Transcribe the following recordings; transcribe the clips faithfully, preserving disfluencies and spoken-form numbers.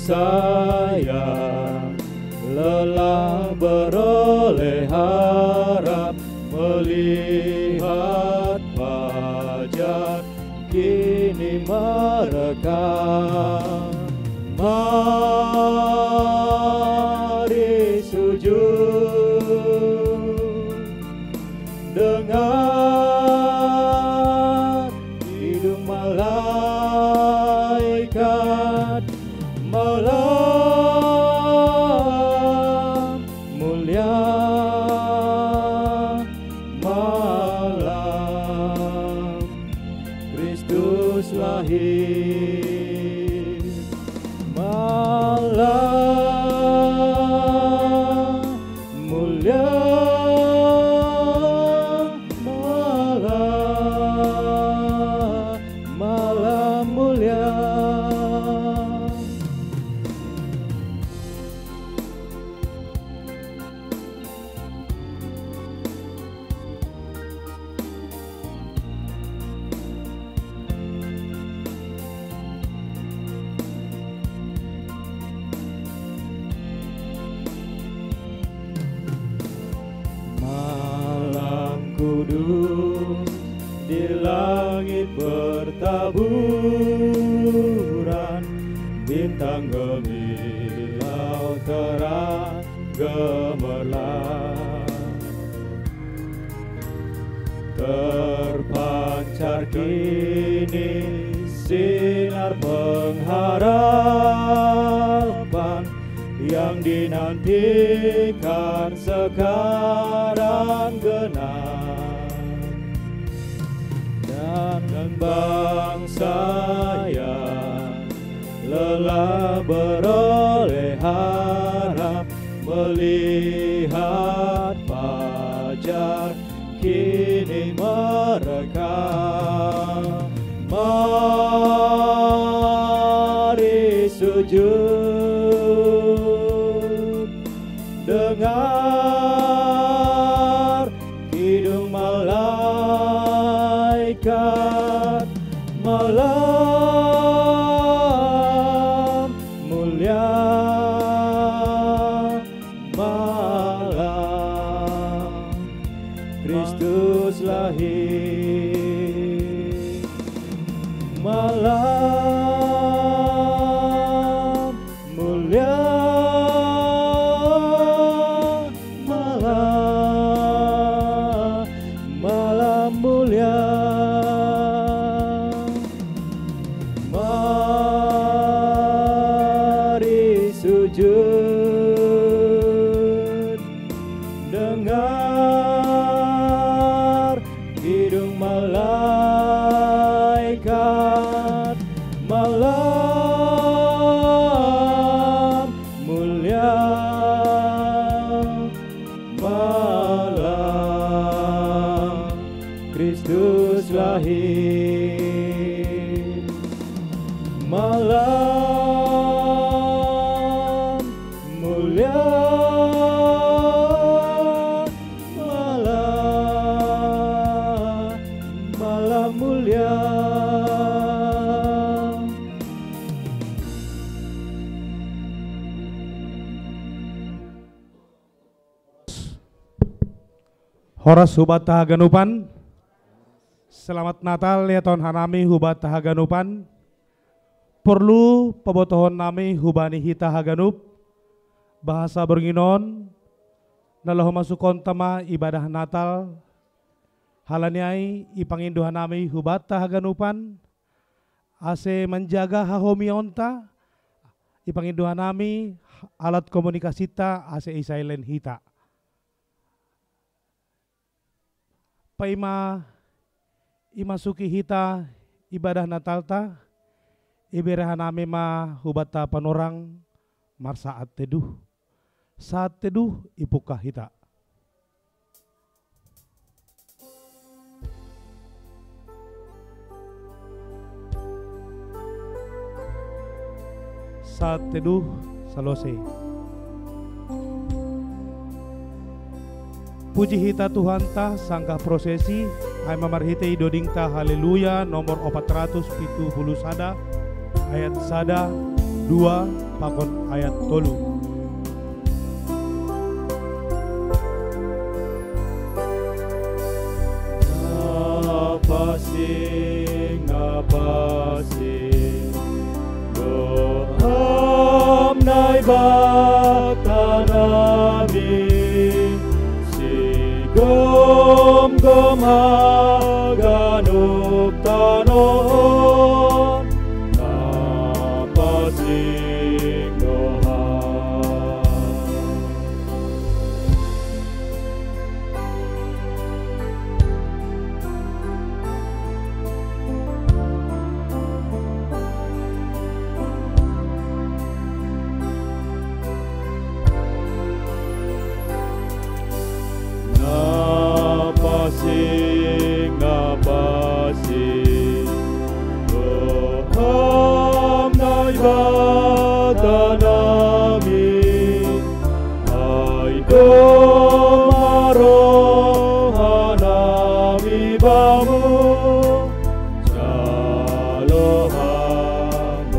Saya lelah beroleh harap, melihat fajar kini merekah. Mari sujud, dengar hidung malaikat, malam mulia, malam Kristus lahir. Malam mulia, malam, malam mulia. Malam kudus, di langit bertaburan, bintang gemilau terang gemerlap. Terpancar kini sinar pengharapan yang dinantikan sekarang genap. Dan bangsa yang lelah beroleh harap, melihat fajar kini merekah. Mari sujud, dengar hidung malaikat, malam mulia, malam Kristus lahir. Malam mulia, malam, malam mulia. Mari sujud, dengar hidung malaikat, malam mulia, malam Kristus lahir. Malam mulia, malam, malam mulia. Horas hubatta haganupan. Selamat Natal ya taon hanami hubatta haganupan. Porlu pabotohon nami hubani hita haganup, bahasa borngin on, na laho masukonta ma ibadah Natal, halani ai ipangindo hanami hubatta haganupan, ase manjaga hahomiaonta, ipangindo hanami alat komunikasinta ase i-silent hita. Paima imasuki hita ibadah Natalta, ibere hanami ma hubatta panorang marsaat teduh. Saat teduh ipungkah hita. Saat teduh salose. Puji hita Tuhanta, sanggah prosesi, ai ma marhitei dodingta Haleluya nomor opat ratus pitu puluh sada, ayat sada, dua pakon ayat tolu. Napasing, napasing, Tuhan Naibata nami, sigomgom haganup tanoh on, napasing Tuhan. Napasing, napasing, Tuhan Naibata nami, ai do maroha nami bamu, jalo hangganup.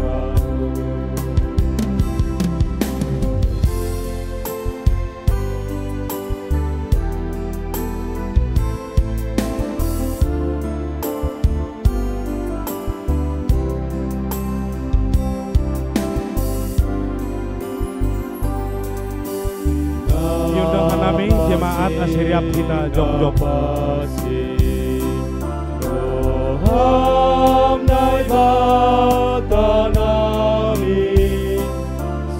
Diundang nami jemaat asiriap kita jongjong. Tuhan Naibata nami,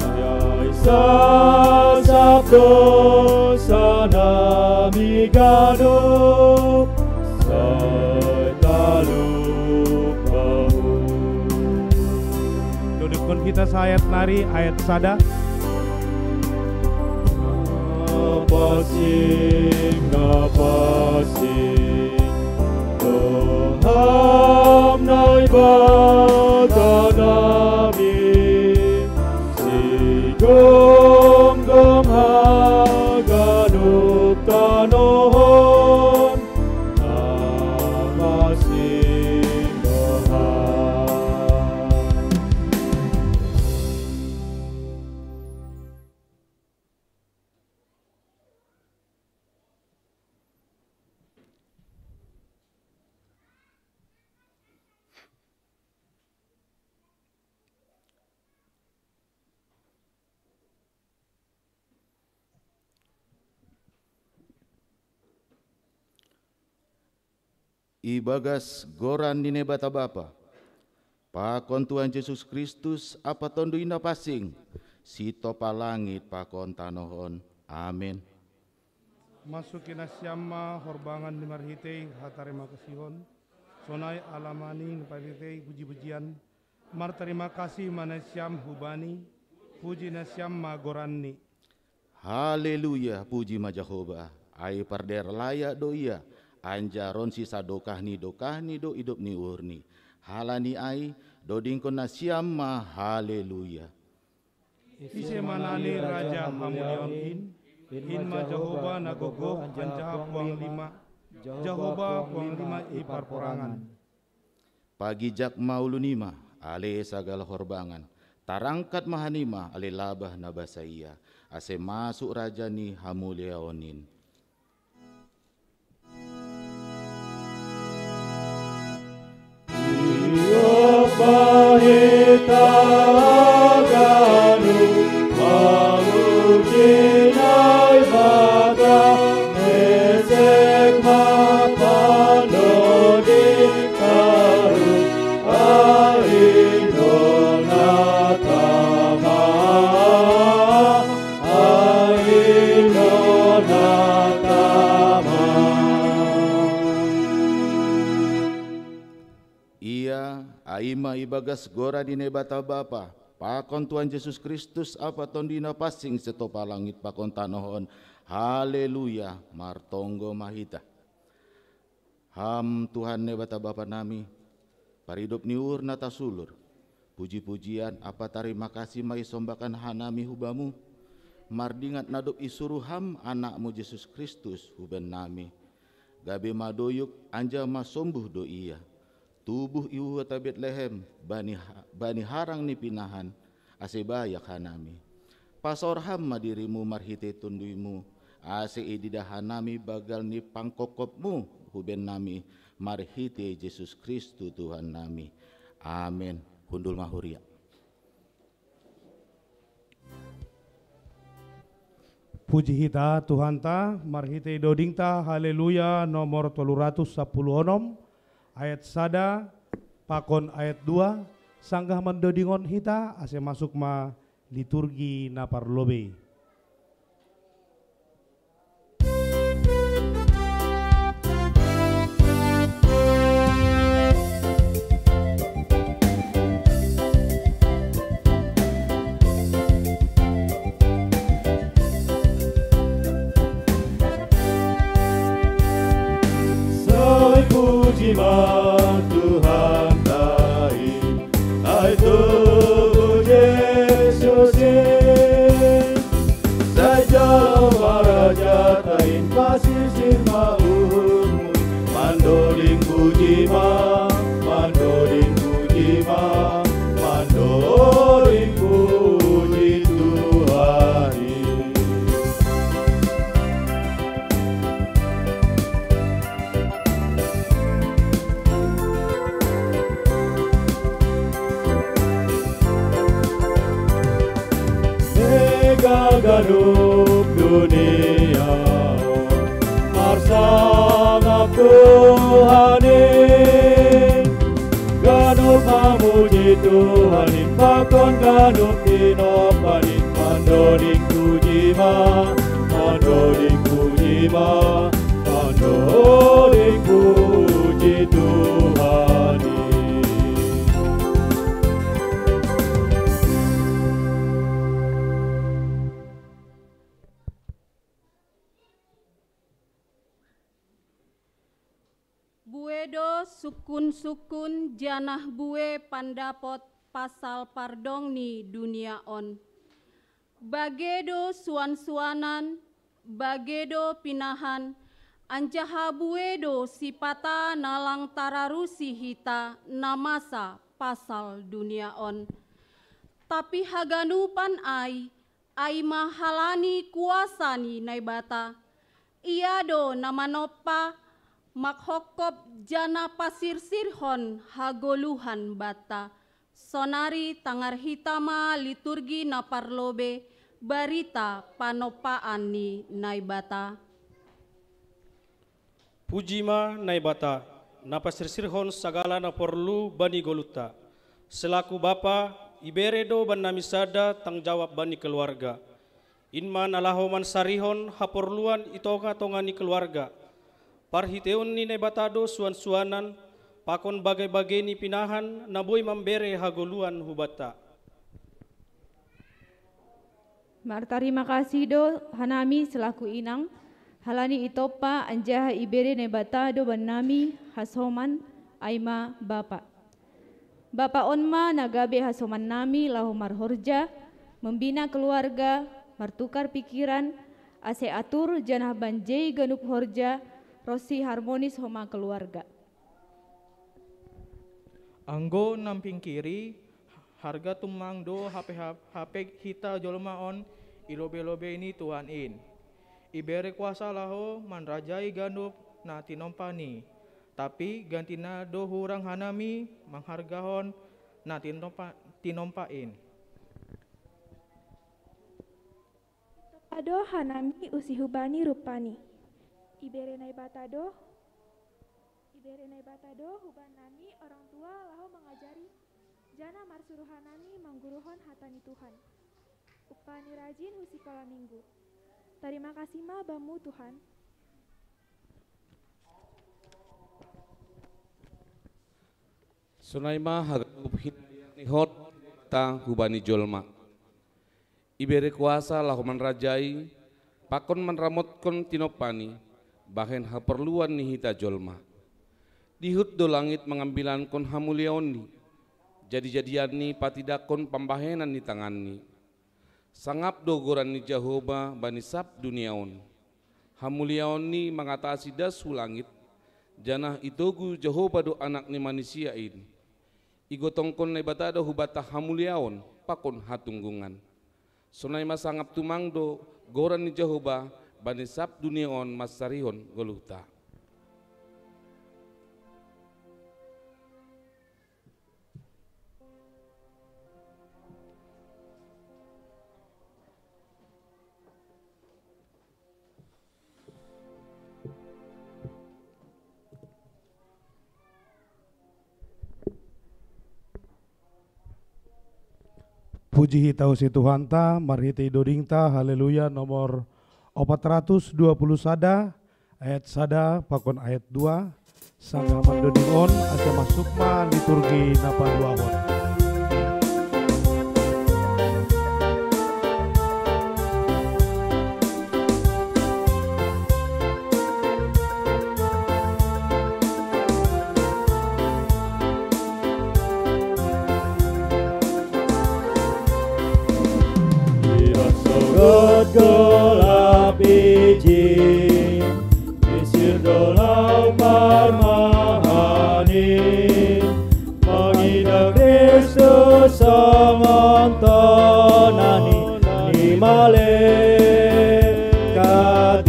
sai sasap dosa nami ganup, sai talup bamu. Dudukkon hita saayat nari, ayat sada. Napasing, napasing, Tuhan Naibata nami, sigomgom haganup tanoh on, napasing Tuhan. Ibagas goran ni Naibata Bapa, pakon Tuhan Jesus Kristus, Apa Tonduy Napasing, sitopa langit pakon tanoh on. Amen. Masuki nasiam ma horbangan ni marhitei hatarima kasihon, sonai alamani na marhitei puji-pujian, martarima kasih ma nasiam hu Bani, puji nasiam ma goranni. Haleluya, puji ma Jahowa, ai pardaerah layak do Ia, anjaha ronsi sadokah ni dokahni do idop ni uhurni. Halani ai, dodingkon nasiam ma haleluya. Ise ma nani raja hamuliaon in? In ma Jahowa na gogoh anjaha puang lima, Jahowa puang lima i parporangan. Pagijak ma ulu nima, ale sagala horbangan, tarangkat ma hanima, ale labah na basa Ia, ase masuk raja ni hamuliaon in. Ia pahita ganup mamuji Naibata, mesek ma pando di karu, ai do na tama, ai do na tama. Ia, ai ma ibagas goran ni Naibata Bapa, pakon Tuhan Jesus Kristus, Apa Tonduy Napasing, sitopa langit pakon tanoh on. Haleluya, martonggo ma hita. Ham Tuhan Naibata Bapa nami, paridop ni uhur na tasulur, puji-pujian ampa tarima kasih ma isombakan hanami hu Bamu, mardingat na dob isuruh Ham Anakmu Jesus Kristus hu bennami, gabe madoyuk anjaha masombuh do Ia, tubuh i huta Betlehem bani, bani harang ni pinahan, ase bayak hanami. Pasorham ma dirimu marhite Tonduimu, ase ididah hanami bagal ni pangkopkopmu huben nami, marhite Jesus Kristus Tuhan nami. Amen. Hundul ma huria. Puji hita Tuhanta, marhite dodingta Haleluya nomor tolu ratus sapuluh onom, ayat sada pakon ayat dua, sanggah mandodingon hita ase masuk ma liturgi na parlobei. Sai puji ma Tuhanta i, ai tubu Jesus i. Sai jalo ma rajata in, pasisir ma uhurmu i, mandoding puji ma, mandoding puji ma, mandoding puji Tuhan i. Nega ganup dunia on marsangap Tuhan i. Ganup mamuji Tuhan i, pakon ganup tinompan i, mandoding puji ma, mandoding puji ma, mandoding puji Tuhan i. Bue do sukun-sukun janah bue pandapot pasal pardong ni dunia on. Bage do suan-suanan, bage do pinahan, anjaha bue do sipata na lang tararusi hita na masa pasal dunia on. Tapi haganupan ai, ai ma halani kuasa ni Naibata. Ia do na manompa, manghophop janah pasirsirhon hagoluhan banta. Sonari tangar hita ma liturgi na parlobei, barita panompaan ni Naibata. Puji ma Naibata, na pasirsirhon sagala na porlu bani goluhta. Selaku bapa, ibere do bannami sada tanggung jawab bani keluarga. In ma na laho mansarihon haporluan i tonga-tonga ni keluarga. Parhiteon ni Naibata do suan-suanan, pakon bage-bage ni pinahan na boi mambere hagoluhan hubanta. Martarima kasih do hanami selaku inang, halani itompa anjaha ibere Naibata do bannami hasoman, ai ma bapa. Bapa on ma na gabe hasomannami laho marhorja, mambina keluarga, martukar pikiran, ase atur janah banjei ganup horja ronsi harmonis homa keluarga. Anggo nampingkiri, harga tumang do hape, hape hita jolma on i lobei-lobei ni Tuhan in. Ibere kuasa laho manrajai ganup na tinompan i. Tapi gantina do hurang hanami manghargahon na tinompa, tinompa in. Ado hanami usi hubani rumpani. Ibere Naibata do, ibere Naibata do hubannami orang tua laho mangajari, janah marsuruh hanami mangguruhon hata ni Tuhan. Umpani rajin hu sikola minggu. Tarima kasih ma Bamu Tuhan. Sonai ma haganup hita ni hot ta hubani jolma. Ibere kuasa laho manrajai, pakon manramotkon tinompan i, bahen haporluan ni hita jolma. Dihut do langit mangambilankon hamuliaon ni, jadi-jadian ni patidakkon pambahenan ni tangan ni. Sangap do goran ni Jahowa bani sab dunia on. Hamuliaon ni mangatasi das hu langit, janah itogu Jahowa do Anak ni Manisia in. Igotongkon Naibata do hubanta hamuliaon, pakon hatunggungan. Sonai ma sangap tumang do goran ni Jahowa bani sab dunia on mansarihon goluhta. Puji hita husi Tuhanta, marhitei dodingta, haleluya, nomor opat ratus dua puluh sada, ayat sada pakon ayat dua, sanggamon doding on, asa masuk ma liturgi na paduahon. Sogot golap ijin, misir do lau parmahanin, mangidah Kristus songon tona ni malaikat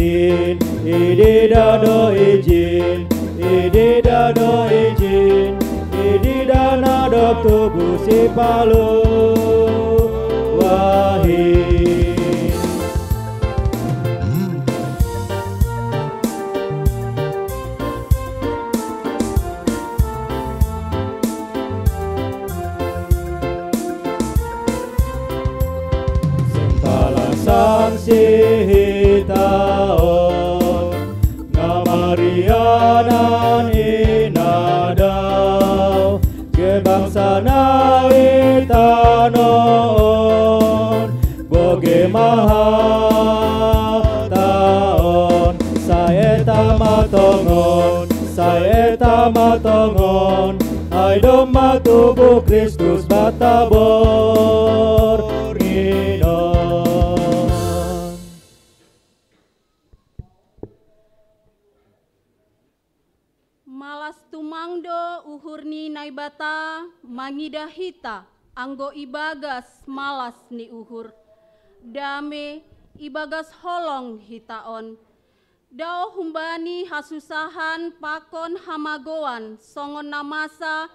in, idida do ijin, idida do ijin, idida na dob tubu sipaluah in. Sing palasang si hita on, na marianan i nadau, ge bangsa na i tano on, boge ma hata on, sae tama tongon, sae tama tongon, ai domma tubu Kristus banta borngin on. Malas tumang do uhur ni Naibata mangidah hita, anggo ibagas malas ni uhur. Dame ibagas holong hita on. Dao humbani hasusahan pakon hamagoan songon na masa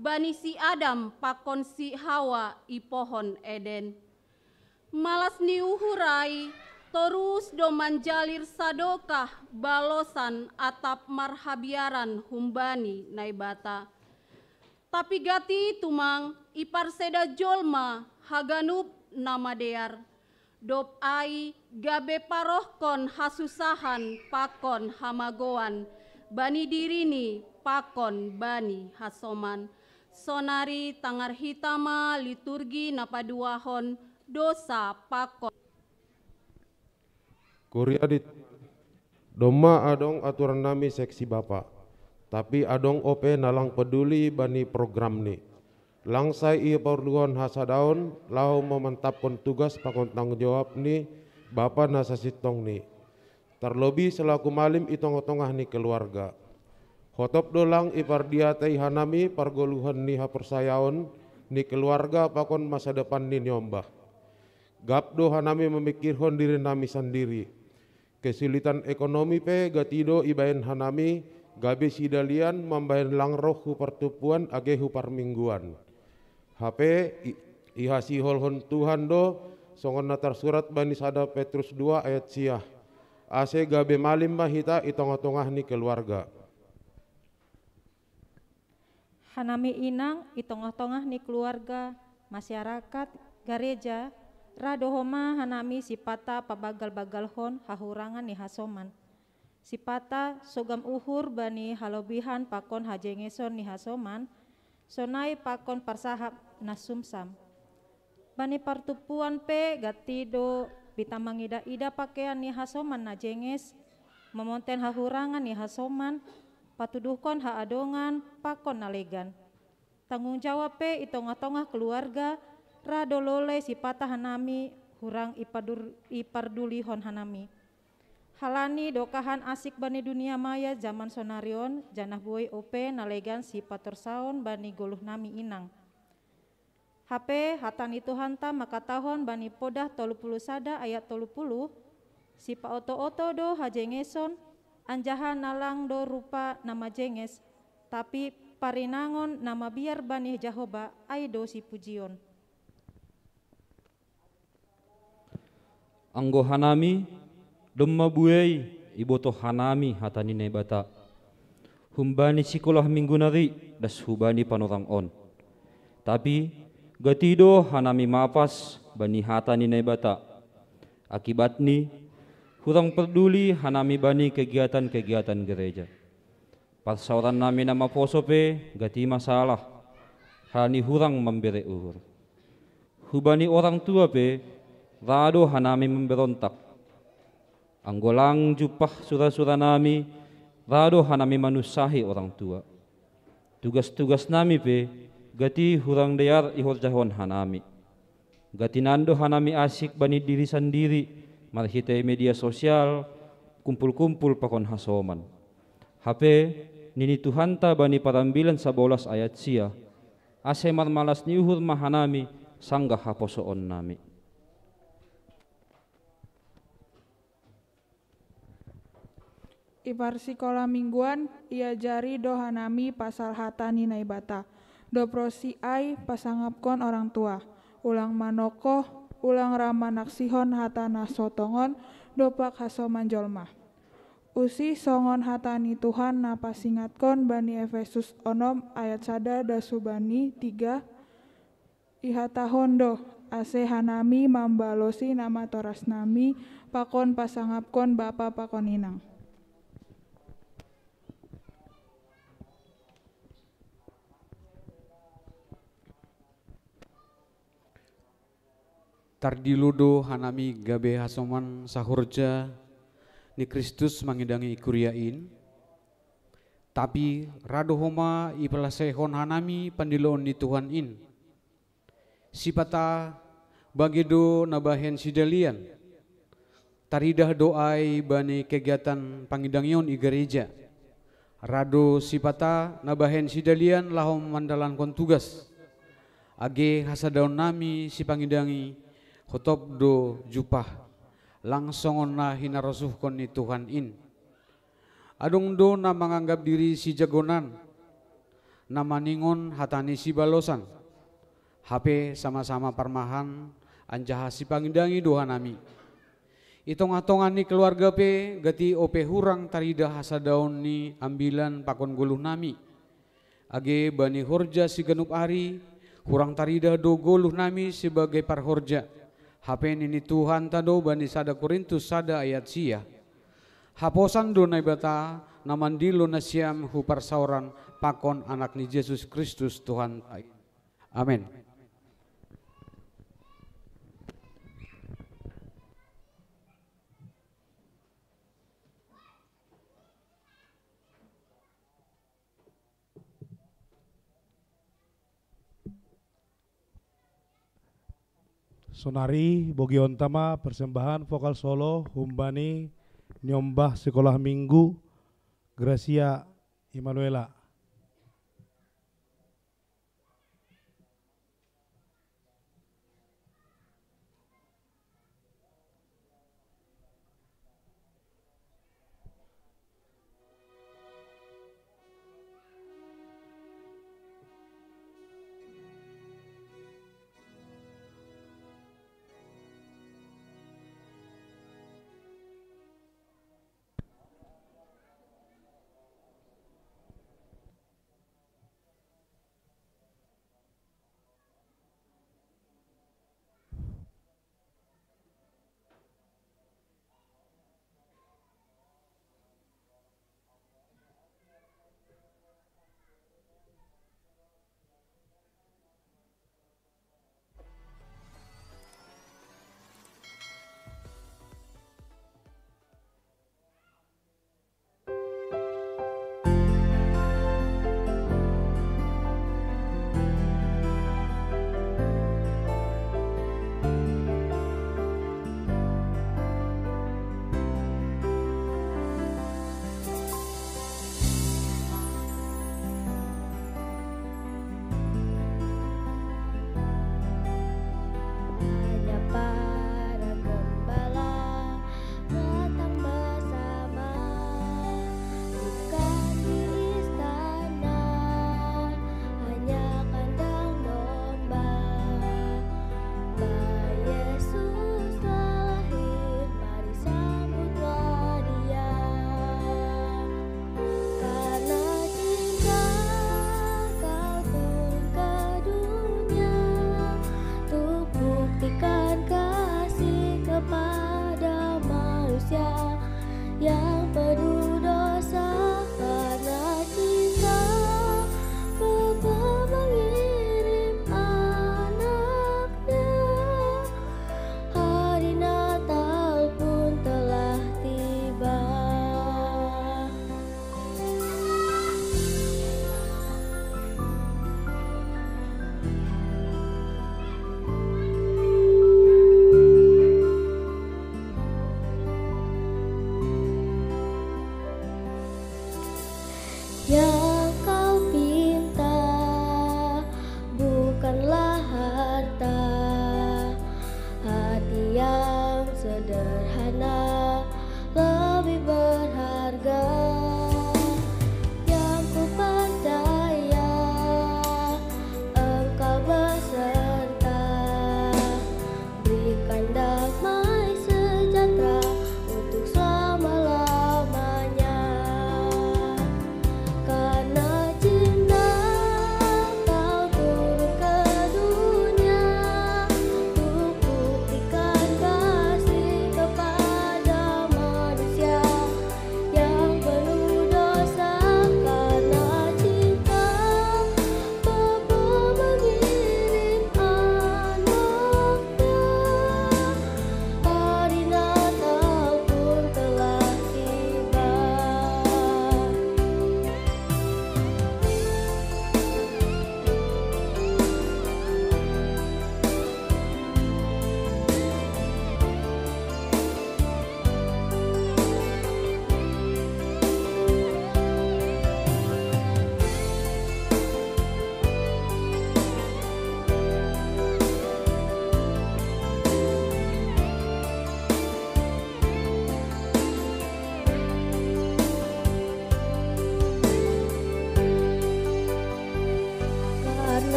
bani si Adam pakon si Hawa i pohon Eden. Malas ni uhur ai torus do manjalir sadokah balosan atap marhabiaran humbani Naibata. Tapi gati tumang iparseda jolma haganup na madear, dob ai gabe parohkon hasusahan pakon hamagoan bani dirini pakon bani hasoman. Sonari tangar hita ma liturgi na paduahon dosa pakon. Kuria di domma adong aturan nami seksi bapa, tapi adong ope na lang peduli bani program ni. Lang sai ia paurduhon hasadaon laho mamantapkon tugas pakon tanggung jawab ni bapa na sasintong ni. Tarlobi selaku malim i tongah-tongah ni keluarga. Hotop do lang ipardiatei hanami pargoluhan ni haporsayaon ni keluarga pakon masa depan ni niombah. Gap do hanami mamikirhon diri nami sandiri. Kesulitan ekonomi pe gati do ibaen hanami gabe sidalian mambaen lang roh hu partumpuan age hu parmingguan. Hape i, ihasiholhon Tuhan do songon na tarsurat bani sada Petrus dua ayat sia. Ase gabe malim ma hita i tongah-tongah ni keluarga. Hanami inang i tongah-tongah ni keluarga, masyarakat, gareja, ra do homa hanami sipata pabagal-bagalhon hahurangan ni hasoman. Sipata sogam uhur bani halobihan pakon hajengeson ni hasoman, sonai pakon parsahap na sumsam. Bani partumpuan pe gati do pitah mangidah-idah pakean ni hasoman na jenges, mamonten hahurangan ni hasoman, patuduhkon haadongan pakon na legan. Tanggung jawab pe i tongah-tongah keluarga, ra do lole sipata hanami hurang ipadur, ipardulihon hanami. Halani dokahan asik bani dunia maya jaman sonari on, janah buei ope na legan sipatorsaon bani goluh nami inang. Hape hata ni Tuhanta mangkatahon bani Podah tolu puluh sada ayat tolu puluh, sipaoto-oto do hajengeson, anjaha na lang do rupa na majenges, tapi parinangon na mabiar bani Jahowa ai do sipujion. Anggo hanami, domma buei ibotoh hanami hata ni Naibata. Humbani sikolah minggu nari das hubani panorang on. Tapi gati do hanami mapas bani hata ni Naibata. Akibatni, hurang parduli hanami bani kegiatan-kegiatan gereja. Parsaorannami na maposo pe gati masalah, halani hurang mambere uhur. Hubani orang tua pe, ra do hanami mamberontak. Anggo lang jumpah sura-suranami, ra do hanami manunsahi orang tua. Tugas-tugasnami pe gati hurang dear ihorjahon hanami. Gati nan do hanami asik bani diri sandiri marhitei media sosial, kumpul-kumpul pakon hasoman. Hape nini Tuhanta bani Parambilan sabolas ayat sia, ase marmalas ni uhur ma hanami sanggah haposoonnami. I parsikolah mingguan iajari do hanami pasal hata ni Naibata. Dob ronsi ai pasangapkon orang tua. Ulang manokoh, ulang ra manaksihon hata na so tongon dompak hasoman jolma. Usih songon hata ni Tuhan na pasingatkon bani Efesus onom ayat sada das hubani tiga, ihatahon do, ase hanami mambalosi na matorasnami pakon pasangapkon bapa pakon inang. Tardilo do hanami gabe hasoman sahorja ni Kristus mangidangi kuria in, tapi ra do homa ipalaseihon hanami pandiloon ni Tuhan in. Sipata bage do na bahen sidalian. Taridah do ai bani kegiatan pangidangion i gareja. Ra do sipata na bahen sidalian laho mandalankon tugas. Age hasadaonnami sipangidangi hotop do jumpah, lang songon na hinarosuhkon ni Tuhan in. Adong do na manganggap diri sijagonan, na maningon hata ni sibalosan, hape sama-sama parmahan anjaha sipangidangi do hanami. I tongah-tongah ni keluarga pe gati ope hurang taridah hasadaon ni ambilan pakon goluhnami. Age bani horja siganup ari, hurang taridah do goluhnami sebagai parhorja. Hape nini Tuhanta do bani sada Korintus sada ayat sia, haposan do Naibata na mandilo nasiam hu parsaoran pakon Anak ni Jesus Kristus Tuhanta i. Amen. Sonari bogionta ma persembahan vokal solo humbani niombah sikolah minggu Gracia Immanuela.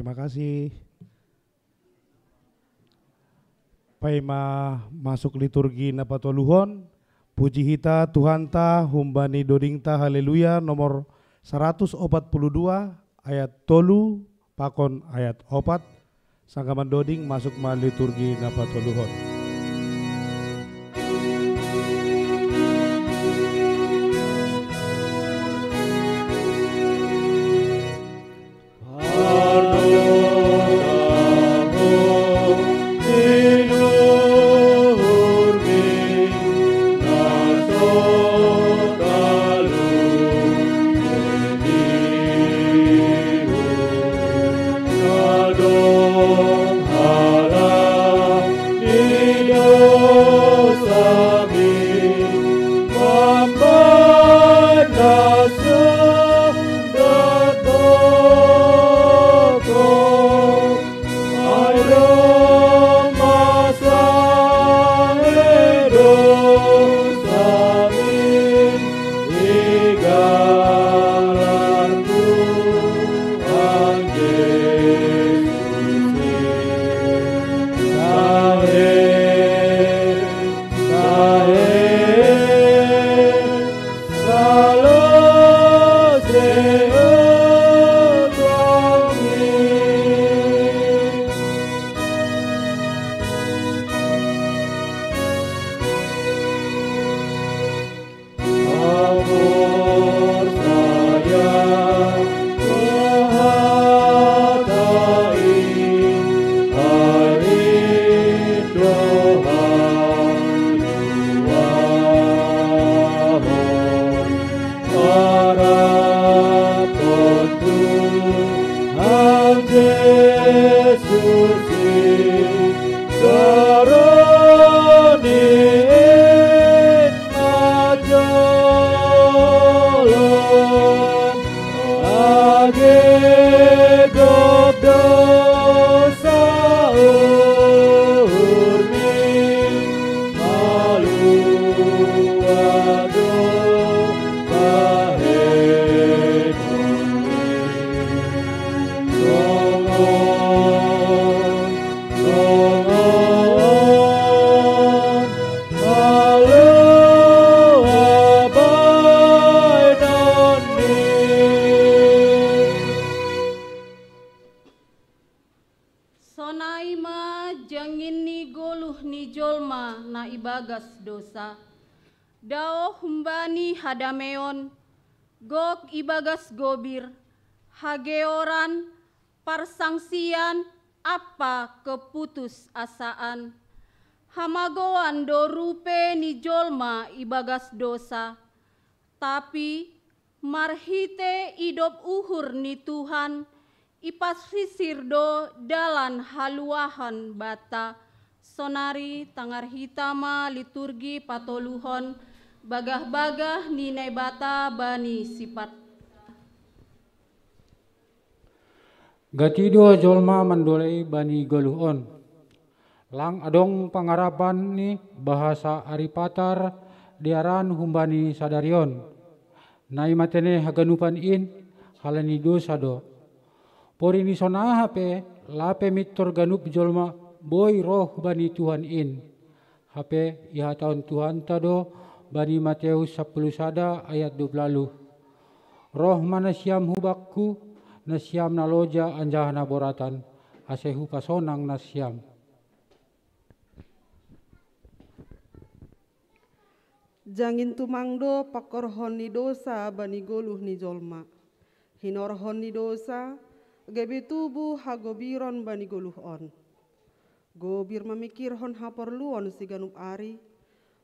Terima kasih. Paima masuk liturgi na patoluhon, puji hita Tuhanta humbani dodingta Haleluya nomor saratus opat puluh dua, ayat tolu pakon ayat opat, sanggaman doding masuk ma liturgi na patoluhon. Sonai ma jangin ni goluh ni jolma na ibagas dosa, dao humbani hadameon, gok ibagas gobir, hageoran, parsangsian, ampa keputus asaan. Hamagoan do rupe ni jolma ibagas dosa, tapi marhite idop uhur ni Tuhan, ipasisir do dalan haluahon banta. Sonari tangar hita ma liturgi patoluhon bagah-bagah ni Naibata bani sipat. Gati do jolma mandolei bani goluh on. Lang adong pangarapan ni bahasa ari patar dearan humbani sadari on. Nai matene haganupan in, halani dosa do. Pori ni sonaha pe, lape mintor ganup jolma boi roh bani Tuhan in. Hape ihatahon Tuhanta do bani Mateus sapuluh sada ayat dua puluh, roh ma nasiam hu Bakku, nasiam na loja anjaha na boratan, ase Hupasonang nasiam. Jangin tumang do pangkorhon ni dosa bani goluh ni jolma. Hinorhon ni dosa, gabe tubu hagobiron bani goluh on. Gobir mamikirhon haporluon siganup ari,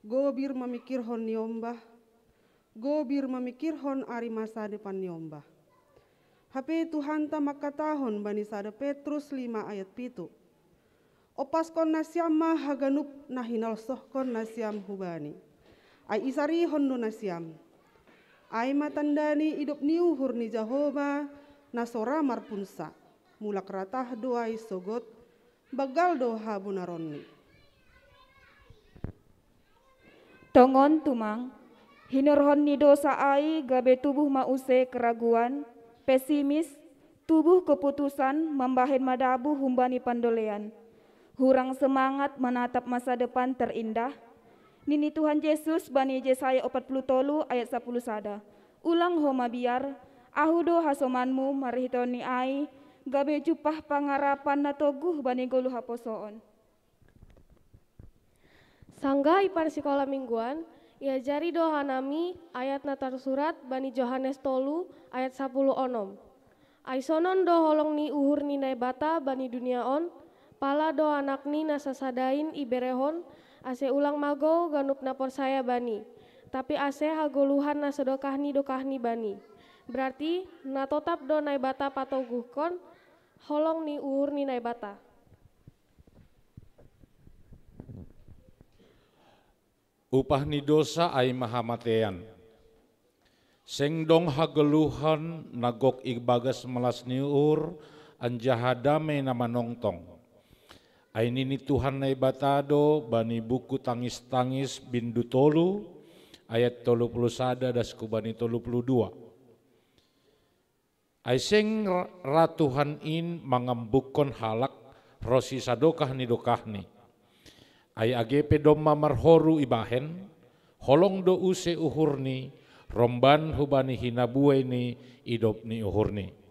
gobir mamikirhon niombah, gobir mamikirhon ari masa depan niombah. Hape Tuhanta mangkatahon bani sada Petrus lima ayat pitu: Ompaskon nasiam ma haganup na hinalsohkon nasiam hu Bani, ai isarihon do nasiam. Ai ma tanda ni idop ni uhur ni Jahowa na so ra marpunsa, mulak ratah do ai sogot, banggal do habonaronni. Tongon tumang, hinorhon ni dosa ai gabe tubuh ma use keraguan, pesimis, Tubuh keputusan mambahen madabuh humbani pandolean. Hurang semangat manatap masa depan terindah. Nini Tuhan Jesus bani Jesaya opat puluh tolu ayat sapuluh sada. Ulang ho mabiar, ahu do hasomanmu marhitehon ni ai, gabe jumpah pangarapan na toguh bani goluh haposoon. Sanggah i parsikola mingguan, iajari do hanami ayat na tarsurat bani Johannes tolu ayat sapuluh onom. Ai sonon do holong ni uhur ni Naibata bani dunia on, pala do Anakni na sasada in iberehon, ase ulang magou ganup na porsaya Bani, tapi ase hagoluhan na so dokahni-dokahni Bani. Berarti, na totap do Naibata patoguhkon holong ni uhur ni Naibata. Upah ni dosa ai ma hamatean. Seng dong hagoluhan na gok ibagas malas ni uhur anjaha dame na manongtong. Ai nini Tuhan Naibata do bani buku Tangis-tangis bindu tolu, ayat tolu puluh sada das ku bani tolu puluh dua. Ai seng ra Tuhan in mangambukkon halak ronsi sadokah ni dokahni. Ai age pe domma marhoru ibahen, holong do use uhurni, romban hubani hinabuei ni idop ni uhurni.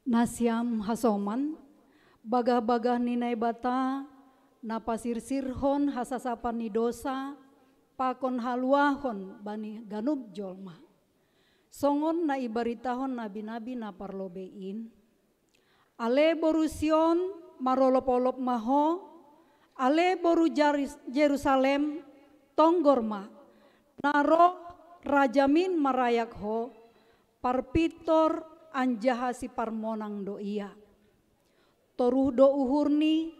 Nasiam hasoman, bagah-bagah ni Naibata, na pasirsirhon hasasapan ni dosa, pakon haluahon bani ganup jolma. Songon na ibaritahon nabi-nabi na parlobei in. Ale boru Sion, marolop-olop ma ho, ale boru Jerusalem, tonggor ma, na roh Rajamin marayak ho, parpintor anjaha siparmonang do ia. Toruh do uhurni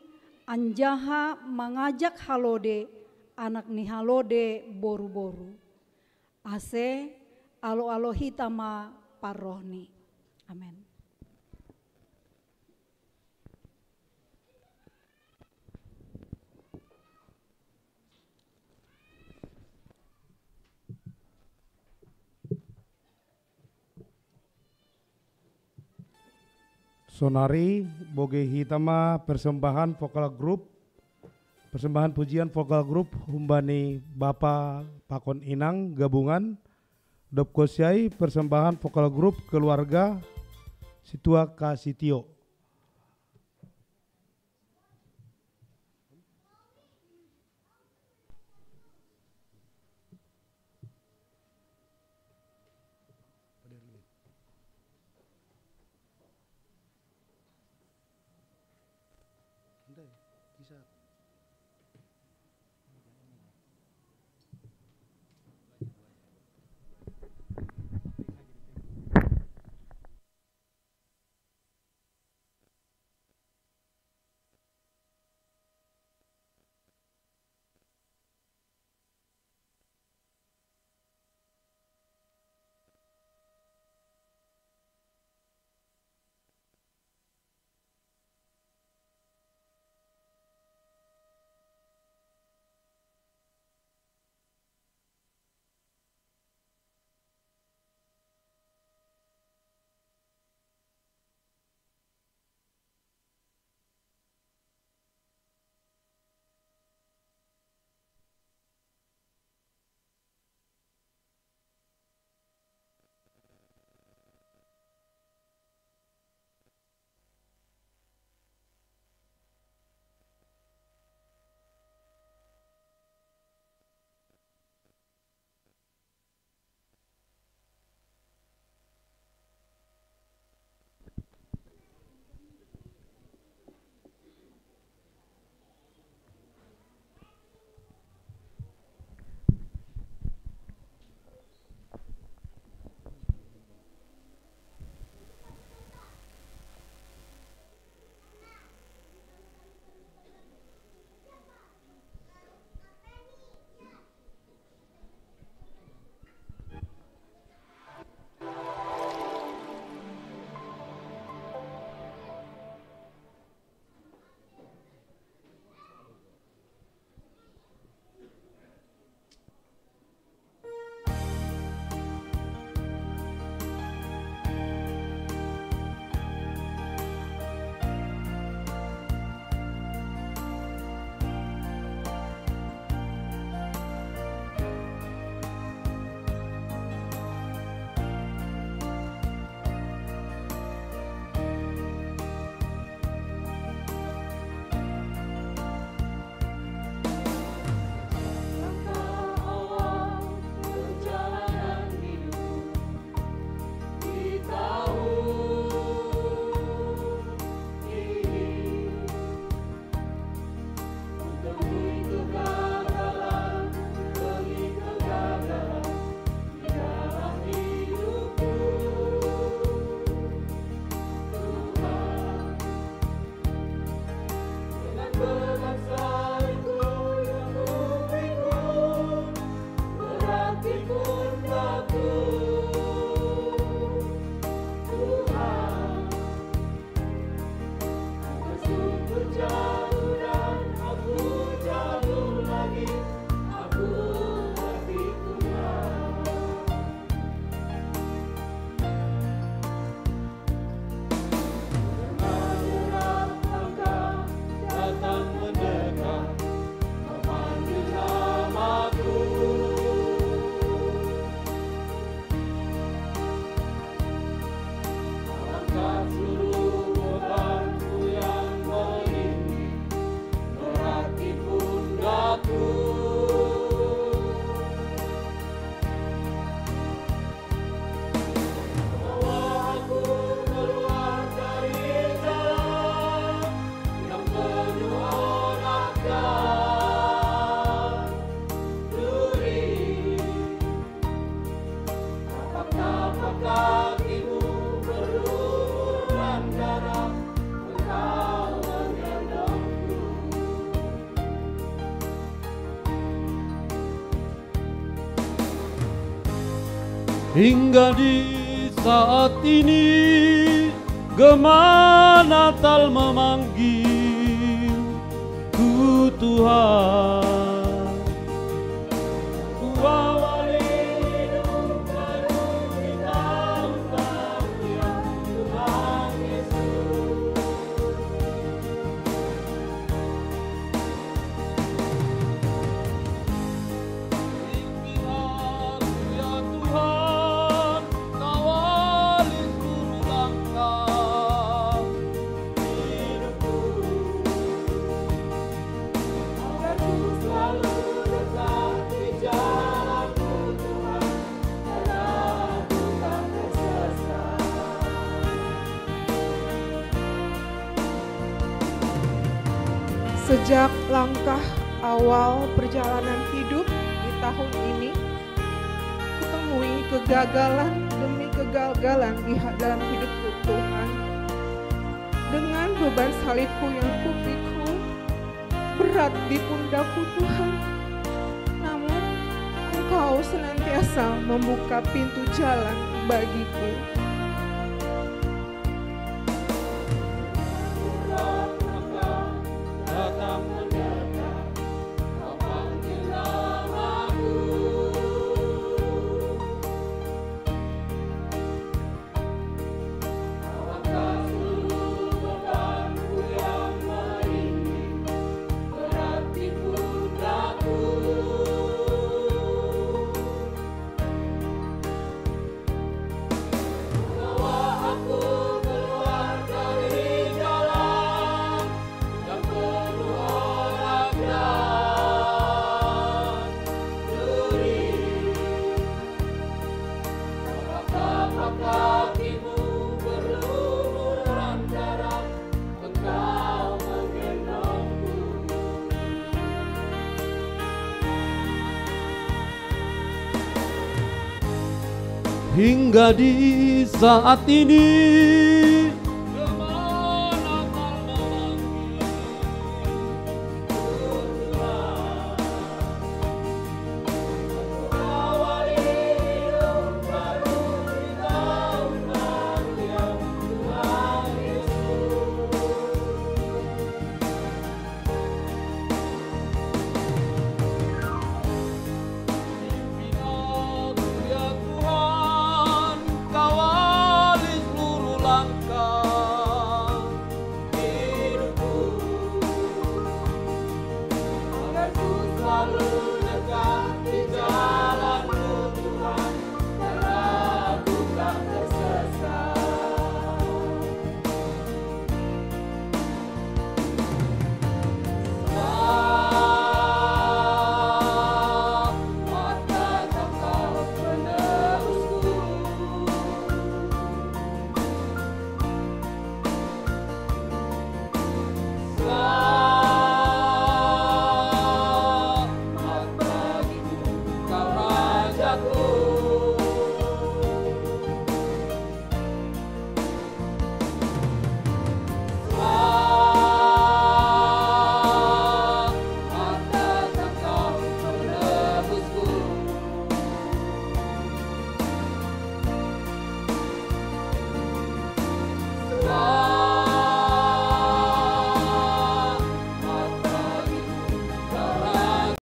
anjaha mangajak halode anak ni halode boru-boru. Ase alo-alo hita ma parrohni. Amen. Sonari bogei hita ma persembahan vokal grup, persembahan pujian vokal grup humbani bapa pakon inang gabungan, dob konsi ai persembahan vokal grup keluarga Situa Kasitio. Hingga di saat ini, gema Natal memanggilku, Tuhan. Ku awali hidup baru di tahun baru yang Tuhan Yesus. Pimpin aku, ya Tuhan, kawali seluruh langkah hidupku. Agar ku selalu dekat di jalanmu, Tuhan, dan aku tak tersesat. Sejak langkah awal perjalanan hidup di tahun ini, kutemui kegagalan demi kegagalan di ha-, dalam hidupku, Tuhan. Dengan beban salibku yang kupikul berat di pundakku, Tuhan. Namun, Engkau senantiasa membuka pintu jalan bagiku. Datang mendekat, kau panggil namaku. Kau angkat seluruh bebanku yang merinding, berat di pundakku. Bawa aku keluar dari jalan yang penuh orang dan duri. Tapak-tapak kakimu berlumuran darah, Engkau menggendongku. Hingga di saat ini, pimpin aku, ya Tuhan, kawali seluruh langkah hidupku. Agar ku selalu dekat di jalanmu, Tuhan, dan aku tak tersesat. Selamat datang, Kau penebusku. Selamat bagiku, Kau Rajaku. Selamat datang, Kau penebusku. Selamat pagi, Kau Raja.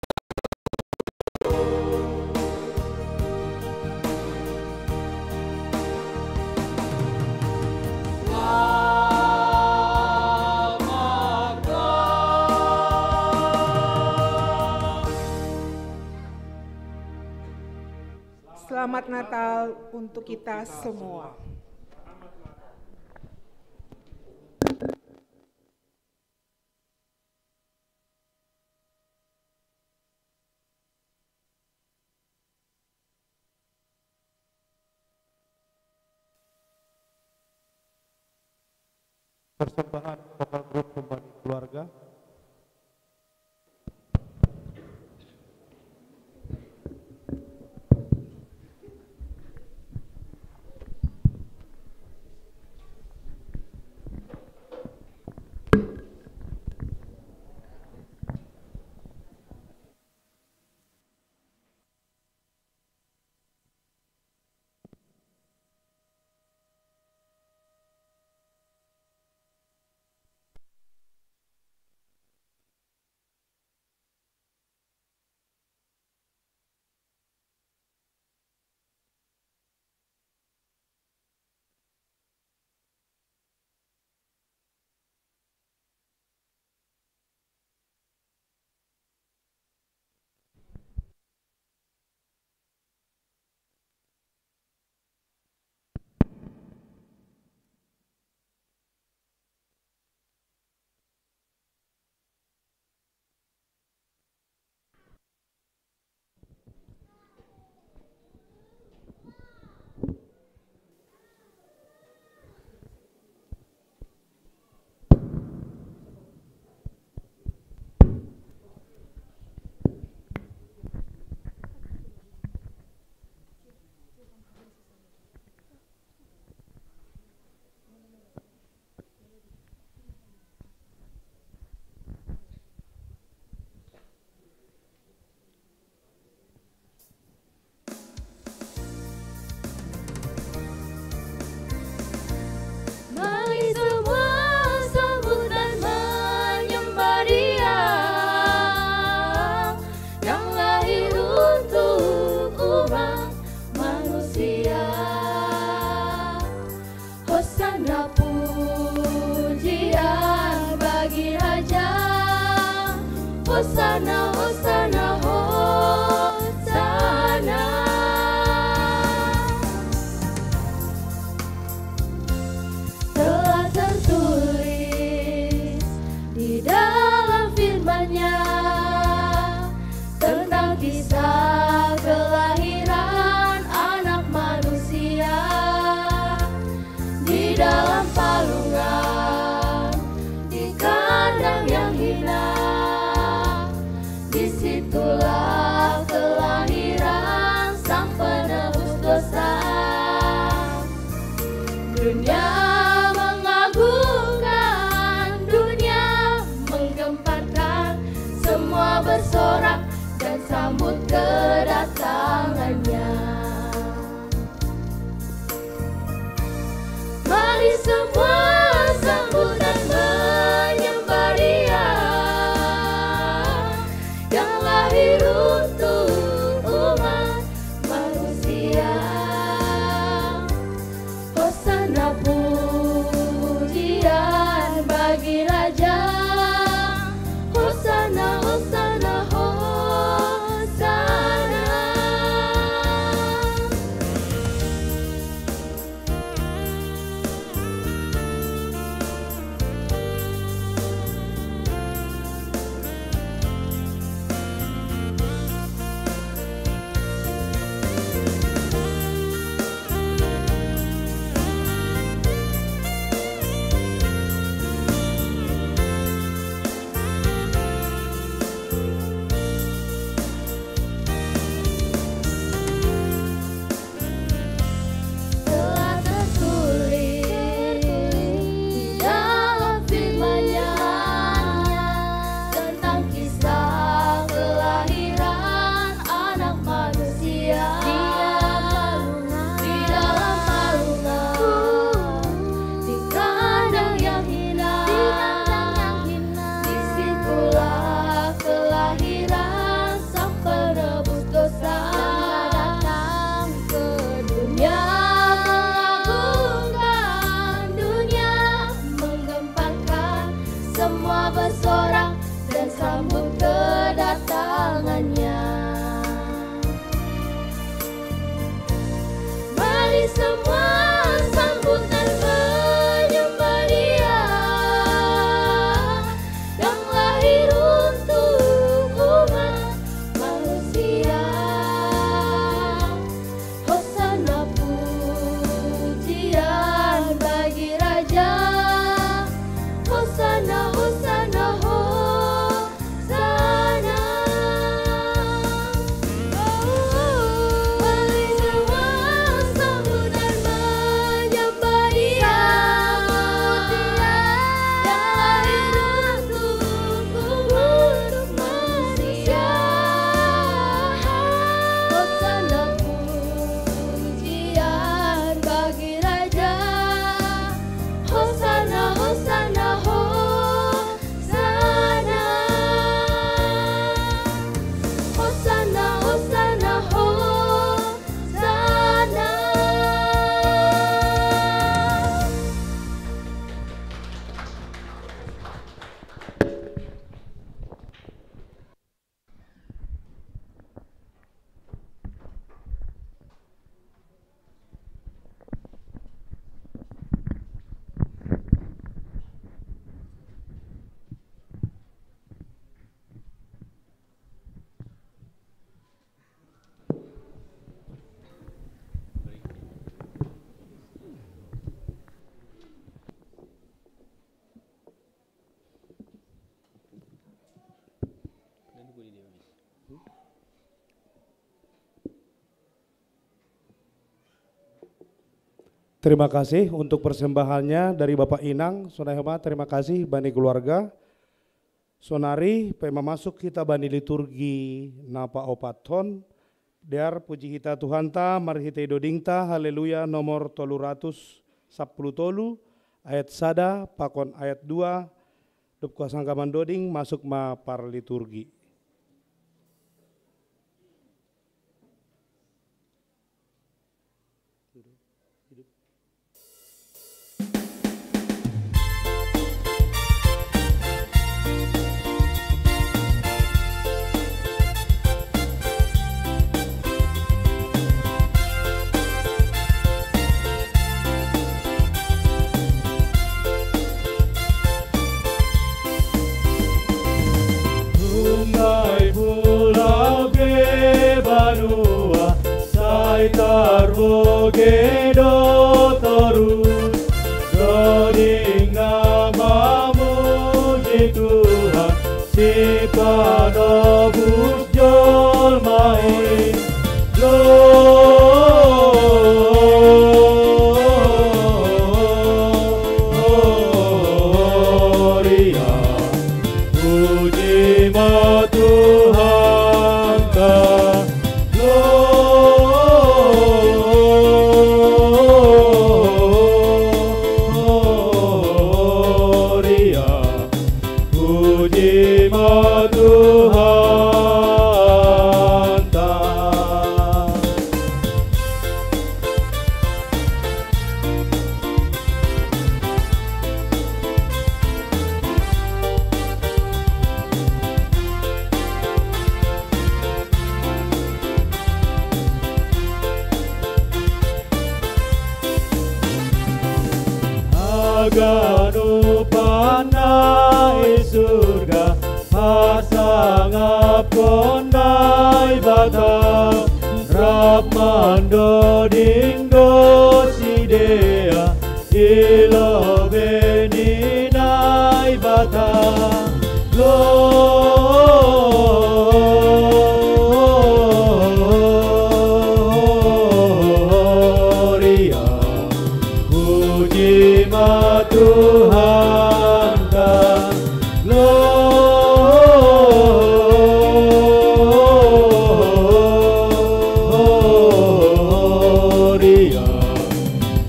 Selamat datang. Selamat Natal untuk kita semua. Persembahan vokal grup Pembani Keluarga. Hosana, Hosana, Hosana. Telah tertulis di dalam firman-Nya tentang kisah kelahiran anak manusia di dalam palungan, di kandang yang hina. Disitulah kelahiran Sang Penebus dosa. Dunia mengagungkan, dunia menggemparkan, semua bersorak dan sambut kedatangan-Nya. Mari semua sambut dan menyembah Dia yang lahir untuk umat manusia. Hosana, pujian bagi Raja. Hosana, Hosana, Hosana. Telah tertulis di dalam firman-Nya tentang kisah kelahiran anak manusia. Di dalam palungan, di kandang yang hina, disitulah kelahiran Sang Penebus dosa. Dunia mengagungkan, dunia menggemparkan, semua bersorak dan sambut kedatangan-Nya. Mari semua sambut dan menyembah Dia yang lahir untuk umat manusia. Hosana, pujian bagi Raja. Hosana, Hosana, Hosana. Mari semua sambut dan menyembah Dia yang lahir untuk umat manusia. Hosana, pujian bagi Raja. Hosana, Hosana, Hosana. Hosana, Hosana, Hosana. Terima kasih untuk persembahannya dari Bapak Inang Sonai Hema. Terima kasih bani keluarga. Sonari pe mamasuk hita bani liturgi napa opat hon, dear puji hita Tuhanta marhitei dodingta Haleluya nomor tolu ratus sapuluh tolu, ayat sada pakon ayat dua, dop kuasanggaman doding masuk ma parliturgi. Tarboge do torus, dodingna mamuji Tuhan, sipanobus jolma i. Gloria, puji ma Tuhanta. Gloria, puji ma Tuhanta. Haganupanna i surga, pasangapkon Naibata, rap mandoding do sidea i lobei ni Naibata. Gloria, puji ma Tuhanta. Gloria,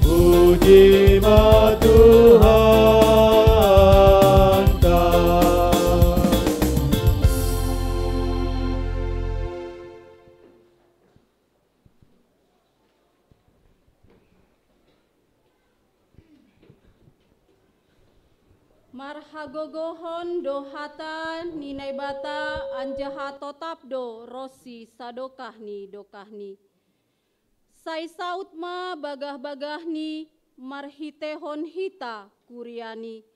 puji ma Tuhanta. Marhagogohon do hata ni Naibata, anjaha totap do ronsi sadokah ni dokahni. Sai saut ma bagah-bagahni marhiteihon hita kuriani.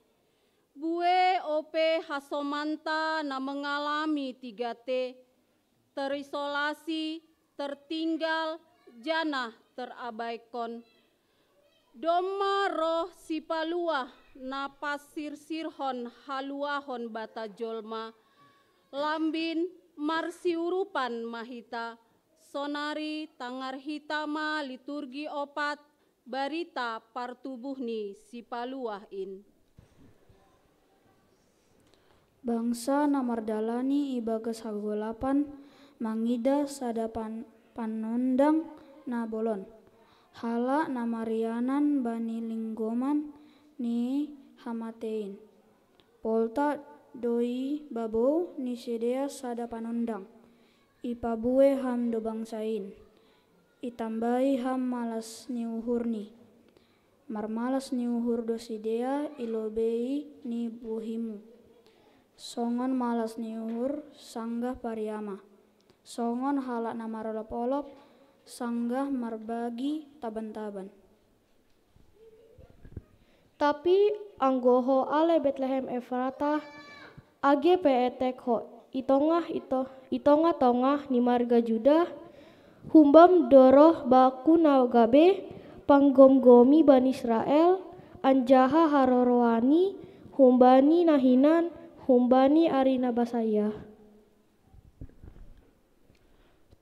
Bue ope hasomanta na mengalami tiga T, terisolasi, tertinggal, janah terabaikan. Domma roh Sipaluah na pasirsirhon haluahon banta jolma, lambin marsiurupan ma hita, sonari tangar hita ma liturgi opat barita partubuh ni Sipaluah in. Bangsa na mardalani ibagas hagolapan mangidah sada pan-, panondang na bolon, halak na marianan bani linggoman ni hamateiin. Poltak do i babou ni sidea sada panondang. Ipabue ham do bangsa in. Itambai ham malas ni uhurni. Marmalas ni uhur do sidea i lobei ni bohimu, songon malas ni uhur sanggah pariama, songon halak na marolop-olop sanggah marbagi taban-taban. Tapi anggo ho ale Betlehem Efrata, age pe etek ho i tongah, i to-, i tongah-tongah ni marga Juda, humbam do roh bakku na gabe, panggomgomi bani Israel, anjaha haroroani humbani na hinan, humbani ari na basaya.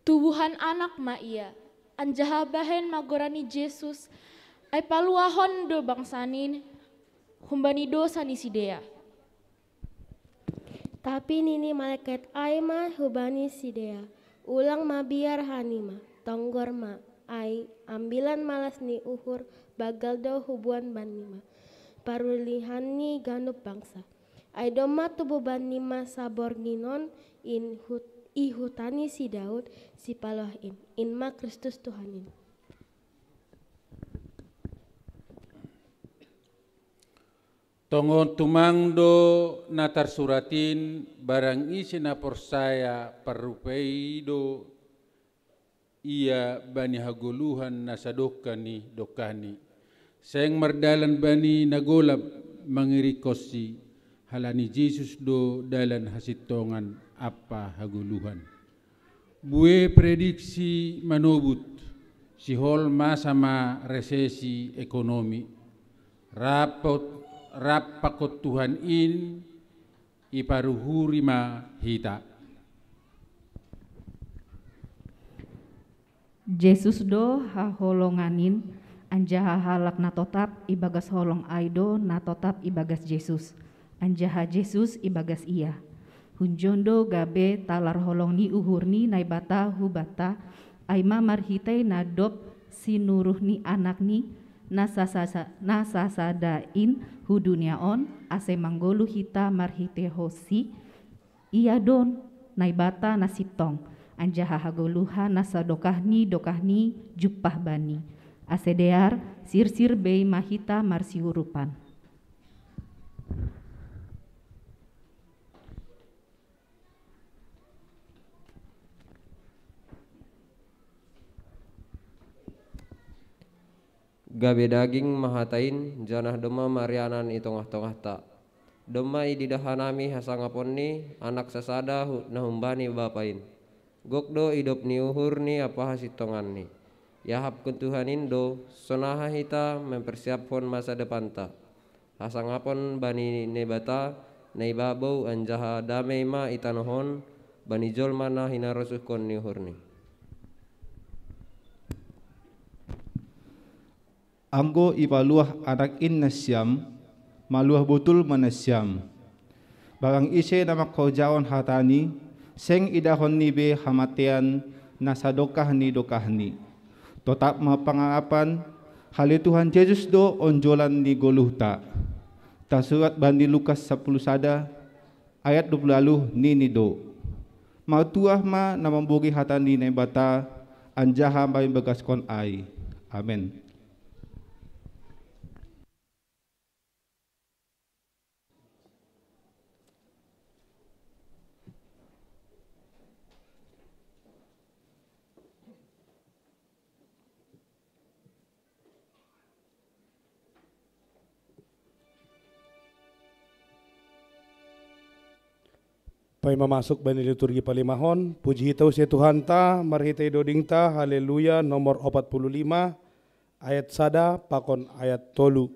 Tubuhan anak ma ia, anjaha bahen ma goran i Jesus, ai paluahon do bangsaNi humbani dosa ni sidea. Tapi nini malekat ai ma hubani sidea, ulang mabiar hanima, tonggor ma, ai ambilan malas ni uhur banggal do huboan bannima, parulihanni ganup bangsa. Ai domma tubu bannima saborngin on in hut-, i huta ni si Daud Sipaluah in, in ma Kristus Tuhan in. Tongon tumang do na tarsurat in, barang ise na porsaya parrupei do ia bani hagoluhan na sadokah ni dokahni. Seng mardalan bani na golap mangirikkonsi, halani Jesus do dalan hasintongan ampa hagoluhan. Bue prediksi manobut, Sihol masa ma resesi ekonomi, rapot rap pakon Tuhan in iparuhuri ma hita. Jesus do haholongan in, anjaha halak na totap ibagas holong ai do na totap ibagas Jesus, anjaha Jesus ibagas ia. Hunjon do gabe talar holong ni uhur ni Naibata hubanta, ai ma marhitei na dob sinuruh ni AnakNi na sasada in hu dunia on, ase manggoluh hita marhiteihonSi. Ia do Naibata na sintong, anjaha hagoluhan na sadokah ni dokahni jumpah Bani, ase dear sirsir bei ma hita marsiurupan. Gabe daging ma hata in, janah domma marianan i tongah-tongahta. Domma ididah hanami hasangaponni Anak sasada na humbani Bapa in. Gok do idop ni uhurNi ampa hasintonganNi. Iahapkon Tuhan in do, sonaha hita mamparsiaphon masa depanta. Hasangapon bani Naibata na i babou, anjaha damei ma i tanoh on bani jolma na hinarosuhkon ni uhurNi. Anggo ipaluah Anak in nasiam, maluah botul ma nasiam. Barang ise na mangkorjahon hataNi, seng idahonNi be hamateian na sadokah ni dokahni. Totap ma pangarapan, hale Tuhan Jesus do onjolan ni goluhta. Tarsurat bani Lukas sapuluh sada, ayat dua puluh ualuh, nini do: Martuah ma na mambogei hata ni Naibata anjaha mambagaskon ai. Amen. Paima masuk bani liturgi palimahon, puji hita use Tuhanta marhitei dodingta, Haleluya, nomor opat puluh lima, ayat sada pakon ayat tolu.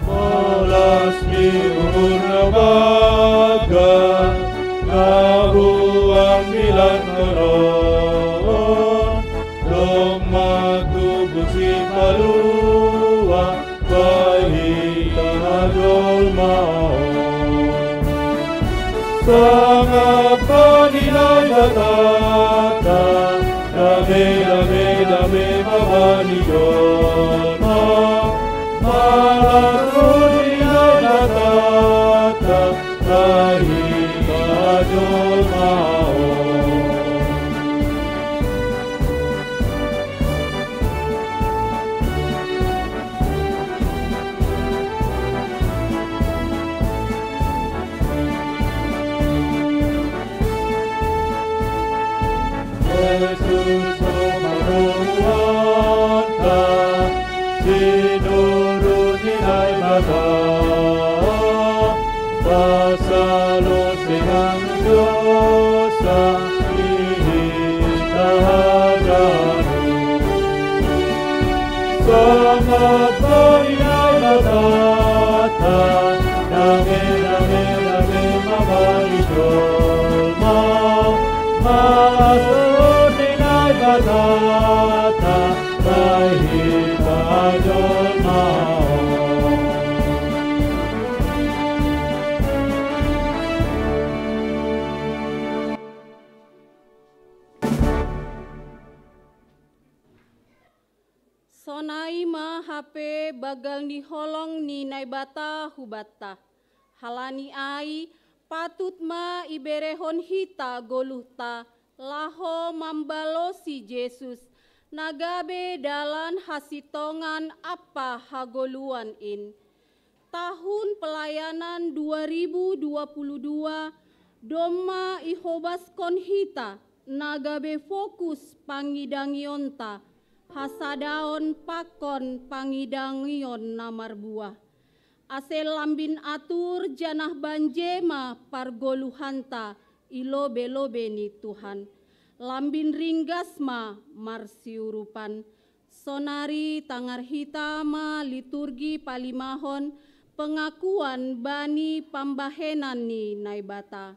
Molas ni uhur na bagas na huambilan on, domma tubuh sipalua bai hita hajolmaon. Sangap bani Naibatanta, dame, dame, dame ma bani jolma. Malas ni Naibatanta bai hita hajolmaon. Jesus do padomuanta, sinuruh ni Naibata, pasal use hanggo sa hita hajadon. Sangap bani Naibatanta, dame, dame, dame ma bani jolma. Malas ni Naibatanta bai hita hajolmaon. Sonai ma hape banggal ni holong ni Naibata hubanta. Halani ai, patut ma iberehon hita goluhta laho mambalosi Jesus, na gabe dalan hasintongan ampa hagoluhan in. Tahun pelayanan dua ribu dua puluh dua domma ihobaskon hita na gabe fokus pangidangionta, hasadaon pakon pangidangion na marbuah. Ase lambin atur janah banjema pargoluhanta i lobei-lobei ni Tuhan. Lambin ringgas ma marsiurupan. Sonari tangar hita ma liturgi palimahon pengakuan bani pambahenan ni Naibata.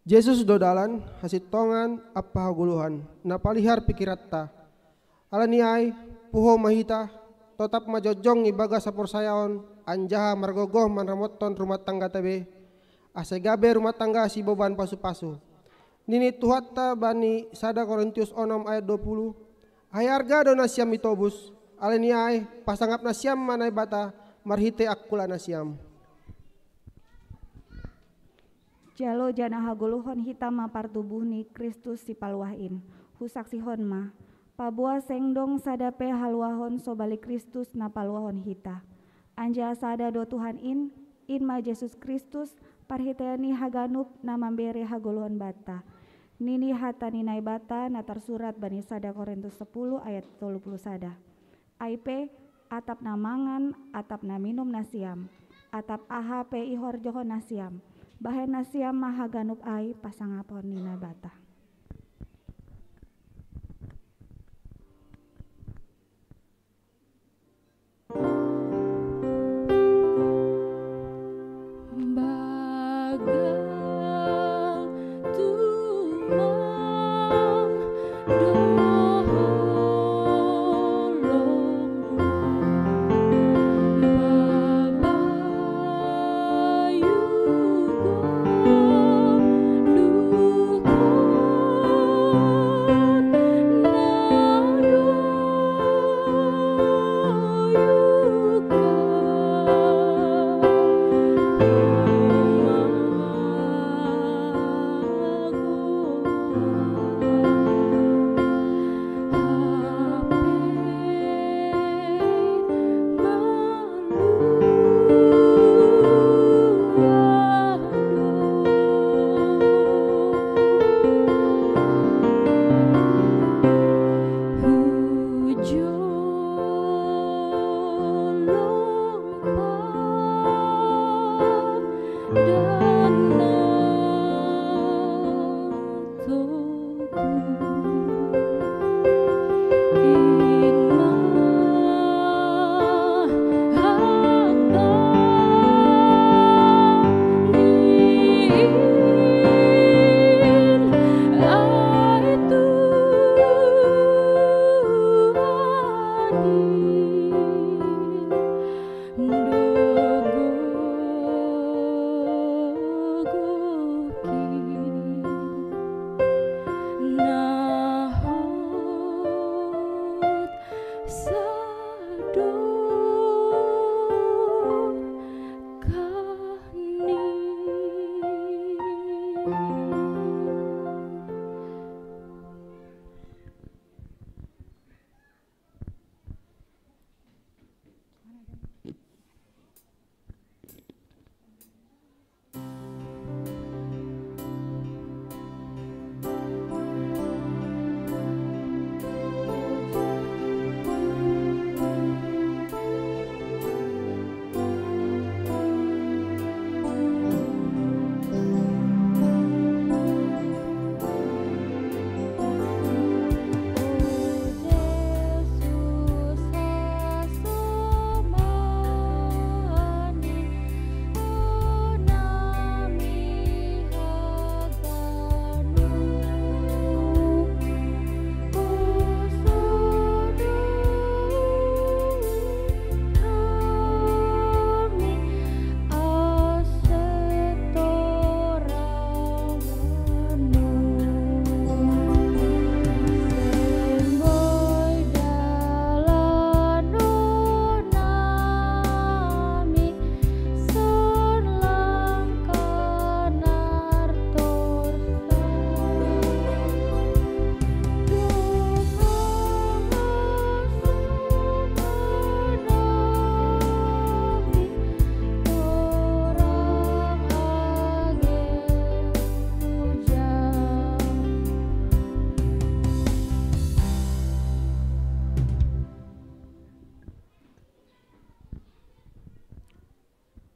Jesus do dalan, hasintongan, ampa hagoluhan, na palihar pikiranta. Ala ni ai, puho ma hita, totap ma jongjong ibagas haporsayaon, anjaha margogoh manramotkon rumah tanggata be, ase gabe rumah tangga siboban pasu-pasu. Nini Tuhanta bani sada Korintus onom ayat dua puluh, ai arga do nasiam itobus, ala ni ai, pasangap nasiam ma Naibata, marhitei angkula nasiam. Jalo janah hagoluhon hita ma partubuh ni Kristus sipaluah in. Husaksihon ma, paboa seng dong sada pe haluahon sobali Kristus na paluahon hita. Anjaha sada do Tuhan in, in ma Jesus Kristus, parhiteion ni haganup na mambere hagoluhon banta. Nini hata ni Naibata na tarsurat bani sada Korintus sepuluh ayat tolu puluh sada. Ai pe, atap na mangan, atap na minum nasiam, atap aha pe ihorjahon nasiam, bahen nasiam ma haganup ai pasangapon ni Naibata.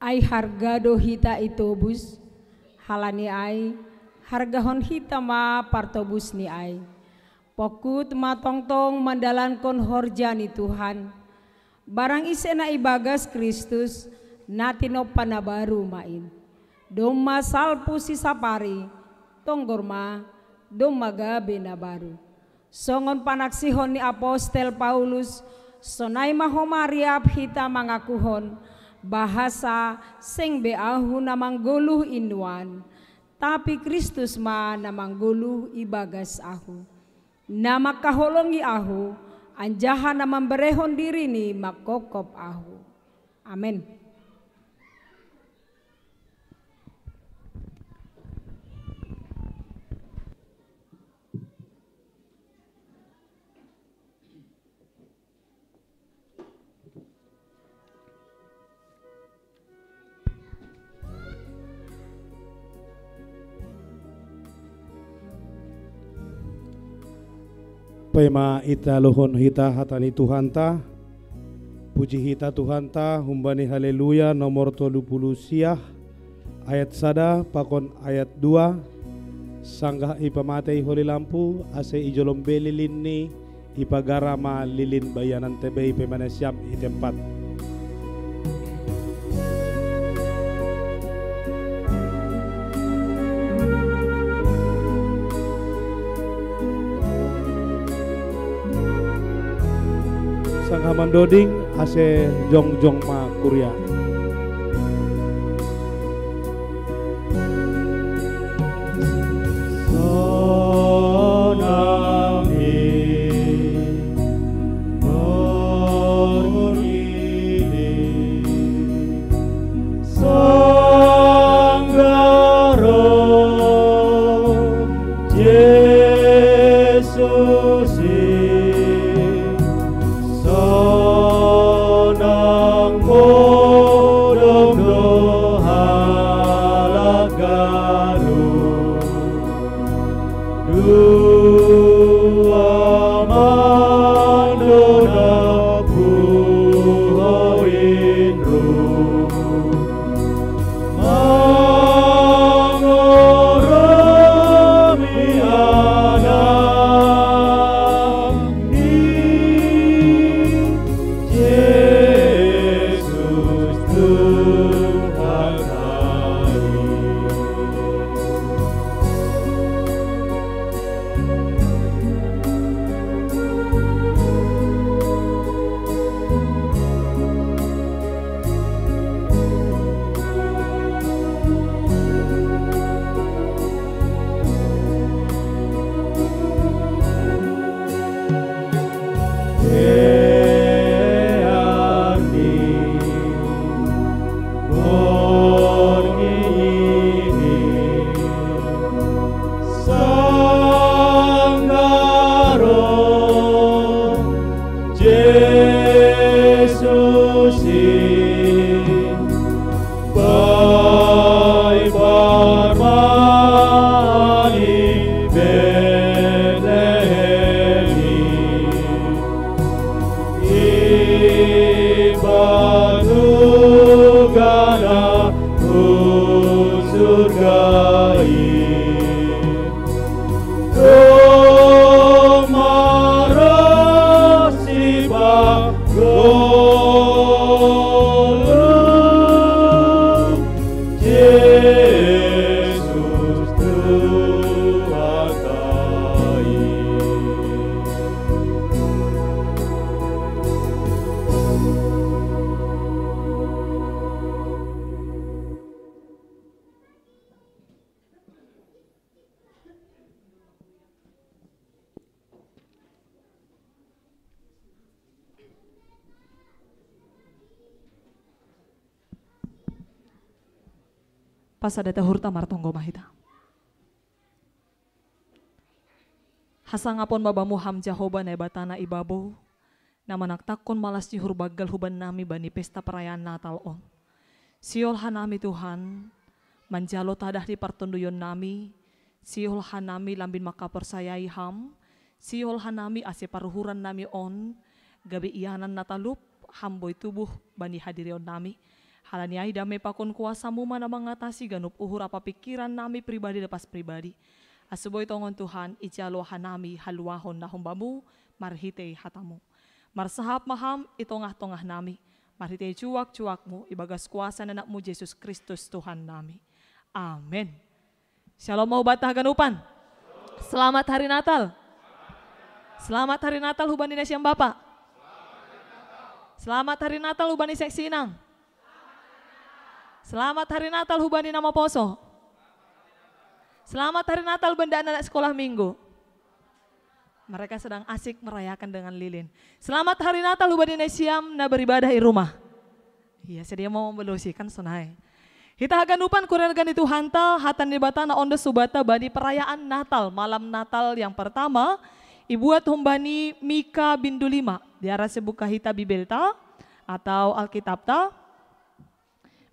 Ai harga do hita i tobus, halani ai hargahon hita ma partobus ni ai. Pongkut ma tongtong mandalankon horja ni Tuhan. Barang ise na ibagas Kristus, na tinompa na baru ma in. Domma salpu sisapari, tonggor ma, domma gabe na baru. Songon panaksihon ni apostel Paulus, sonai ma homa riap hita mangakuhon, bahasa seng be ahu na manggoluh i nuan, tapi Kristus ma na manggoluh ibagas ahu, na mangkaholongi ahu, anjaha na mamberehon dirini mangkopkop ahu. Amen. Paima italuhon hita hata ni Tuhanta, puji hita Tuhanta humbani Haleluya nomor tolu puluh siah, ayat sada pakon ayat dua. Sanggah ipamatei Holy Lampu, ase ijolom be lilinni, ipagara ma lilin baiananta be i pe manasiam i tempat. Sanggah mandoding, ase jongjong ma kuria. Sonang i murni sanggah ro Jesus i, sonang modom do halak galuh. Dua mando na puho inru. Mangorami anak ni Jesus Tuhan kami. Sanggah ro Jesus i, bai parmani Betlehem i, i patugana hun surga i. Domma ro sipagoluh Jesus Tuhanta i. Pasada tahurta martonggo ma hita. Hasangapon ma bamu Ham Jahowa Naibata na i babou, na manaktakkon malas ni uhur banggal hubannami bani pesta perayaan Natal on. Sihol hanami Tuhan, manjalo tadah ni partonduyon nami, sihol hanami lambin mangkaporsayai Ham, sihol hanami ase paruhuran nami on, gabe ianan na talup, Ham boi tubuh bani hadirion nami, Halani ai dame pakon kuasamu ma na mangatasi ganup uhur ampa pikiran nami pribadi lepas pribadi. Asa boi tongon Tuhan ijalo hanami haluahon na humbamu marhitei hatamu. Marsahap ma ham i tongah-tongah nami, marhitei juak-juakmu ibagas kuasa ni anakmu Jesus Kristus Tuhan nami. Amen. Shalom ma hubanta haganupan. Selamat hari Natal. Selamat hari Natal hubani nasiam bapa. Selamat hari Natal hubani seksi inang. Selamat hari Natal hubani na maposo. Selamat hari Natal benda anak sekolah minggu. Mereka sedang asik merayakan dengan lilin. Selamat hari Natal hubani nasiam na beribadah i rumah. Iya, sedia mau membelusi kan sonai. Hita haganupan kurian gani Tuhanta, hata ni Debata na ondos hubanta bani perayaan Natal, malam Natal yang pertama, ibuat humbani Mika bindu lima. Diara sebuka hita Bibelta atau Alkitabta.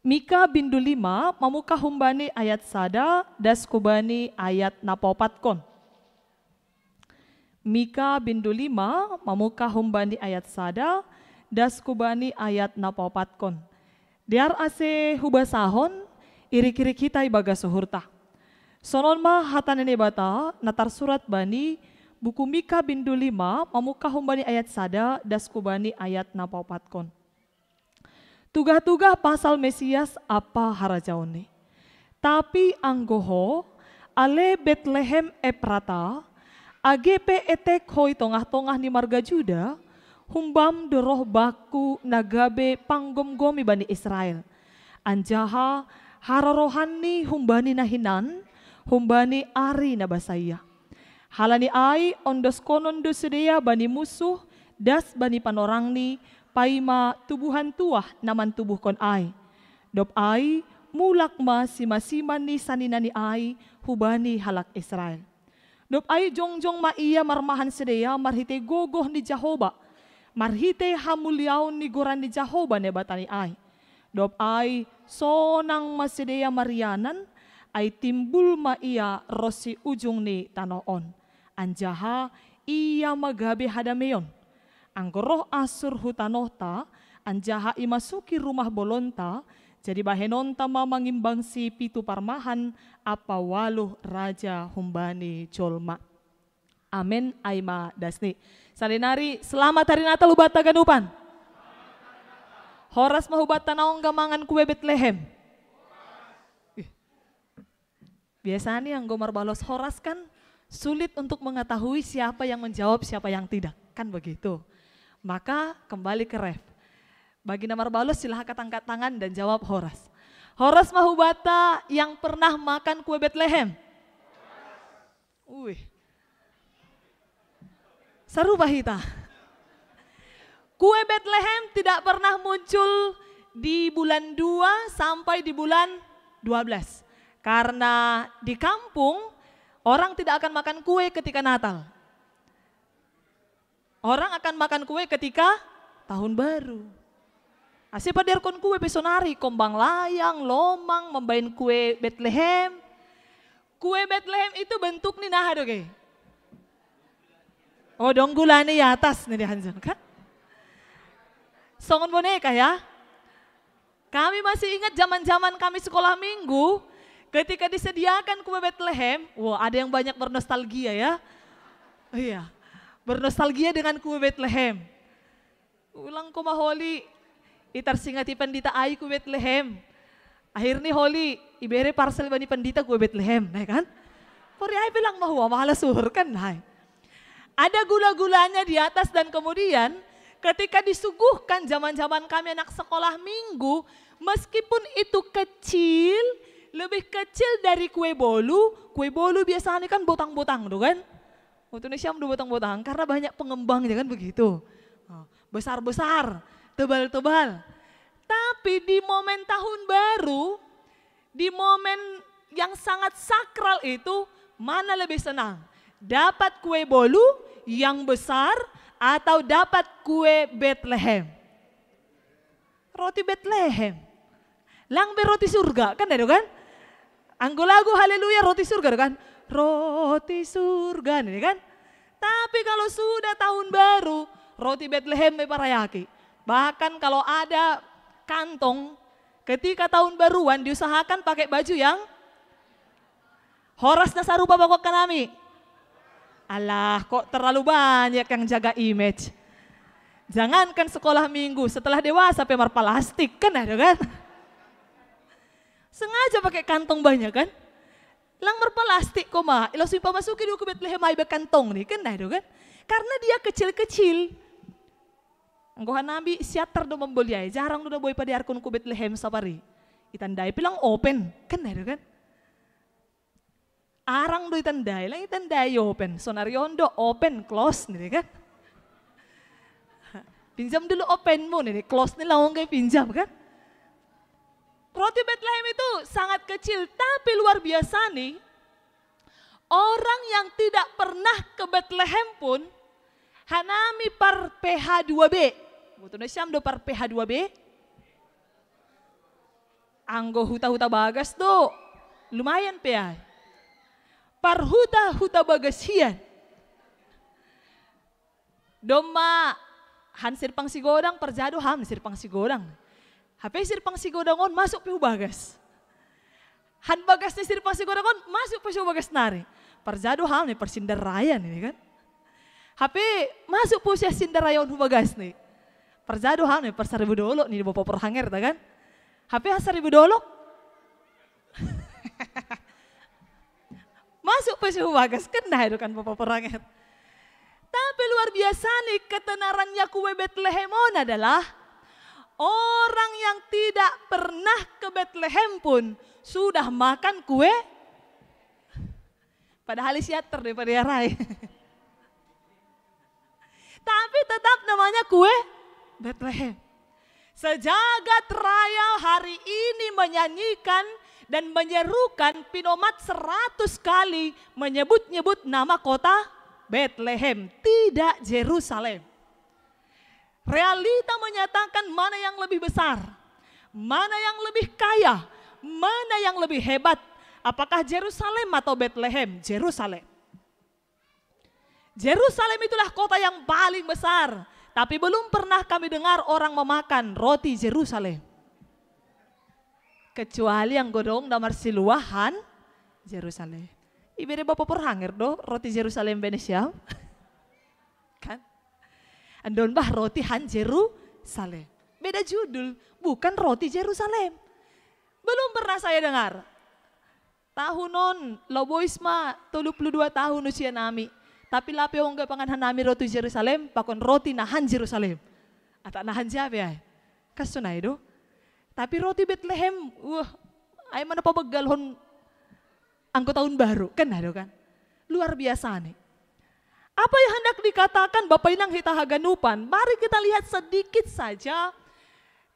Mika bindu lima mamuka humbani ayat sada das hubani ayat na paopatkon. Mika bindu lima mamuka humbani ayat sada das hubani ayat na paopatkon. Dear ase hubasahon, irik-irik hita ibagas uhurta. Sonon ma hata ni Debata na tarsurat bani buku Mika bindu lima mamuka humbani ayat sada das hubani ayat na paopatkon. Tugah-tugah pasal Mesias ampa harajaonni. Tapi anggo ho, ale Betlehem Eprata, age pe etek ho i tongah-tongah ni marga Juda, humbam do roh bakku na gabe panggomgomi bani Israel. Anjaha harorohanni humbani na hinan, humbani ari na basaia. Halani ai ondoskonon do sidea bani munsuh, das bani panorangni, paima tubuhan tuah na mantubuhkon ai. Dob ai, mulak ma simasima ni saninani ai hubani halak Israel. Dob ai jongjong ma ia marmahan sidea marhitei gogoh ni Jahoba, marhitei hamuliaon ni goran ni Jahoba Debatani ai. Dob ai sonang ma sidea marianan, ai timbul ma ia ronsi ujung ni tanoh on. Anjaha ia ma gabe hadameion. Anggo roh Assur hu tanohta, anjaha imasuki rumah bolonta, jadi bahenonta ma mangimbangsi pitu parmahan ampa ualuh raja humbani jolma. Amen, ai ma dasni. Salinari, selamat hari Natal hubanta haganupan. Horas ma hubanta na ongga mangan kue Betlehem. Biasanya anggo marbalos horas kan sulit untuk mengetahui siapa yang menjawab, siapa yang tidak. Kan begitu. Maka kembali ke ref. Bagi na marbalos, silahkan angkat tangan dan jawab horas. Horas ma hubanta yang pernah makan kue Betlehem. Wih. Sarupa hita. Kue Betlehem tidak pernah muncul di bulan dua sampai di bulan dua belas. Karena di kampung, orang tidak akan makan kue ketika Natal. Orang akan makan kue ketika tahun baru. Ase padearkon kue pe sonari, kombang layang, lomang, mambaen kue Betlehem. Kue Betlehem itu bentukni naha do ge? Oh, dong gulana i atas ni dihanjon kan? Songon boneka ya. Kami masih ingat zaman-zaman kami sekolah minggu, ketika disediakan kue Betlehem, wah, ada yang banyak bernostalgia ya. Iya, bernostalgia dengan kue Betlehem. Ulang ko ma holi, i tarsingati pandita ai kue Betlehem. Akhirni holi, ibere parsel bani pandita kue Betlehem, nah kan? Pori ai pe lang mahua mahala suhur kan, nah. Ada gula-gulanya di atas dan kemudian ketika disuguhkan zaman-zaman kami anak sekolah minggu, meskipun itu kecil, lebih kecil dari kue bolu, kue bolu biasanya kan botang-botang tuh kan? Waktu ini siam do botang-botang karena banyak pengembangnya kan begitu. Oh, besar-besar, tebal-tebal. Tapi di momen tahun baru, di momen yang sangat sakral itu, mana lebih senang? Dapat kue bolu yang besar atau dapat kue Betlehem? Roti Betlehem. Lang be roti surga, kan itu kan? Anggo lagu haleluya roti surga kan? Roti surga ini kan? Tapi kalau sudah tahun baru, roti Betlehem me parayaki. Bahkan kalau ada kantong Ketika tahun baruan diusahakan pakai baju yang horas na sarupa bako kanami. Alah, kok terlalu banyak yang jaga image. Jangankan sekolah minggu, setelah dewasa pe marpalastik, kan ada kan? Sengaja pakai kantong banyak kan? Lang marpalastik ko ma, ilo sumpah masuki dulu ku Betlehem ai be kantong ni, kan ada kan? Karena dia kecil-kecil. Anggo hanami siatar do mamboli ai, jarang do na boi padearkon ku Betlehem sapari. Itandai pe lang open, kan ada kan? Arang do itandai, lang itandai open. Sonari on do open, close ni kan? Pinjam dulu openmu ni, close ni lang ongga pinjam kan? Roti Betlehem itu sangat kecil, tapi luar biasa ni. Orang yang tidak pernah ke Betlehem pun, hanami par P H dua B. Butuh na siam do par P H dua B? Anggo huta-huta bagas do, lumayan pe ai. Par huta-huta bagas hian. Domma han Sirpang Sigodang, parjado ham ni Sirpang Sigodang. Hape Sirpang Sigodang on masuk pe hu bagas. Han bagas ni Sirpang Sigodang on masuk pe hu bagas nari. Parjado ham ni par Sindaraya ni kan. Hape masuk pe hu Sindaraya on hu bagas ni. Parjado ham ni par Saribu Dolok ni Bapak Porhanger ta kan. Hape ha Saribu Dolok. Masuk pe hu bagas, kena itu kan Bapak Porhanger. Tapi luar biasa ni ketenarannya kue Betlehem on adalah orang yang tidak pernah ke Betlehem pun sudah makan kue. Padahal siatar daripada rai. Tapi tetap namanya kue Betlehem. Sejagat raya hari ini menyanyikan dan menyerukan pinomat seratus kali menyebut-nyebut nama kota Betlehem, tidak Jerusalem. Realita menyatakan mana yang lebih besar, mana yang lebih kaya, mana yang lebih hebat. Apakah Jerusalem atau Betlehem? Jerusalem. Jerusalem itulah kota yang paling besar, tapi belum pernah kami dengar orang memakan roti Jerusalem. Kecuali yang godong damar siluahan Jerusalem. Ibere Bapak Porhanger do roti Jerusalem Venesia. Kan? Andon bah roti han Jerusalem. Beda judul, bukan roti Jerusalem. Belum pernah saya dengar. Tahun on, lobois ma tolu pulu dua tahun usia nami. Tapi lape ongga pangan hanami roti Jerusalem, pakon roti nahan Jerusalem. Ata nahan jabe ai. Kasunai do. Tapi roti Betlehem, wah, ai mana pabegal hon anggo tahun baru, kan ada kan? Luar biasa nih. Apa yang hendak dikatakan Bapak Inang hita haganupan? Mari kita lihat sedikit saja.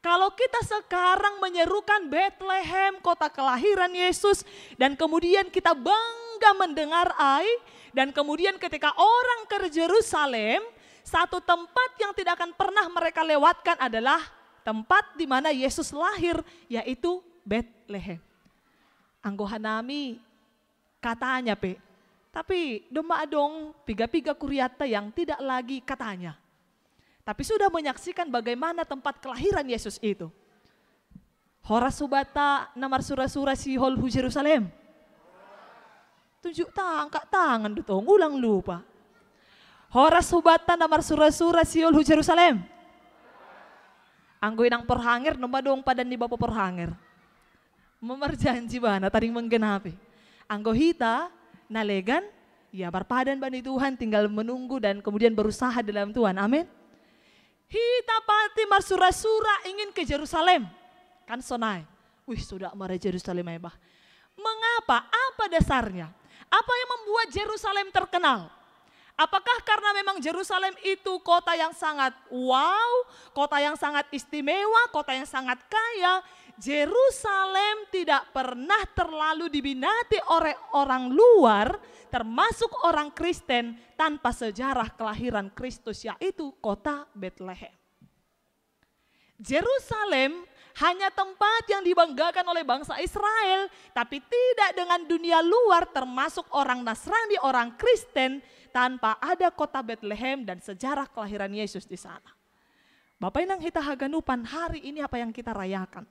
Kalau kita sekarang menyerukan Betlehem, kota kelahiran Yesus, dan kemudian kita bangga mendengar ai, dan kemudian ketika orang ke Jerusalem, satu tempat yang tidak akan pernah mereka lewatkan adalah tempat di mana Yesus lahir, yaitu Betlehem. Anggo hanami katanya pe. Tapi domma adong piga-piga kuriatta yang tidak lagi katanya. Tapi sudah menyaksikan bagaimana tempat kelahiran Yesus itu. Horas hubanta na marsura-sura sihol hu Jerusalem. Tunjuk tangan, angkat tangan do tong, ulang lupa. Horas hubanta na marsura-sura sihol hu Jerusalem. Anggo Inang Porhanger, nomba dong padan ni Bapak Porhanger. Memarjanji bana tading menggenapi. Anggo hita na legan, ya marpadan bani Tuhan, tinggal menunggu dan kemudian berusaha dalam Tuhan. Amin. Hita pati marsura-sura ingin ke Jerusalem. Kan sonai. Wih, sudah mara Jerusalem ai bah. Mengapa? Apa dasarnya? Apa yang membuat Jerusalem terkenal? Apakah karena memang Jerusalem itu kota yang sangat wow, kota yang sangat istimewa, kota yang sangat kaya? Jerusalem tidak pernah terlalu dibinati oleh orang luar, termasuk orang Kristen, tanpa sejarah kelahiran Kristus, yaitu kota Betlehem. Jerusalem hanya tempat yang dibanggakan oleh bangsa Israel, tapi tidak dengan dunia luar, termasuk orang Nasrani, orang Kristen, tanpa ada kota Betlehem dan sejarah kelahiran Yesus di sana. Bapak Inang hita haganupan, hari ini apa yang kita rayakan?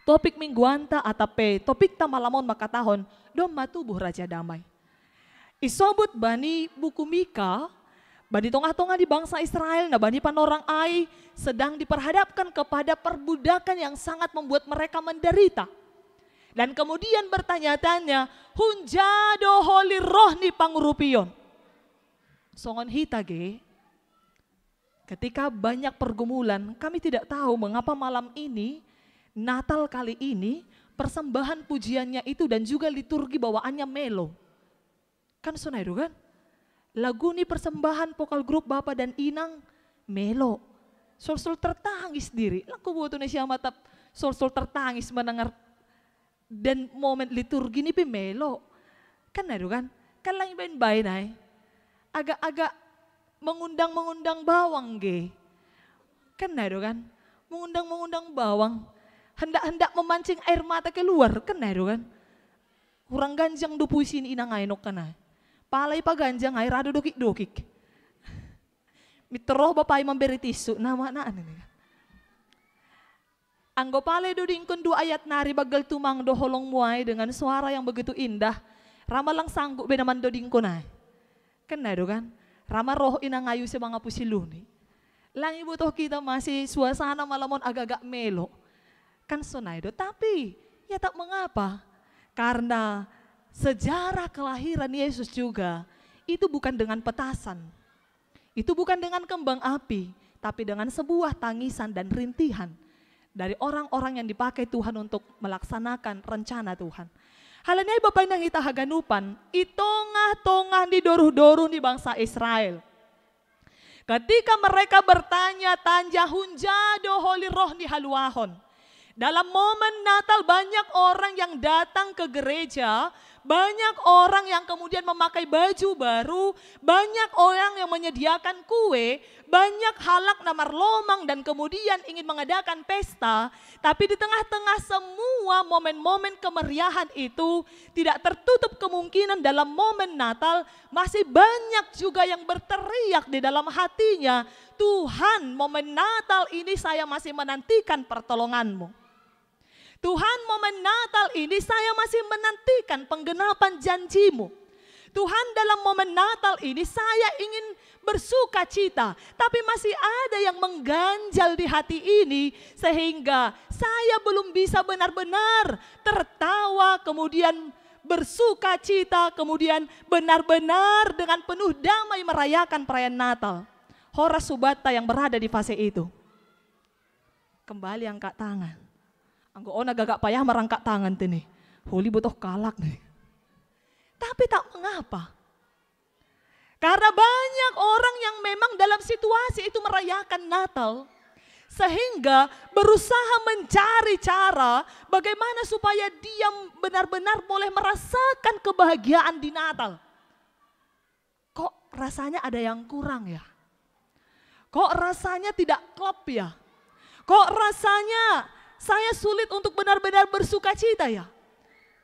Topik mingguanta atau pe topikta malam on makatahon, Domba Tubuh Raja Damai. Isobut bani buku Mika, bani tongah-tongah ni bangsa Israel, na bani panorang ai sedang diperhadapkan kepada perbudakan yang sangat membuat mereka menderita. Dan kemudian bertanya-tanya, hunja do holi roh ni pangurupion. Songon hita ge, ketika banyak pergumulan, kami tidak tahu mengapa malam ini, Natal kali ini, persembahan pujiannya itu dan juga liturgi bawaannya melo. Kan sonai do kan? Lagu ni persembahan vokal grup Bapa dan Inang melo. Solsol tertangis diri. Lagu buat Indonesia mantap, solsol tertangis mendengar dan momen liturgi ni pe melo. Kan nai do kan? Kan lang baen-baen ai. Agak-agak mengundang-mengundang bawang ge. Kan nai do kan? Mengundang-mengundang bawang. Hendak-hendak memancing air mata keluar. Kan nai do kan? Hurang ganjang do puisi ni Inang ai nongkan ai. Pala i paganjang ai rado dokik-dokik. Mitoroh bapa i mambere tisu nama na ini. Anggo pala i dodingkon dua ayat nari, banggal tumang do holongmu ai dengan suara yang begitu indah. Rama lang sanggup be na mandodingkon ai. Kan nai do kan? Rama roh Inang Ayu Semangapusi Luni. Lang ibotoh hita masih suasana malam on agak-agak melo. Kan sonai do, tapi ya tak mengapa. Karena sejarah kelahiran Yesus juga itu bukan dengan petasan. Itu bukan dengan kembang api, tapi dengan sebuah tangisan dan rintihan dari orang-orang yang dipakai Tuhan untuk melaksanakan rencana Tuhan. Hal ni ai bapa inang hita haganupan, i tongah-tongah ni doruh-doruh ni bangsa Israel. Ketika mereka bertanya-tanya, hunja do holi roh ni haluahon. Dalam momen Natal banyak orang yang datang ke gereja, banyak orang yang kemudian memakai baju baru, banyak orang yang menyediakan kue, banyak halak na marlomang dan kemudian ingin mengadakan pesta, tapi di tengah-tengah semua momen-momen kemeriahan itu tidak tertutup kemungkinan dalam momen Natal masih banyak juga yang berteriak di dalam hatinya, Tuhan, momen Natal ini saya masih menantikan pertolonganmu. Tuhan, momen Natal ini saya masih menantikan penggenapan janjimu. Tuhan, dalam momen Natal ini saya ingin bersuka cita, tapi masih ada yang mengganjal di hati ini sehingga saya belum bisa benar-benar tertawa, kemudian bersuka cita, kemudian benar-benar dengan penuh damai merayakan perayaan Natal. Horas subata yang berada di fase itu. Kembali angkat tangan. Anggo on na gagak payah marangkat tangan tene. Holi botoh kalak nih. Tapi tak mengapa. Karena banyak orang yang memang dalam situasi itu merayakan Natal, sehingga berusaha mencari cara bagaimana supaya dia benar-benar boleh merasakan kebahagiaan di Natal. Kok rasanya ada yang kurang ya? Kok rasanya tidak klop ya? Kok rasanya saya sulit untuk benar-benar bersuka cita ya?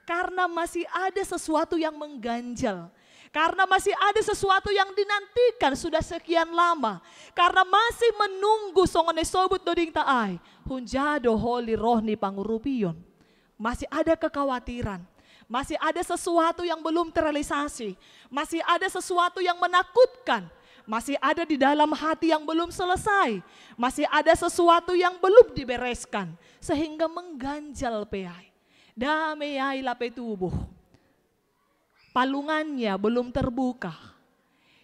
Karena masih ada sesuatu yang mengganjal. Karena masih ada sesuatu yang dinantikan sudah sekian lama. Karena masih menunggu songon na isobut do dagingta ai. Hunja do holi roh ni pangurupion. Masih ada kekhawatiran. Masih ada sesuatu yang belum terrealisasi. Masih ada sesuatu yang menakutkan. Masih ada di dalam hati yang belum selesai. Masih ada sesuatu yang belum dibereskan. Sehingga mengganjal pe ai. Dame ai lape tubuh. Palungannya belum terbuka.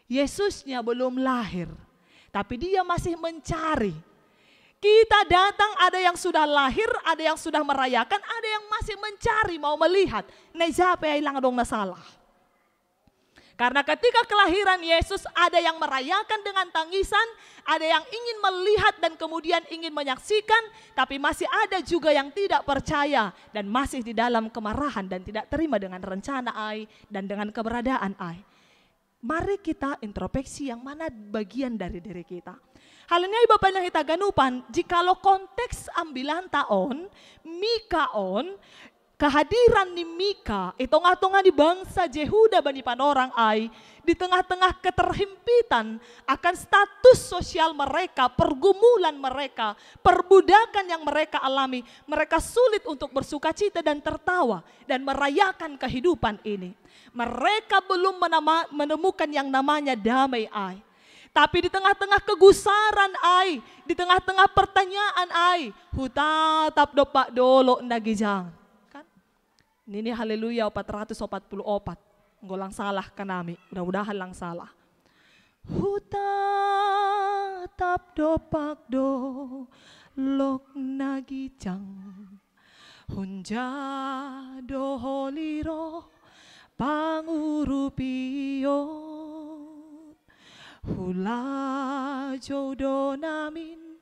Yesusnya belum lahir. Tapi dia masih mencari. Kita datang, ada yang sudah lahir, ada yang sudah merayakan, ada yang masih mencari, mau melihat. Na ija pe ai lang adong na salah. Karena ketika kelahiran Yesus ada yang merayakan dengan tangisan, ada yang ingin melihat dan kemudian ingin menyaksikan, tapi masih ada juga yang tidak percaya dan masih di dalam kemarahan dan tidak terima dengan rencana ai dan dengan keberadaan ai. Mari kita introspeksi yang mana bagian dari diri kita. Hal ni ai bapa inang hita haganupan, jikalau konteks ambilanta on, Mika on, Kehadiran ni Mika i tongah-tongah ni bangsa Jehuda bani panorang ai, di tengah-tengah keterhimpitan akan status sosial mereka, pergumulan mereka, perbudakan yang mereka alami, mereka sulit untuk bersukacita dan tertawa dan merayakan kehidupan ini. Mereka belum menama, menemukan yang namanya damai ai. Tapi di tengah-tengah kegusaran ai, di tengah-tengah pertanyaan ai, hutatap dopak dolo na gijang. Kan? Nini Haleluya empat ratus empat puluh empat. Nggo lang salah kanami, mudah-mudahan lang salah. Hutatap dopak dolok na gijang. Hunja do holi ro pangurupion. Hulajou do namin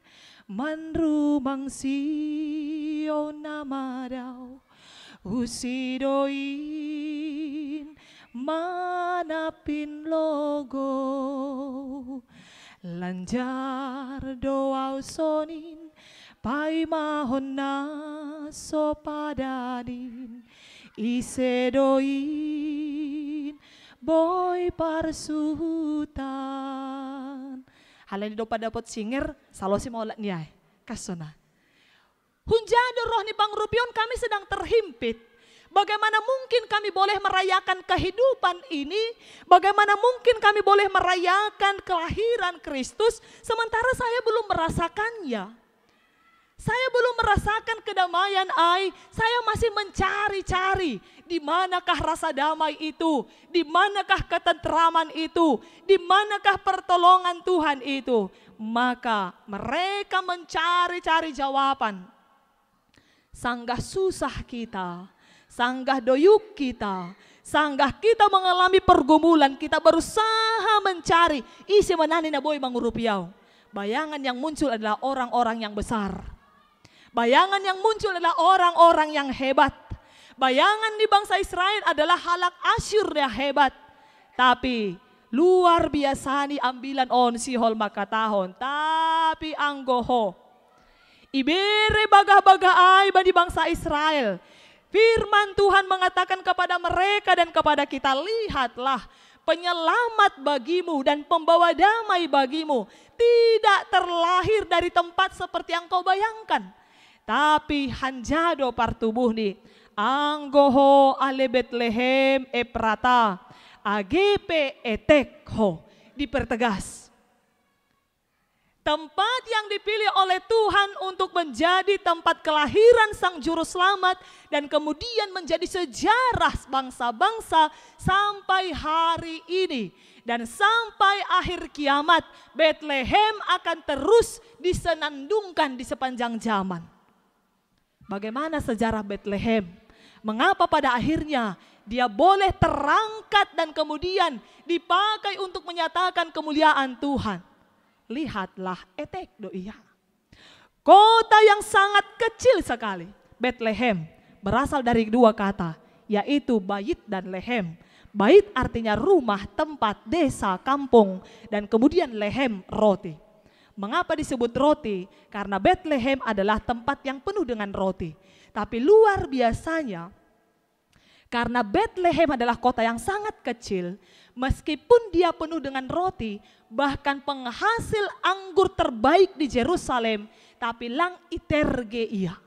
manrumang sio na madao. Husi do in manapin logou. Lanjar do au sonin paimahon na so padanin. Ise do in boi parsuhutan. Halani do padapot singer, salosi ma olat ni ai. Kasona. Hunja do roh ni pangurupion, kami sedang terhimpit. Bagaimana mungkin kami boleh merayakan kehidupan ini? Bagaimana mungkin kami boleh merayakan kelahiran Kristus sementara saya belum merasakannya? Saya belum merasakan kedamaian ai, saya masih mencari-cari di manakah rasa damai itu, di manakah ketentraman itu, di manakah pertolongan Tuhan itu. Maka mereka mencari-cari jawaban. Sanggah susah kita, sanggah doyuk kita, sanggah kita mengalami pergumulan, kita berusaha mencari ise ma nani na boi mangurupi au. Bayangan yang muncul adalah orang-orang yang besar. Bayangan yang muncul adalah orang-orang yang hebat. Bayangan di bangsa Israel adalah halak Asyur yang hebat. Tapi luar biasa ni ambilan on, sihol mangkatahon. Tapi anggo ho, ibere bagah-bagah ai bani bangsa Israel. Firman Tuhan mengatakan kepada mereka dan kepada kita, lihatlah, penyelamat bagimu dan pembawa damai bagimu tidak terlahir dari tempat seperti yang kau bayangkan, tapi hanjado partubuhni. Anggo ho ale Betlehem Eprata, age pe etek ho, dipertegas. Tempat yang dipilih oleh Tuhan untuk menjadi tempat kelahiran Sang Juru Selamat dan kemudian menjadi sejarah bangsa-bangsa sampai hari ini. Dan sampai akhir kiamat, Betlehem akan terus disenandungkan di sepanjang zaman. Bagaimana sejarah Betlehem? Mengapa pada akhirnya dia boleh terangkat dan kemudian dipakai untuk menyatakan kemuliaan Tuhan? Lihatlah, etek do ia. Kota yang sangat kecil sekali, Betlehem, berasal dari dua kata, yaitu bait dan lehem. Bait artinya rumah, tempat, desa, kampung, dan kemudian lehem, roti. Mengapa disebut roti? Karena Betlehem adalah tempat yang penuh dengan roti. Tapi luar biasanya, karena Betlehem adalah kota yang sangat kecil, meskipun dia penuh dengan roti, bahkan penghasil anggur terbaik di Jerusalem, tapi lang iterge ia.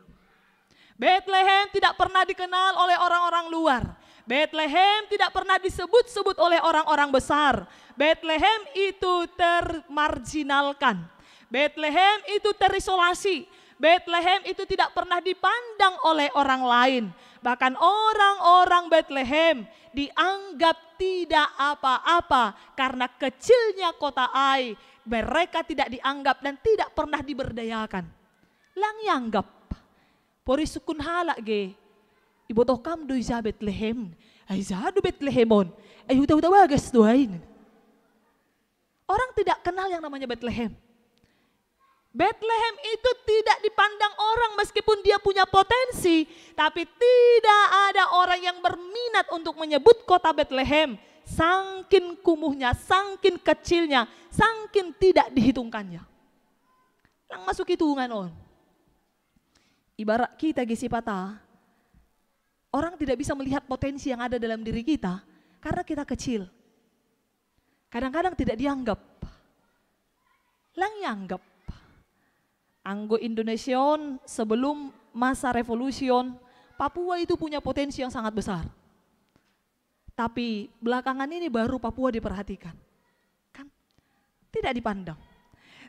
Betlehem tidak pernah dikenal oleh orang-orang luar. Betlehem tidak pernah disebut-sebut oleh orang-orang besar. Betlehem itu termarginalkan. Betlehem itu terisolasi. Betlehem itu tidak pernah dipandang oleh orang lain. Bahkan orang-orang Betlehem dianggap tidak apa-apa karena kecilnya kota ai. Mereka tidak dianggap dan tidak pernah diberdayakan. Lang ianggap. Pori sungkun halak ge. Ibotoh kam do ija Betlehem? Ai ija do Betlehem on? Ai huta-huta bagas do ai. Orang tidak kenal yang namanya Betlehem. Betlehem itu tidak dipandang orang meskipun dia punya potensi, tapi tidak ada orang yang berminat untuk menyebut kota Betlehem. Sangkin kumuhnya, sangkin kecilnya, sangkin tidak dihitungkannya. Lang masuk hitungan on. Ibarat kita ge sipata, Orang tidak bisa melihat potensi yang ada dalam diri kita karena kita kecil. Kadang-kadang tidak dianggap. Lang yanggap. Anggo Indonesia on, sebelum masa revolusi on, Papua itu punya potensi yang sangat besar. Tapi belakangan ini baru Papua diperhatikan. Kan? Tidak dipandang.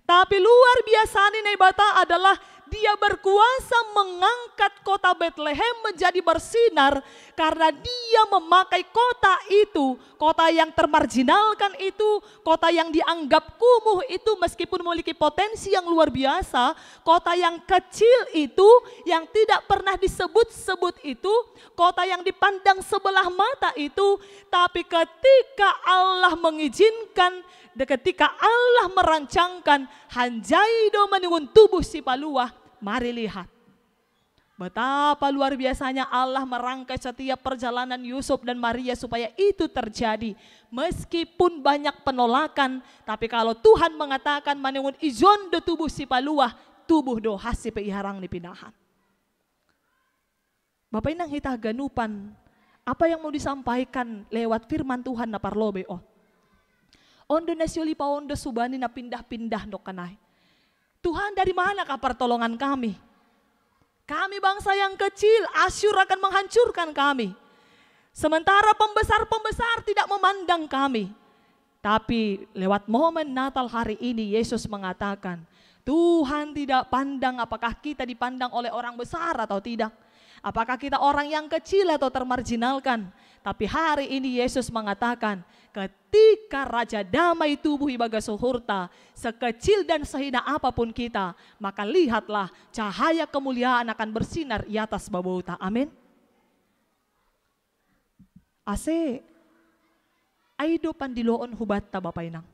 Tapi luar biasa ni Naibata adalah dia berkuasa mengangkat kota Bethlehem menjadi bersinar karena dia memakai kota itu, kota yang termarginalkan itu, kota yang dianggap kumuh itu meskipun memiliki potensi yang luar biasa, kota yang kecil itu yang tidak pernah disebut-sebut itu, kota yang dipandang sebelah mata itu, tapi ketika Allah mengizinkan, de-, ketika Allah merancangkan, hanjai do maningon tubuh si Paluah, mari lihat. Betapa luar biasanya Allah merangkai setiap perjalanan Yusuf dan Maria supaya itu terjadi. Meskipun banyak penolakan, tapi kalau Tuhan mengatakan maningon ijon do tubuh si Paluah, tubuh do hasi pe iharang ni pinahan. Bapak Inang hita haganupan, apa yang mau disampaikan lewat firman Tuhan na parlobei on? On do na siolipa on do subani na pindah-pindah do kanai. Tuhan, dari manakah pertolongan kami? Kami bangsa yang kecil, Asyur akan menghancurkan kami. Sementara pembesar-pembesar tidak memandang kami. Tapi lewat momen Natal hari ini, Yesus mengatakan, Tuhan tidak pandang apakah kita dipandang oleh orang besar atau tidak. Apakah kita orang yang kecil atau termarginalkan. Tapi hari ini Yesus mengatakan, ketika Raja Damai tubuh ibagas uhurta, sekecil dan sehina apapun kita, maka lihatlah, cahaya kemuliaan akan bersinar i atas babouta. Amin. Ase, ai do pandiloon hubanta Bapak Inang.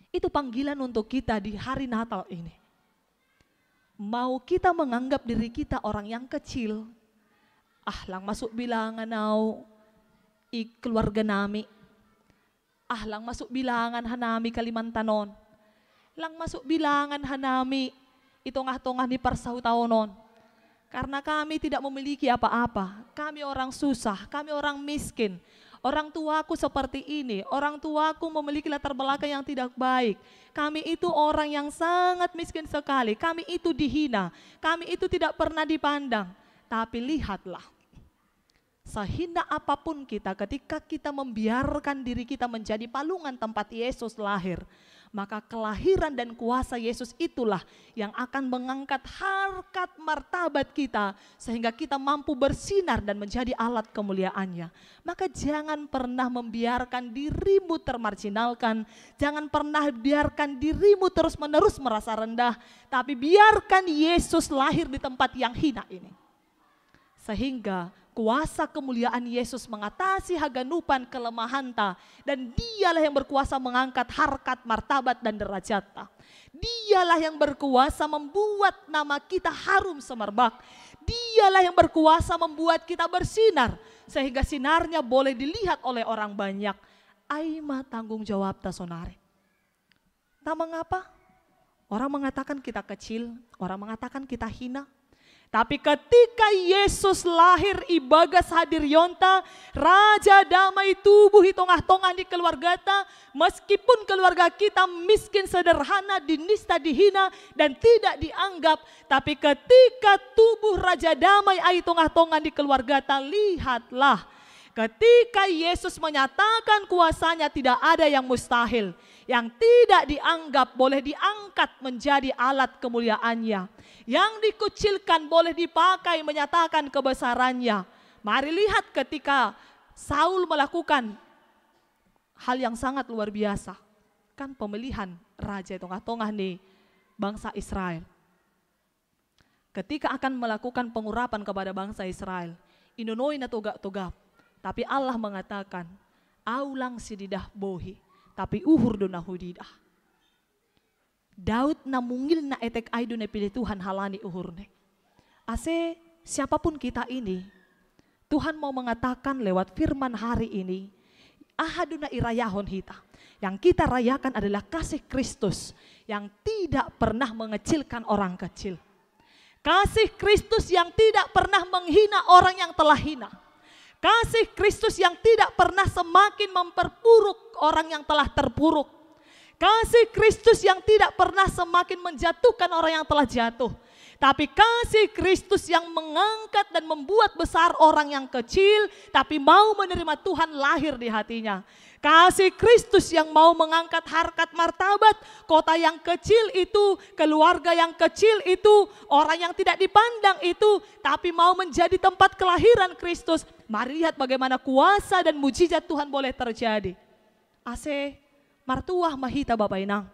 Itu panggilan untuk kita di hari Natal ini. Mau kita menganggap diri kita orang yang kecil. Ah, lang masuk bilangan au i keluarga nami. Ah, lang masuk bilangan hanami Kalimantan on. Lang masuk bilangan hanami i tongah-tongah ni parsahutaon on. Karena kami tidak memiliki apa-apa. Kami orang susah, kami orang miskin. Orang tuaku seperti ini, orang tuaku memiliki latar belakang yang tidak baik. Kami itu orang yang sangat miskin sekali, kami itu dihina, kami itu tidak pernah dipandang. Tapi lihatlah, sehina apapun kita, ketika kita membiarkan diri kita menjadi palungan tempat Yesus lahir, maka kelahiran dan kuasa Yesus itulah yang akan mengangkat harkat martabat kita, sehingga kita mampu bersinar dan menjadi alat kemuliaannya. Maka jangan pernah membiarkan dirimu termarginalkan, jangan pernah biarkan dirimu terus-menerus merasa rendah, tapi biarkan Yesus lahir di tempat yang hina ini. Sehingga kuasa kemuliaan Yesus mengatasi haganupan kelemahanta, dan dialah yang berkuasa mengangkat harkat, martabat, dan derajatta. Dialah yang berkuasa membuat nama kita harum semerbak. Dialah yang berkuasa membuat kita bersinar, sehingga sinarnya boleh dilihat oleh orang banyak. Ai ma tanggung jawabta sonari. Entah mengapa, orang mengatakan kita kecil, orang mengatakan kita hina. Tapi ketika Yesus lahir ibagas hadirionta, Raja Damai tubuh i tongah-tongah ni keluargata, meskipun keluarga kita miskin, sederhana, dinista, dihina, dan tidak dianggap, tapi ketika tubuh Raja Damai ai tongah-tongah ni keluargata, lihatlah, ketika Yesus menyatakan kuasanya, tidak ada yang mustahil. Yang tidak dianggap boleh diangkat menjadi alat kemuliaannya. Yang dikucilkan boleh dipakai menyatakan kebesarannya. Mari lihat ketika Saul melakukan hal yang sangat luar biasa. Kan pemilihan raja i tongah-tongah ni bangsa Israel. Ketika akan melakukan pengurapan kepada bangsa Israel, inonoi na togap-togap. Tapi Allah mengatakan, "Au lang sididah bohi, tapi uhur do na hudidah." Daud na mungil na etek ai do na ipilih Tuhan halani uhurna. Ase, siapapun kita ini, Tuhan mau mengatakan lewat firman hari ini, aha do na irayahon hita. Yang kita rayakan adalah kasih Kristus yang tidak pernah mengecilkan orang kecil. Kasih Kristus yang tidak pernah menghina orang yang telah hina. Kasih Kristus yang tidak pernah semakin memperburuk orang yang telah terpuruk. Kasih Kristus yang tidak pernah semakin menjatuhkan orang yang telah jatuh. Tapi kasih Kristus yang mengangkat dan membuat besar orang yang kecil, tapi mau menerima Tuhan lahir di hatinya. Kasih Kristus yang mau mengangkat harkat martabat kota yang kecil itu, keluarga yang kecil itu, orang yang tidak dipandang itu, tapi mau menjadi tempat kelahiran Kristus. Mari lihat bagaimana kuasa dan mujizat Tuhan boleh terjadi. Ase martuah mahita Bapak Inang.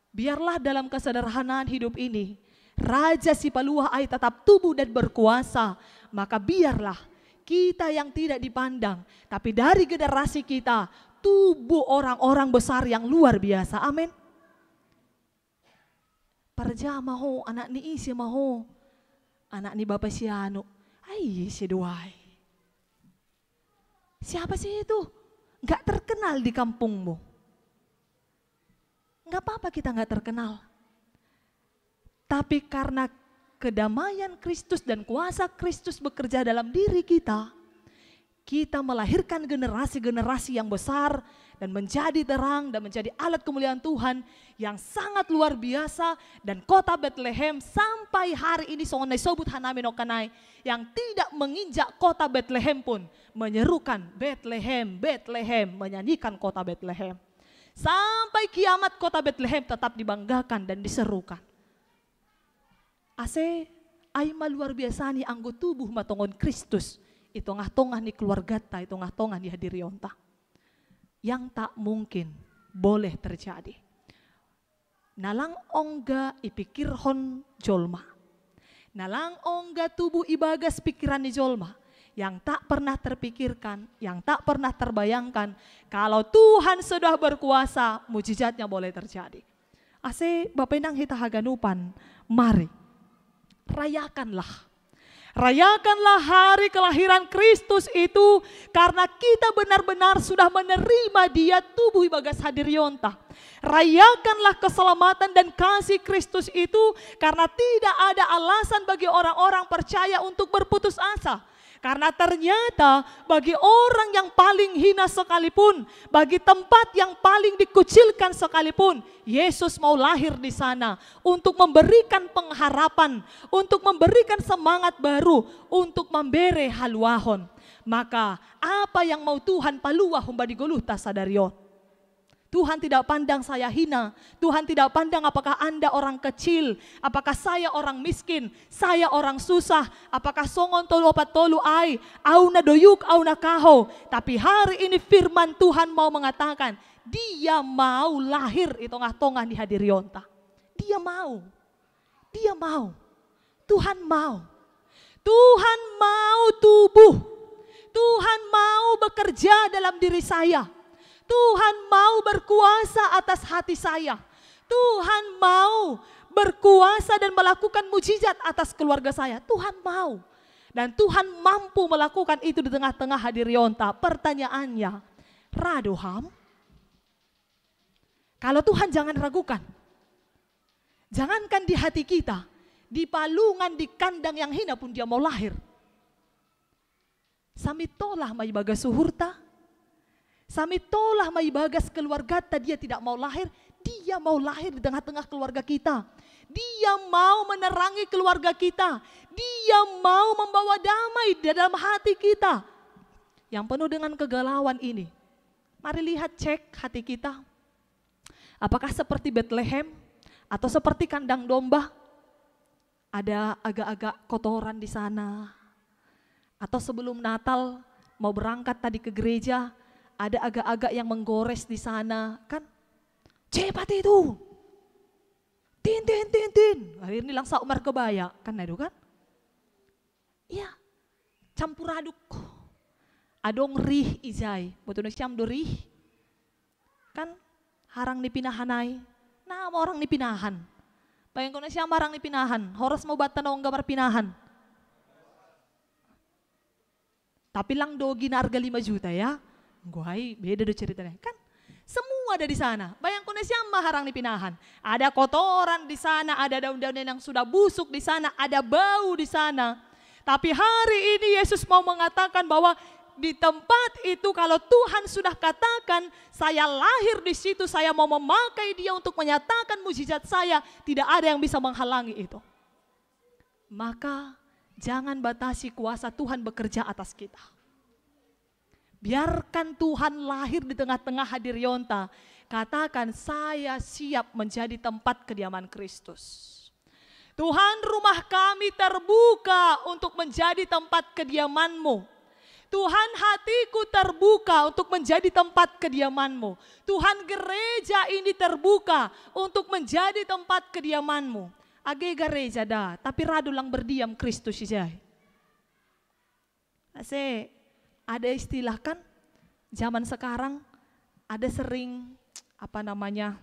Biarlah dalam kesederhanaan hidup ini, Raja si paluah ai tetap tubuh dan berkuasa. Maka biarlah kita yang tidak dipandang, tapi dari generasi kita tubuh orang-orang besar yang luar biasa. Amin. Parja maho, anak ni ise maho, anak ni Bapak si anu. Ai, ise doai. Siapa sih itu? Nggak terkenal di kampungmu. Nggak apa-apa kita nggak terkenal. Tapi karena kedamaian Kristus dan kuasa Kristus bekerja dalam diri kita, kita melahirkan generasi-generasi yang besar dan menjadi terang dan menjadi alat kemuliaan Tuhan yang sangat luar biasa. Dan kota Bethlehem sampai hari ini songon na isobut hanami nongkanai, yang tidak menginjak kota Bethlehem pun menyerukan Bethlehem, Bethlehem, menyanyikan kota Bethlehem. Sampai kiamat kota Bethlehem tetap dibanggakan dan diserukan. Ase ai ma luar biasa ni anggo tubuh ma tongon Kristus i tongah-tongah ni keluargata, i tongah-tongah ni hadirionta. Yang tak mungkin boleh terjadi. Na lang ongga ipikirhon jolma. Na lang ongga tubuh ibagas pikiran ni jolma. Yang tak pernah terpikirkan, yang tak pernah terbayangkan, kalau Tuhan sudah berkuasa, mujizatnya boleh terjadi. Ase Bapak Inang hita haganupan, mari rayakanlah. Rayakanlah hari kelahiran Kristus itu karena kita benar-benar sudah menerima Dia tubuh ibagas hadirionta. Rayakanlah keselamatan dan kasih Kristus itu karena tidak ada alasan bagi orang-orang percaya untuk berputus asa. Karena ternyata bagi orang yang paling hina sekalipun, bagi tempat yang paling dikucilkan sekalipun, Yesus mau lahir di sana untuk memberikan pengharapan, untuk memberikan semangat baru, untuk membere haluahon. Maka apa yang mau Tuhan paluah humbani goluhta sadari on? Tuhan tidak pandang saya hina. Tuhan tidak pandang apakah Anda orang kecil, apakah saya orang miskin, saya orang susah, apakah songon tolu opat tolu ai, au na doyuk, au na kahou. Tapi hari ini firman Tuhan mau mengatakan, Dia mau lahir i tongah-tongah ni hadirionta. Dia mau. Dia mau. Tuhan mau. Tuhan mau tubuh. Tuhan mau bekerja dalam diri saya. Tuhan mau berkuasa atas hati saya. Tuhan mau berkuasa dan melakukan mujizat atas keluarga saya. Tuhan mau. Dan Tuhan mampu melakukan itu di tengah-tengah hadirionta. Pertanyaannya, ra do ham? Kalau Tuhan jangan ragukan. Jangankan di hati kita, di palungan, di kandang yang hina pun Dia mau lahir. Sami tola ma ibagas uhurta, sami tola ma ibagas keluargata Dia tidak mau lahir, Dia mau lahir di tengah-tengah keluarga kita. Dia mau menerangi keluarga kita. Dia mau membawa damai di dalam hati kita yang penuh dengan kegalauan ini. Mari lihat, cek hati kita. Apakah seperti Bethlehem atau seperti kandang domba? Ada agak-agak kotoran di sana. Atau sebelum Natal mau berangkat tadi ke gereja, ada agak-agak yang menggores di sana, kan? Cepat itu. Tin, tin, tin, tin. Akhirnya langsung markebaya, kan, itu kan? Iya. Campur aduk. Adong rih ijai. Boto nasiam do rih? Kan harang ni pinahan ai. Nama orang ni pinahan? Bayangkon nasiam harang ni pinahan. Horas ma ubatta na ongga marpinahan. Tapi lang dogi na harga lima juta ya. Guai, beda do ceritanya. Kan semua ada di sana. Bayangkon Siapa harang ni pinahan? Ada kotoran di sana, ada daun-daunan yang sudah busuk di sana, ada bau di sana. Tapi hari ini Yesus mau mengatakan bahwa di tempat itu, kalau Tuhan sudah katakan, "Saya lahir di situ, saya mau memakai dia untuk menyatakan mujizat saya," tidak ada yang bisa menghalangi itu. Maka jangan batasi kuasa Tuhan bekerja atas kita. Biarkan Tuhan lahir di tengah-tengah hadirionta. Katakan, "Saya siap menjadi tempat kediaman Kristus." Tuhan, rumah kami terbuka untuk menjadi tempat kediaman-Mu. Tuhan, hatiku terbuka untuk menjadi tempat kediaman-Mu. Tuhan, gereja ini terbuka untuk menjadi tempat kediaman-Mu. Age gereja da, tapi ra do lang berdiam Kristus ijai. Ase ada istilah kan, zaman sekarang ada sering, apa namanya,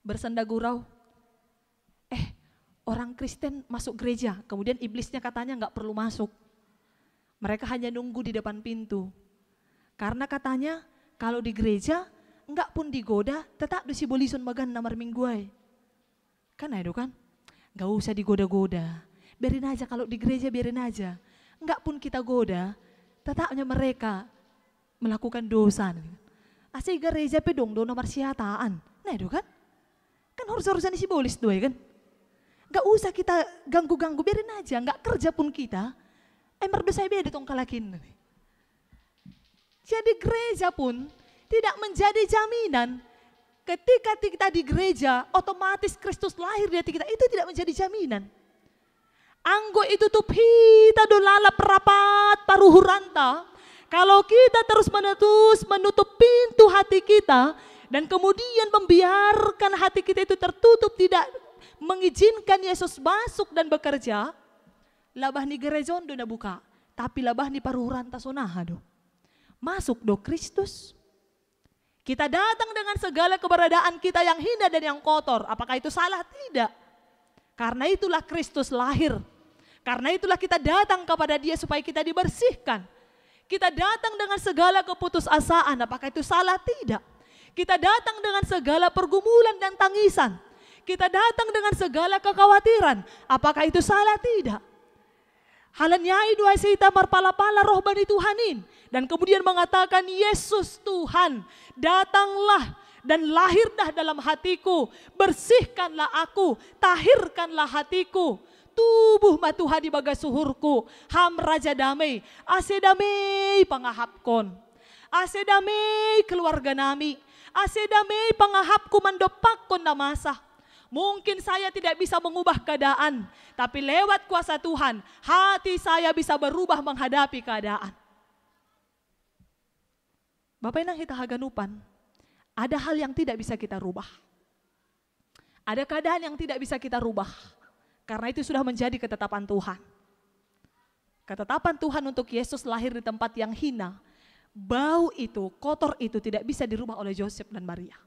bersenda gurau. "Eh, orang Kristen masuk gereja," kemudian iblisnya katanya nggak perlu masuk. Mereka hanya nunggu di depan pintu. Karena katanya, kalau di gereja, nggak pun digoda, tetap do sibolison maganna marminggu ai. Kan ai do kan? Nggak usah digoda-goda. Biarin aja, kalau di gereja biarin aja. Nggak pun kita goda, tetapnya mereka melakukan dosa. Ase i gereja pe dong do na marsihataan. Nah, do kan? Kan harus-harusnya sibolis do ai kan? Nggak usah kita ganggu-ganggu, biarin aja. Nggak kerja pun kita, ai mardosa i be do tong kalak i. Jadi gereja pun tidak menjadi jaminan. Ketika kita di gereja, otomatis Kristus lahir di hati kita. Itu tidak menjadi jaminan. Anggo itutup hita do lalap rapat paruhuranta, kalau kita terus-menerus menutup pintu hati kita dan kemudian membiarkan hati kita itu tertutup, tidak mengizinkan Yesus masuk dan bekerja, labah ni gereja on do na buka, tapi labah ni paruhuranta songon aha do? Masuk do Kristus. Kita datang dengan segala keberadaan kita yang hina dan yang kotor. Apakah itu salah? Tidak. Karena itulah Kristus lahir. Karena itulah kita datang kepada Dia supaya kita dibersihkan. Kita datang dengan segala keputusasaan. Apakah itu salah? Tidak. Kita datang dengan segala pergumulan dan tangisan. Kita datang dengan segala kekhawatiran. Apakah itu salah? Tidak. Halani ai do asa hita marpalapala roh bani Tuhan in. Dan kemudian mengatakan, "Yesus Tuhan, datanglah dan lahirlah dalam hatiku, bersihkanlah aku, tahirkanlah hatiku." Tubuh ma Tuhan ibagas uhurku, Ham Raja Dame, ase dame pangahapkon. Ase dame keluarga nami, ase dame pangahapku mandompakkon na masa. Mungkin saya tidak bisa mengubah keadaan, tapi lewat kuasa Tuhan, hati saya bisa berubah menghadapi keadaan. Bapak Inang hita haganupan, ada hal yang tidak bisa kita rubah. Ada keadaan yang tidak bisa kita rubah, karena itu sudah menjadi ketetapan Tuhan. Ketetapan Tuhan untuk Yesus lahir di tempat yang hina, bau itu, kotor itu tidak bisa dirubah oleh Joseph dan Maria.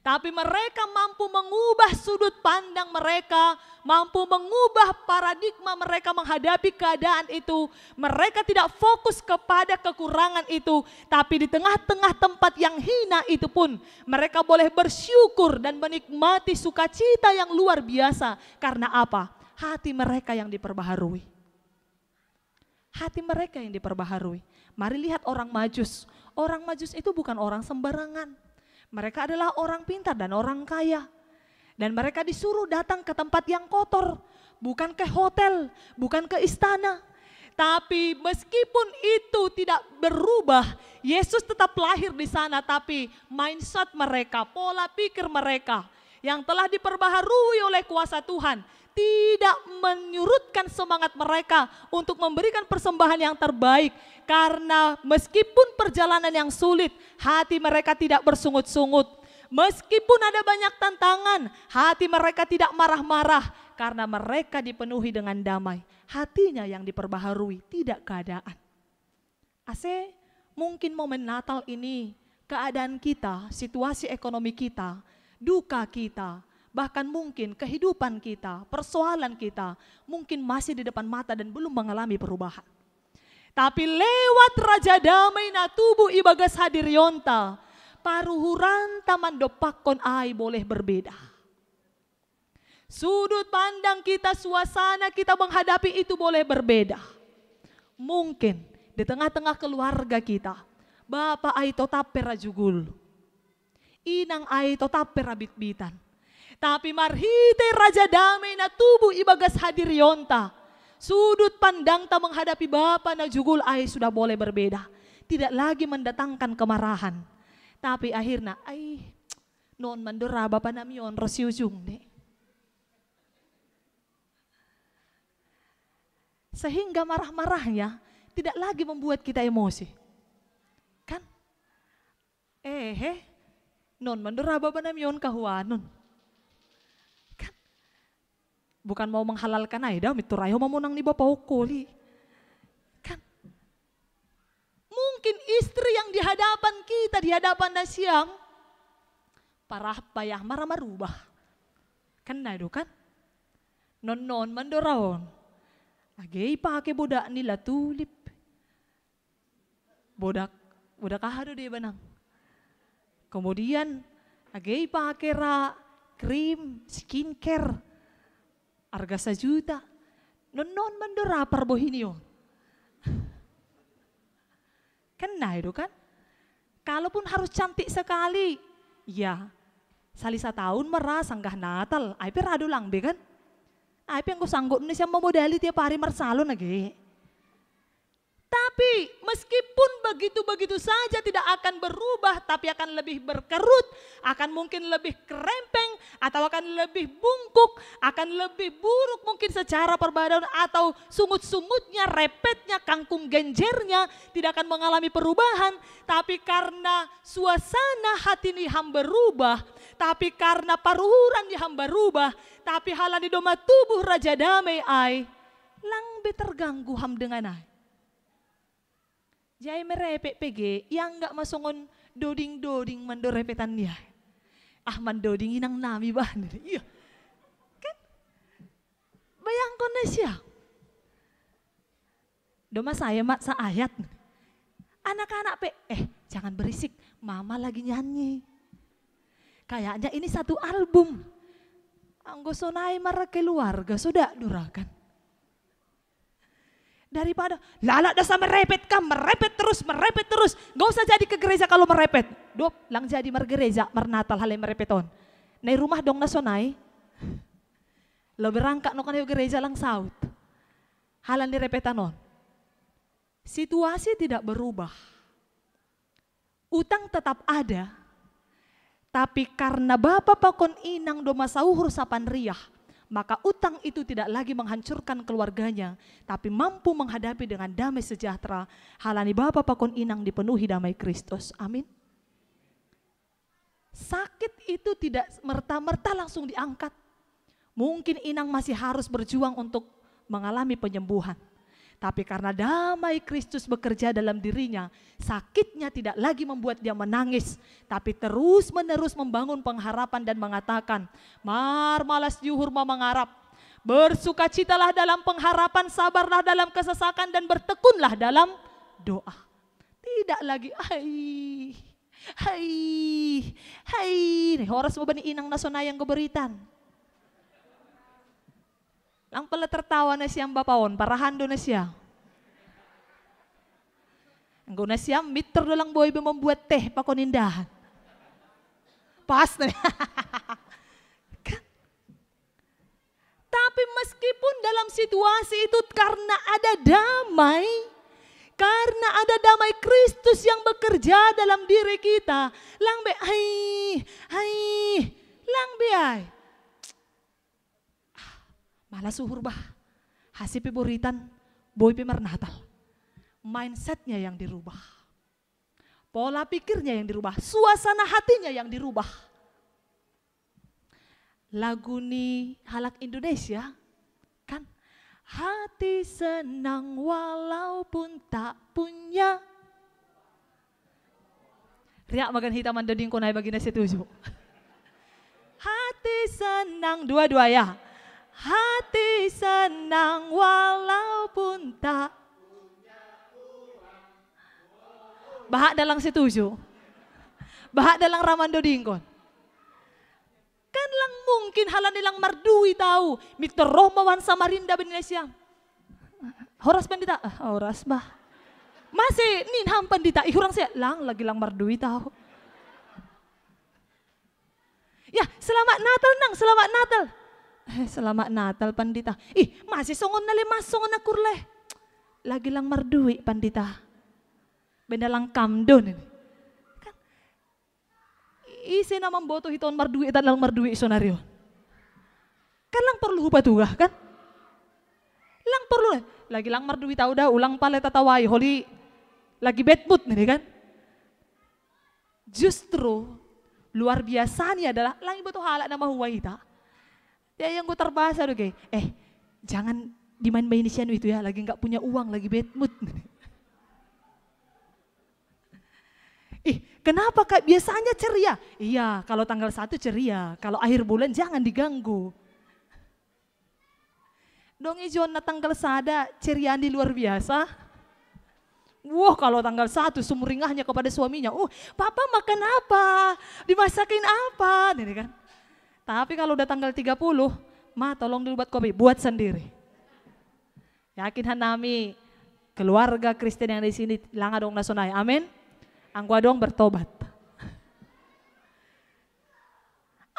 Tapi mereka mampu mengubah sudut pandang mereka, mampu mengubah paradigma mereka menghadapi keadaan itu. Mereka tidak fokus kepada kekurangan itu, tapi di tengah-tengah tempat yang hina itu pun mereka boleh bersyukur dan menikmati sukacita yang luar biasa. Karena apa? Hati mereka yang diperbaharui. Hati mereka yang diperbaharui. Mari lihat orang Majus. Orang Majus itu bukan orang sembarangan. Mereka adalah orang pintar dan orang kaya. Dan mereka disuruh datang ke tempat yang kotor, bukan ke hotel, bukan ke istana. Tapi meskipun itu tidak berubah, Yesus tetap lahir di sana, tapi mindset mereka, pola pikir mereka yang telah diperbaharui oleh kuasa Tuhan tidak menyurutkan semangat mereka untuk memberikan persembahan yang terbaik. Karena meskipun perjalanan yang sulit, hati mereka tidak bersungut-sungut. Meskipun ada banyak tantangan, hati mereka tidak marah-marah karena mereka dipenuhi dengan damai. Hatinya yang diperbaharui, tidak keadaan. Ase, mungkin momen Natal ini, keadaan kita, situasi ekonomi kita, duka kita, bahkan mungkin kehidupan kita, persoalan kita, mungkin masih di depan mata dan belum mengalami perubahan. Tapi lewat Raja Damai na tubu ibagas hadirionta, Paruhuranta mandopakkon ai boleh berbeda. Sudut pandang kita, suasana kita menghadapi itu boleh berbeda. Mungkin di tengah-tengah keluarga kita, bapa ai totap pe ra jugul, inang ai totap pe ra bitbitan. Tapi marhite Raja Damai na tubu ibagas hadirionta, sudut pandangta menghadapi bapa na jugul ai sudah boleh berbeda. Tidak lagi mendatangkan kemarahan. Tapi akhirnya, ai, non mandora bapa nami on ro si ujung ne. Sehingga marah-marahnya tidak lagi membuat kita emosi. Kan? Ehe, non mandora bapa nami on kahuanon. Kan? Bukan mau menghalalkan ai da, mitur ai ho mamonang ni bapa okoli. Kan? Mungkin istri yang di hadapan kita, di hadapan nasiam, parah payah marah marubah. Kan na do kan? Non non mandora on. Age ipake bodak ni La Tulip. Bodak, bodak aha do deba nang. Kemudian age ipake ra krim, skincare, arga sajuta. Non non mandora parbohini on. Kan na do kan? Kalaupun harus cantik sekali, ya, sali sataun ma ra sanggah Natal, ai pe ra do lang be kan? Ai pe anggo sanggup nasiam mamodali tiap hari marsalon age. Tapi meskipun begitu-begitu saja tidak akan berubah, tapi akan lebih berkerut, akan mungkin lebih kerempeng, atau akan lebih bungkuk, akan lebih buruk mungkin secara perbadaan, atau sungut-sungutnya, repetnya, kangkung genjernya tidak akan mengalami perubahan. Tapi karena suasana hati ni ham berubah, tapi karena paruhuran ni ham berubah, tapi halani domma tubuh Raja Damai ai, lang be terganggu ham dengan ai. Jai merepet pege, ianggap ma songon doding-doding mando repetan ni ai. Ah, mandoding inang nami bah. Iya. Kan? Bayangkon nasiam. Domma saya mak sa ayat. Anak-anak pe, eh, jangan berisik, mama lagi nyanyi. Kayaknya ini satu album. Anggo sonai marga keluarga, sudah durakan. Daripada lalak dasar merepet kan, merepet terus, merepet terus. Gak usah jadi ke gereja kalau merepet. Dop, lang jadi margereja, marnatal halai merepet on. Nai rumah dong na sonai. Lo berangkat no kan gereja lang saut. Halani repetan on. Situasi tidak berubah. Utang tetap ada, tapi karena bapa pakon inang domma sauhur sapan riah, maka utang itu tidak lagi menghancurkan keluarganya, tapi mampu menghadapi dengan damai sejahtera. Halani bapa pakon inang dipenuhi damai Kristus. Amin. Sakit itu tidak merta-merta langsung diangkat. Mungkin inang masih harus berjuang untuk mengalami penyembuhan. Tapi karena damai Kristus bekerja dalam dirinya, sakitnya tidak lagi membuat dia menangis, tapi terus-menerus membangun pengharapan dan mengatakan, "Mar malas juhur ma mangarap. Bersukacitalah dalam pengharapan, sabarlah dalam kesesakan, dan bertekunlah dalam doa." Tidak lagi, "Ai, hai, hai." Nih, horas beban inang na sonai anggo beritan. Lang pala tertawa nasiam bapa on, parahan do nasiam. Anggo nasiam mitter do lang boi be membuat teh pakon indahan. Pas nih. Kan? Tapi meskipun dalam situasi itu karena ada damai, karena ada damai Kristus yang bekerja dalam diri kita, lang be ai, ai, lang be ai. Ah, malas uhur bah. Hasi pe boritan, boi pe marnatal. Mindsetnya yang dirubah. Pola pikirnya yang dirubah, suasana hatinya yang dirubah. Lagu ni halak Indonesia kan, hati senang walaupun tak punya. Riak magan hita mandodingkon ai bagi na setuju. Hati senang, dua-dua ya. Hati senang walaupun tak. Bahat dalang setuju. Bahat da lang raman do dingkon. Kan lang mungkin halani lang mardui tau. Mitor roh ma wan Samarinda ba nina sian. Horas pandita. Ah, horas bah. Masi nin ham pandita. Ih, hurang sia. Lang, lagi lang mardui tau. Ya, selamat Natal nang, selamat Natal. Eh, selamat Natal pandita. Ih, masi songon na lemas songon na kurle. Lagi lang mardui pandita. Benda lang kam do nini. Kan ise na mamboto hiton mardui, tan lang mardui sonari on. Kan lang porlu hupatugah kan? Lang porlu. Lagi lang mardui tau da, ulang pale tatawai holi lagi bad mood nini kan? Justru luar biasanya adalah lang iboto halak na mahua hita. Ya, yang gue terbasa do ge. Eh, jangan dimain-main sian itu ya, lagi nggak punya uang, lagi bad mood. Ih, kenapa Kak? Biasanya ceria. Iya, kalau tanggal satu ceria, kalau akhir bulan jangan diganggu. Dong ijon na tanggal sada ceria ni luar biasa. Wah, kalau tanggal satu sumringahnya kepada suaminya. Uh, papa makan apa? Dimasakin apa? Ini kan. Tapi kalau udah tanggal tiga puluh, ma tolong dulu buat kopi, buat sendiri. Yakin hanami keluarga Kristen yang di sini lang adong na sonai. Amin. Anggo adong bertobat.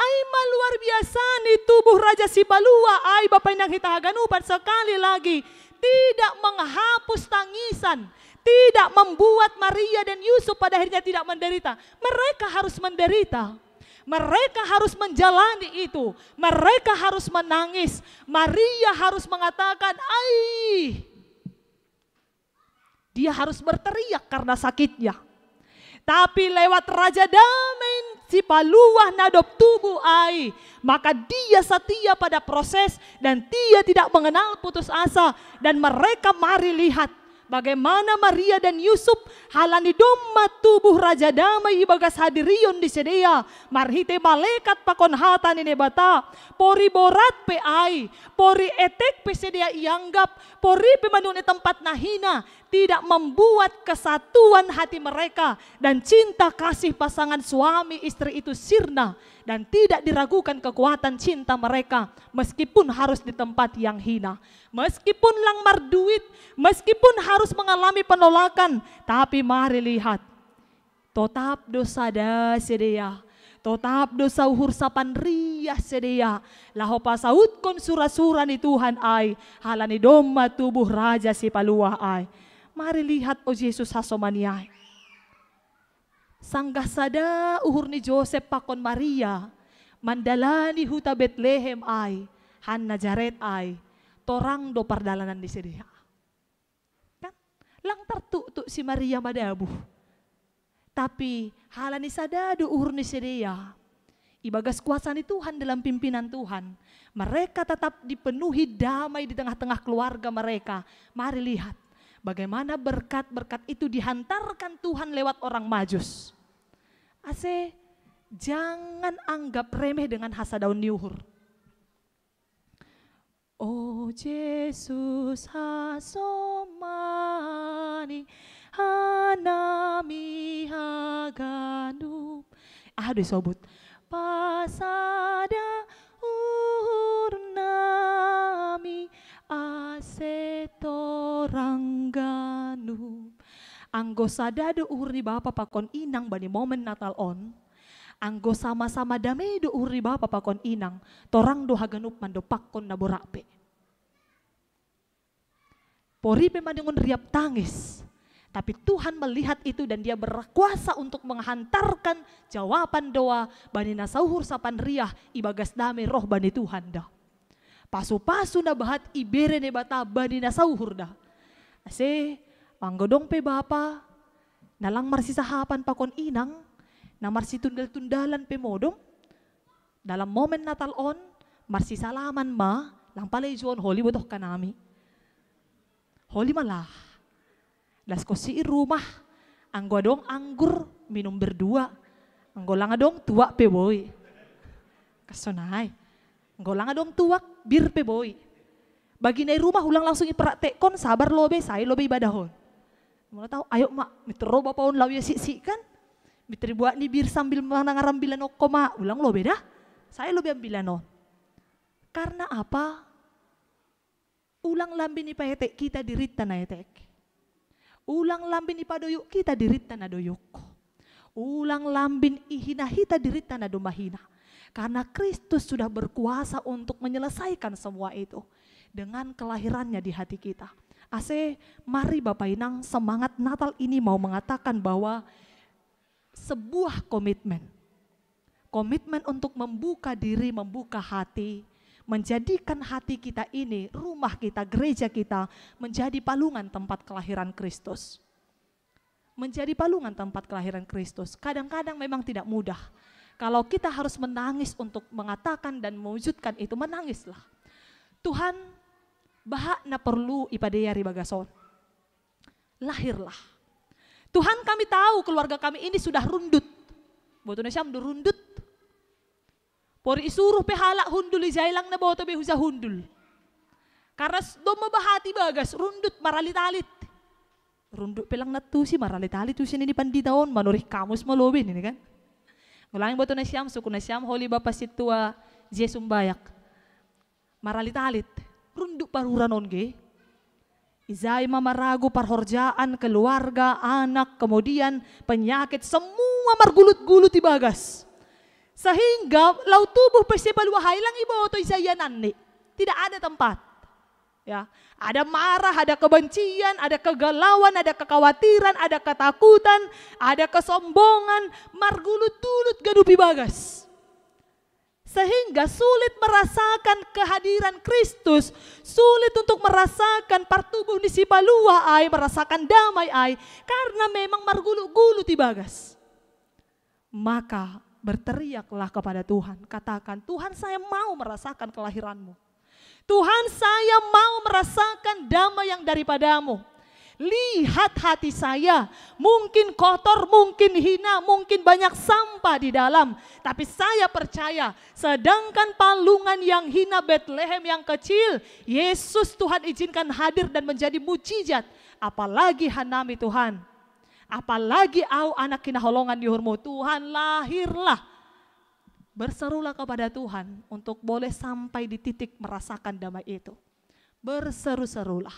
Ai ma luar biasa ni tubuh Raja Sipalua, ai Bapak Inang hita haganupan, sekali lagi tidak menghapus tangisan, tidak membuat Maria dan Yusuf pada akhirnya tidak menderita. Mereka harus menderita. Mereka harus menjalani itu. Mereka harus menangis. Maria harus mengatakan, ai, dia harus berteriak karena sakitnya. Tapi lewat Raja Damai Sipalua na dob tubu ai, maka dia setia pada proses dan dia tidak mengenal putus asa. Dan mereka mari lihat bagaimana Maria dan Yusuf halani domma tubuh Raja Damai ibagas hadirion di sidea marhite malekat pakon hata ni Naibata. Pori borat pe ai, pori etek pe sidea ianggap, pori pe manuk ni tempat na hina, tidak membuat kesatuan hati mereka dan cinta kasih pasangan suami istri itu sirna dan tidak diragukan kekuatan cinta mereka meskipun harus di tempat yang hina, meskipun lang marduit, meskipun harus mengalami penolakan, tapi mari lihat, totap do sada sidea, totap do sauhur sapan riah sidea, laho pasautkon sura-sura ni Tuhan ai, halani domma tubuh Raja Sipalua ai. Mari lihat, o Jesus, hasomani ai. Sanggah sada uhur ni Josep pakon Maria mandalani huta Betlehem ai, han Nazaret ai, torang do pardalanan ni sidea. Kan? Lang tartuktuk si Maria madabuh. Tapi halani sada do uhur ni sidea, ibagas kuasa ni Tuhan dalam pimpinan Tuhan, mereka tetap dipenuhi damai di tengah-tengah keluarga mereka. Mari lihat bagaimana berkat-berkat itu dihantarkan Tuhan lewat orang Majus. Ase, jangan anggap remeh dengan hasadaon ni uhur. O Jesus, hasomani hanami haganup. Ah, disobut. Pasada uhur nami ase torang ganup. Anggo sada do uhur ni bapa pakon inang bani momen Natal on, anggo sama-sama dame do uhur ni bapa pakon inang, torang do haganup mandopakkon na borat pe. Pori pe maningon riap tangis, tapi Tuhan melihat itu dan Dia berkuasa untuk menghantarkan jawaban doa bani na sauhur sapan riah ibagas dame roh bani Tuhan da. Pasu-pasu na bahat ibere Naibata bani na sauhur da. Ase, anggo dong pe bapa na lang marsisahapan pakon inang, na marsitundal-tundalan pe modom, dalam momen Natal on, marsisalaman ma, lang pala ijuon holi botoh kanami. Holi ma lah. Das konsi i rumah, anggo adong anggur, minum berdua. Anggo lang adong tuak pe boi. Kasonai. Anggo lang adong tuak, bir pe boi. Bagi na i rumah ulang langsung ipraktekkon, sabar lobe, sai lobe ibadahon. Molo tau, ayo ma, mitor ro bapa on laho ia sik-sik kan. Bitri buat ni bir sambil manangaram bilanokko ma, ulang lo beda. Saya lo bilang bilanon. Karena apa? Ulang lambin ipaetek kita diritta na etek. Ulang lambin ipadoyuk kita diritta na doyuk. Ulang lambin ihina hita diritta na do mahina. Karena Kristus sudah berkuasa untuk menyelesaikan semua itu dengan kelahirannya di hati kita. Ase, mari Bapak Inang, semangat Natal ini mau mengatakan bahwa sebuah komitmen. Komitmen untuk membuka diri, membuka hati, menjadikan hati kita ini, rumah kita, gereja kita, menjadi palungan tempat kelahiran Kristus. Menjadi palungan tempat kelahiran Kristus. Kadang-kadang memang tidak mudah. Kalau kita harus menangis untuk mengatakan dan mewujudkan itu, menangislah. Tuhan, baha na perlu ipadea ri bagason. Lahirlah. Tuhan, kami tahu keluarga kami ini sudah rundut. Boto nasiam do rundut? Pori isuruh pe halak hundul, ijai lang naboto be huja hundul. Karena s-, domma bahati bagas, rundut, maralit-alit. Rundut pe lang natusi, maralit-alit tusi ni pandita on, manorih kamus ma lobi ni kan. Ngulangi boto nasiam, suku nasiam, holi Bapa Sintua, Jesum Bayak. Maralit-alit, runduk paruran on ge. Ijai ma maragu parhorjaan, keluarga, anak, kemudian penyakit, semua margulut-gulut ibagas. Sehingga lau tubuh pe sipalua hai lang iboto ijai iananni. Tidak ada tempat. Ya, ada marah, ada kebencian, ada kegalauan, ada kekhawatiran, ada ketakutan, ada kesombongan, margulut-gulut ganup ibagas. Sehingga sulit merasakan kehadiran Kristus, sulit untuk merasakan partubuh ni sipalua ai, merasakan damai ai, karena memang margulut-gulut ibagas. Maka berteriaklah kepada Tuhan, katakan, "Tuhan, saya mau merasakan kelahiranmu. Tuhan, saya mau merasakan damai yang daripadamu. Lihat hati saya, mungkin kotor, mungkin hina, mungkin banyak sampah di dalam. Tapi saya percaya, sedangkan palungan yang hina Betlehem yang kecil, Yesus Tuhan izinkan hadir dan menjadi mujizat. Apalagi hanami Tuhan. Apalagi au anak hinaholongan di uhurmu, Tuhan, lahirlah." Berserulah kepada Tuhan untuk boleh sampai di titik merasakan damai itu. Berseru-serulah.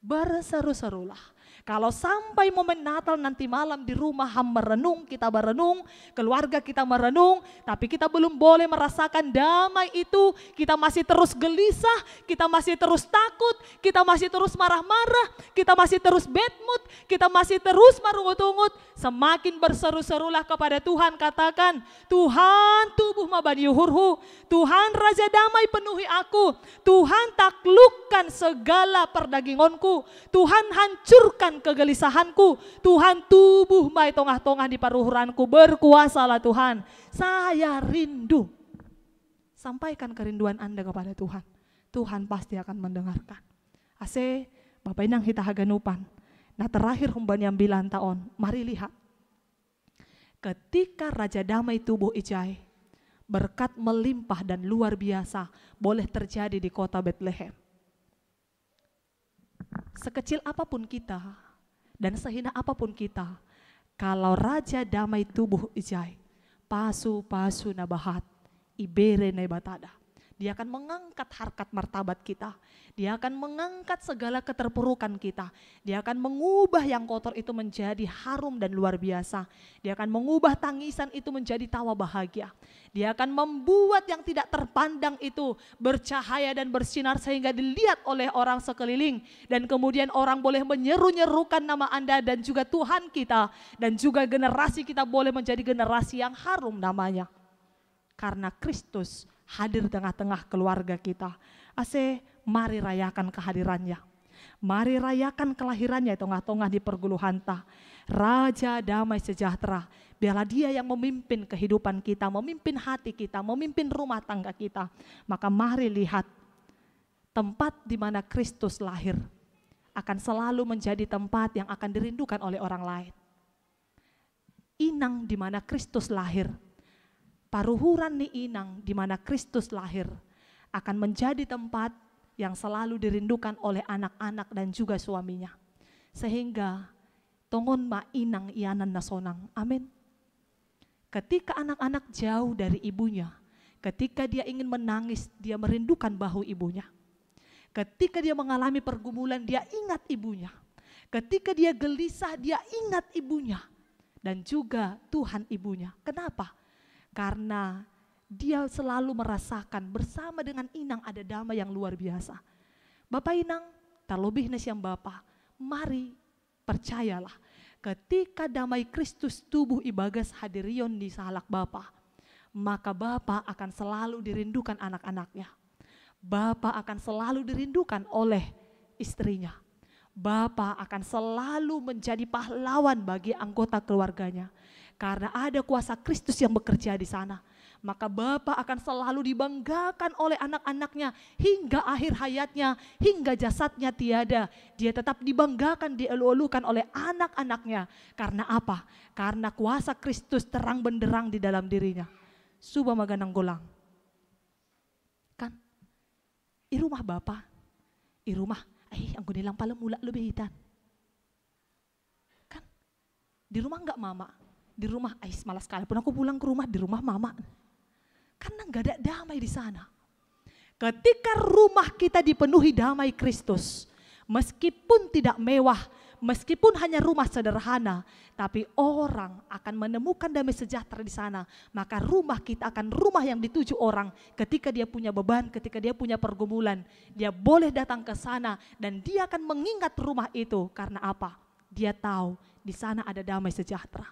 Berseru-serulah. Kalau sampai momen Natal nanti malam di rumah ham merenung, kita merenung, keluarga kita merenung, tapi kita belum boleh merasakan damai itu, kita masih terus gelisah, kita masih terus takut, kita masih terus marah-marah, kita masih terus bad mood, kita masih terus marungut-ungut, semakin berseru-serulah kepada Tuhan, katakan, "Tuhan, tubuh ma bani uhurhu. Tuhan, Raja Damai, penuhi aku. Tuhan, taklukkan segala perdagingonku. Tuhan, hancurkan kegelisahanku. Tuhan, tubuh ma i tongah-tongah ni paruhuranku. Berkuasalah, Tuhan. Saya rindu." Sampaikan kerinduan Anda kepada Tuhan. Tuhan pasti akan mendengarkan. Ase, Bapa Inang hita haganupan, na terakhir humbani ambilanta on, mari lihat. Ketika Raja Damai tubuh ijai, berkat melimpah dan luar biasa boleh terjadi di kota Betlehem. Sekecil apapun kita dan sehina apapun kita, kalau Raja Damai tubuh ijai, pasu-pasu na bahat ibere Naibatada. Dia akan mengangkat harkat martabat kita. Dia akan mengangkat segala keterpurukan kita. Dia akan mengubah yang kotor itu menjadi harum dan luar biasa. Dia akan mengubah tangisan itu menjadi tawa bahagia. Dia akan membuat yang tidak terpandang itu bercahaya dan bersinar sehingga dilihat oleh orang sekeliling. Dan kemudian orang boleh menyeru-nyerukan nama Anda dan juga Tuhan kita. Dan juga generasi kita boleh menjadi generasi yang harum namanya. Karena Kristus hadir di tengah-tengah keluarga kita. Ase, mari rayakan kehadirannya. Mari rayakan kelahirannya di tengah-tengah di perguluhanta. Raja damai sejahtera. Biarlah dia yang memimpin kehidupan kita, memimpin hati kita, memimpin rumah tangga kita. Maka mari lihat tempat di mana Kristus lahir akan selalu menjadi tempat yang akan dirindukan oleh orang lain. Inang di mana Kristus lahir. Paruhuran ni inang di mana Kristus lahir akan menjadi tempat yang selalu dirindukan oleh anak-anak dan juga suaminya. Sehingga tongon ma inang ianan na sonang. Amin. Ketika anak-anak jauh dari ibunya, ketika dia ingin menangis, dia merindukan bahu ibunya. Ketika dia mengalami pergumulan, dia ingat ibunya. Ketika dia gelisah, dia ingat ibunya. Dan juga Tuhan ibunya. Kenapa? Karena dia selalu merasakan bersama dengan inang ada damai yang luar biasa. Bapak inang, terlebih na siam Bapa, mari percayalah, ketika damai Kristus tubuh ibagas hadirion di sahalak Bapa, maka Bapa akan selalu dirindukan anak-anaknya. Bapa akan selalu dirindukan oleh istrinya. Bapa akan selalu menjadi pahlawan bagi anggota keluarganya. Karena ada kuasa Kristus yang bekerja di sana. Maka Bapa akan selalu dibanggakan oleh anak-anaknya hingga akhir hayatnya, hingga jasadnya tiada. Dia tetap dibanggakan, dielu-elukan oleh anak-anaknya. Karena apa? Karena kuasa Kristus terang benderang di dalam dirinya. Suba maganang golang. Kan? I rumah Bapa, i rumah, eh, anggo nilang pala mulak lo be hitan. Kan? Di rumah nggak Mama? Di rumah, ais, malas sekali pun aku pulang ke rumah, di rumah Mama. Karena nggak ada damai di sana. Ketika rumah kita dipenuhi damai Kristus, meskipun tidak mewah, meskipun hanya rumah sederhana, tapi orang akan menemukan damai sejahtera di sana. Maka rumah kita akan rumah yang dituju orang ketika dia punya beban, ketika dia punya pergumulan. Dia boleh datang ke sana dan dia akan mengingat rumah itu. Karena apa? Dia tahu di sana ada damai sejahtera.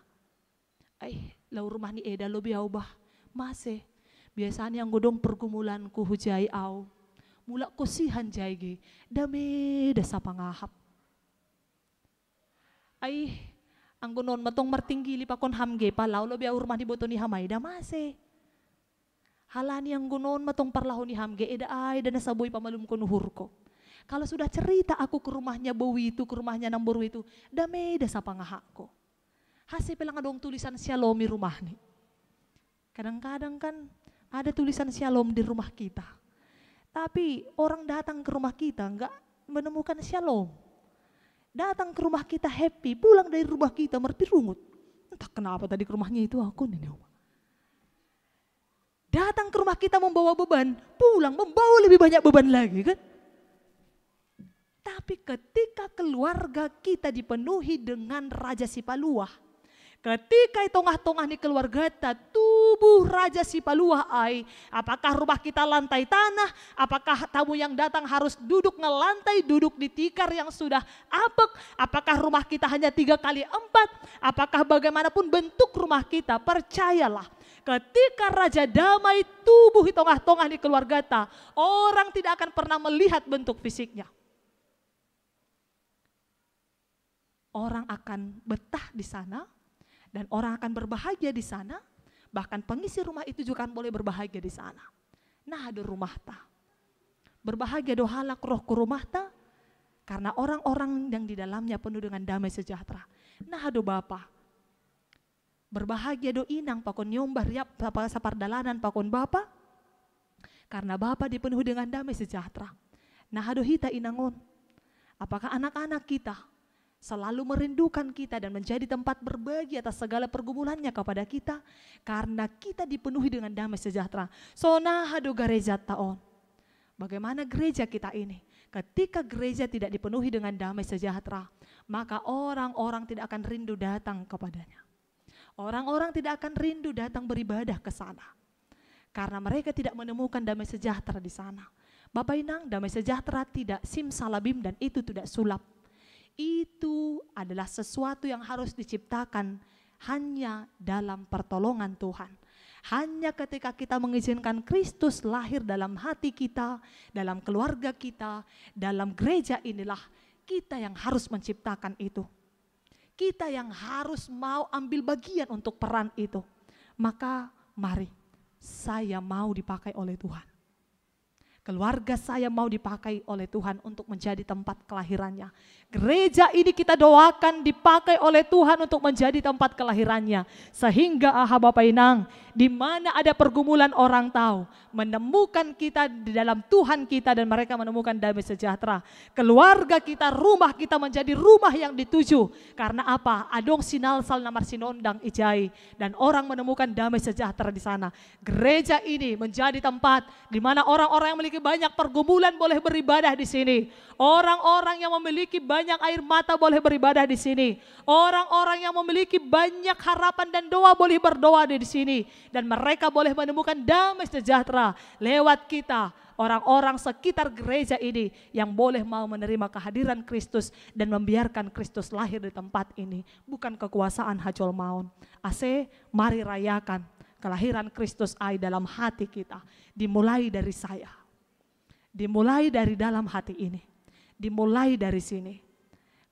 Ai, lau rumah ni eda lo be au bah. Mase. Biasanya anggo dong pergumulanku hujai au. Mulak kosihan jai ge. Dame da sapangahap. Ai, anggo non matong martinggili pakon ham ge, palau lo be au rumah ni boto ni ham ai, da mase. Halani anggo non matong parlaho ni ham ge, eda ai da na saboi pamalumkon uhurko. Kalau sudah cerita aku ke rumahnya bowi itu, ke rumahnya namboru itu, dame da sapangahapko. Hase pe lang adong tulisan syalom i rumahni. Kadang-kadang kan ada tulisan syalom di rumah kita. Tapi orang datang ke rumah kita nggak menemukan syalom. Datang ke rumah kita happy, pulang dari rumah kita marpirungut. Entah kenapa tadi ke rumahnya itu aku nih. Datang ke rumah kita membawa beban, pulang membawa lebih banyak beban lagi kan. Tapi ketika keluarga kita dipenuhi dengan Raja Sipaluah, ketika i tongah-tongah ni keluargata tubuh Raja Sipaluah ai, apakah rumah kita lantai tanah? Apakah tamu yang datang harus duduk ngelantai, duduk di tikar yang sudah apek? Apakah rumah kita hanya tiga kali empat? Apakah bagaimanapun bentuk rumah kita, percayalah, ketika Raja Damai tubuh di tongah-tongah ni keluargata, orang tidak akan pernah melihat bentuk fisiknya. Orang akan betah di sana dan orang akan berbahagia di sana. Bahkan pengisi rumah itu juga akan boleh berbahagia di sana. Nah, hadir rumahta. Berbahagia do halak roh ku rumahta karena orang-orang yang di dalamnya penuh dengan damai sejahtera. Nah, hadir Bapa. Berbahagia do inang pakon nyombah riap sapardalanan pakon Bapa. Karena Bapa dipenuhi dengan damai sejahtera. Nah, hadir hita inang on. Apakah anak-anak kita selalu merindukan kita dan menjadi tempat berbagi atas segala pergumulannya kepada kita? Karena kita dipenuhi dengan damai sejahtera. Songon aha do garejata on? Bagaimana gereja kita ini? Ketika gereja tidak dipenuhi dengan damai sejahtera, maka orang-orang tidak akan rindu datang kepadanya. Orang-orang tidak akan rindu datang beribadah ke sana. Karena mereka tidak menemukan damai sejahtera di sana. Bapak Inang, damai sejahtera tidak simsalabim dan itu tidak sulap. Itu adalah sesuatu yang harus diciptakan hanya dalam pertolongan Tuhan. Hanya ketika kita mengizinkan Kristus lahir dalam hati kita, dalam keluarga kita, dalam gereja inilah kita yang harus menciptakan itu. Kita yang harus mau ambil bagian untuk peran itu. Maka mari, saya mau dipakai oleh Tuhan. Keluarga saya mau dipakai oleh Tuhan untuk menjadi tempat kelahirannya. Gereja ini kita doakan dipakai oleh Tuhan untuk menjadi tempat kelahirannya. Sehingga aha Bapak Inang, Di mana ada pergumulan, orang tahu, menemukan kita di dalam Tuhan kita, dan mereka menemukan damai sejahtera. Keluarga kita, rumah kita menjadi rumah yang dituju. Karena apa? Adong sinalsal na marsinondang ijai, dan orang menemukan damai sejahtera di sana. Gereja ini menjadi tempat di mana orang-orang yang memiliki banyak pergumulan boleh beribadah di sini. Orang-orang yang memiliki banyak air mata boleh beribadah di sini. Orang-orang yang memiliki banyak harapan dan doa boleh berdoa di sini. Dan mereka boleh menemukan damai sejahtera lewat kita, orang-orang sekitar gereja ini yang boleh mau menerima kehadiran Kristus dan membiarkan Kristus lahir di tempat ini. Bukan kekuasaan hajol maon. Ase, mari rayakan kelahiran Kristus ai dalam hati kita. Dimulai dari saya. Dimulai dari dalam hati ini. Dimulai dari sini.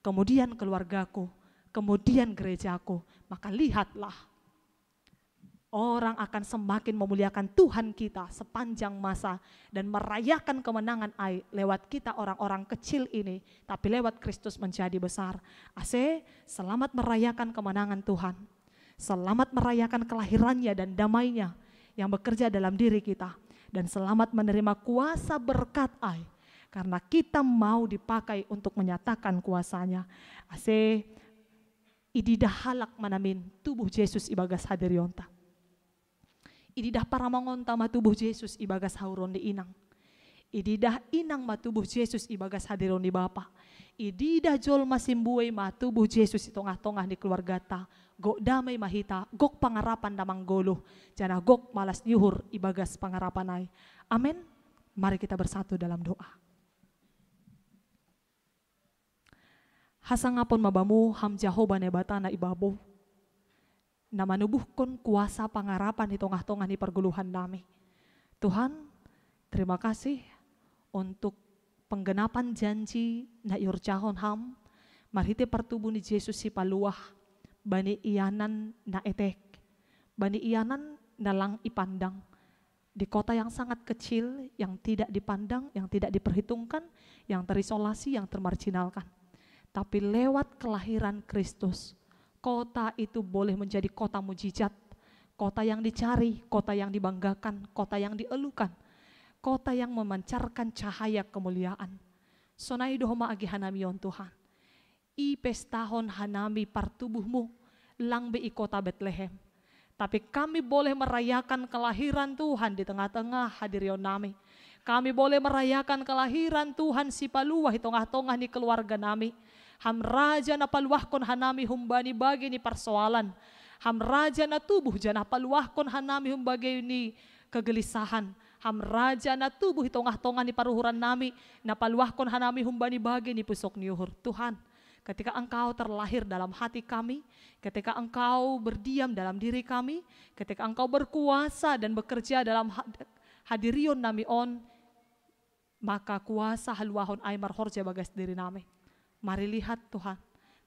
Kemudian keluargaku, kemudian gerejaku. Maka lihatlah, orang akan semakin memuliakan Tuhan kita sepanjang masa dan merayakan kemenangan ai lewat kita orang-orang kecil ini, tapi lewat Kristus menjadi besar. Ase, selamat merayakan kemenangan Tuhan. Selamat merayakan kelahirannya dan damainya yang bekerja dalam diri kita. Dan selamat menerima kuasa berkat ai. Karena kita mau dipakai untuk menyatakan kuasanya. Ase, ididah halak manamin tubuh Jesus ibagas hadirionta. Ididah paramangonta ma tubuh Jesus ibagas hauron ni inang. Ididah inang ma tubuh Jesus ibagas hadiron ni Bapa. Ididah jolma simbuei ma tubuh Jesus i tongah-tongah ni keluargata. Gok damai ma hita, gok pangarapan na manggoluh, janah gok malas ni uhur ibagas pangarapan ai. Amen. Mari kita bersatu dalam doa. Hasangapon ma Bamu, Ham Jahowa Naibata na i babou, na manubuhkon kuasa pangarapan i tongah-tongah ni pargoluhan nami. Tuhan, terima kasih untuk penggenapan janji na iorjahon Ham marhitei partubuh ni Jesus Sipaluah bani ianan na etek, bani ianan na lang ipandang, di kota yang sangat kecil, yang tidak dipandang, yang tidak diperhitungkan, yang terisolasi, yang termarginalkan. Tapi lewat kelahiran Kristus, kota itu boleh menjadi kota mujizat, kota yang dicari, kota yang dibanggakan, kota yang dielukan, kota yang memancarkan cahaya kemuliaan. Sonai do homa agi hanami on, Tuhan. Ipestahon hanami partubuh-Mu, lang be i kota Betlehem. Tapi kami boleh merayakan kelahiran Tuhan di tengah-tengah hadirion nami. Kami boleh merayakan kelahiran Tuhan Sipaluah i tongah-tongah ni keluarga nami. Ham Raja na paluahkon hanami humbani bagei ni parsoalan. Ham Raja na tubuh janah paluahkon hanami humbani bagei ni kegelisahan. Ham Raja na tubuh i tongah-tongah ni paruhuran nami, na paluahkon hanami humbani bagei ni pusok ni uhur. Tuhan, ketika Engkau terlahir dalam hati kami, ketika Engkau berdiam dalam diri kami, ketika Engkau berkuasa dan bekerja dalam ha-, hadirion nami on, maka kuasa haluahon ai marhorja bagas diri nami. Mari lihat, Tuhan,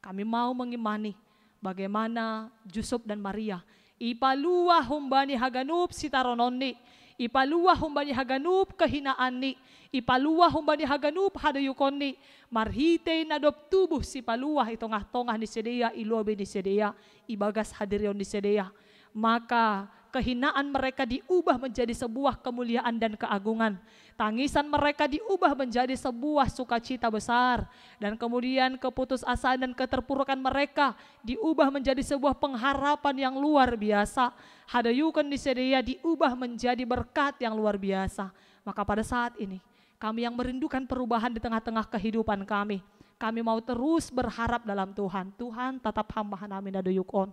kami mau mengimani bagaimana Jusup dan Maria ipaluah humbani haganup sitarononni, ipaluah humbani haganup kehinaanni, ipaluah humbani haganup hadoyukonni, marhitei na dob tubuh Sipaluah i tongah-tongah ni sidea, i lobei ni sidea, ibagas hadirion ni sidea. Maka kehinaan mereka diubah menjadi sebuah kemuliaan dan keagungan. Tangisan mereka diubah menjadi sebuah sukacita besar. Dan kemudian keputusasaan dan keterpurukan mereka diubah menjadi sebuah pengharapan yang luar biasa. Hadoyukon ni sidea diubah menjadi berkat yang luar biasa. Maka pada saat ini, kami yang merindukan perubahan di tengah-tengah kehidupan kami, kami mau terus berharap dalam Tuhan. Tuhan, tatap Ham ma hanami na doyuk on.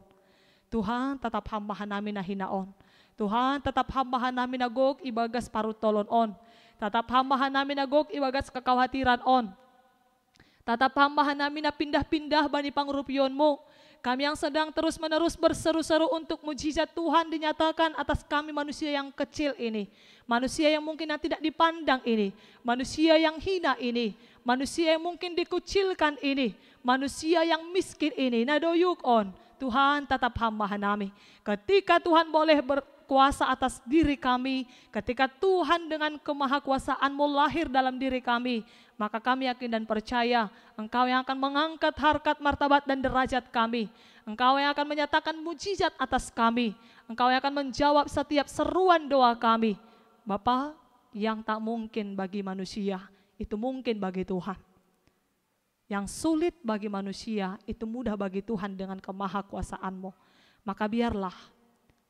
Tuhan, tatap Ham ma hanami na hina on. Tuhan, tatap Ham ma hanami na gok ibagas parutolon on. Tatap Ham ma hanami na gok ibagas kekhawatiran on. Tatap Ham ma hanami na pindah-pindah bani pangurupion-Mu. Kami yang sedang terus-menerus berseru-seru untuk mujizat Tuhan dinyatakan atas kami, manusia yang kecil ini, manusia yang mungkin yang tidak dipandang ini, manusia yang hina ini, manusia yang mungkin dikucilkan ini, manusia yang miskin ini, na doyuk on. Tuhan, tatap Ham ma hanami. Ketika Tuhan boleh ber-, kuasa atas diri kami, ketika Tuhan dengan kemahakuasaan-Mu lahir dalam diri kami, maka kami yakin dan percaya Engkau yang akan mengangkat harkat, martabat, dan derajat kami. Engkau yang akan menyatakan mujizat atas kami. Engkau yang akan menjawab setiap seruan doa kami. Bapa, yang tak mungkin bagi manusia, itu mungkin bagi Tuhan. Yang sulit bagi manusia, itu mudah bagi Tuhan dengan kemahakuasaan-Mu. Maka biarlah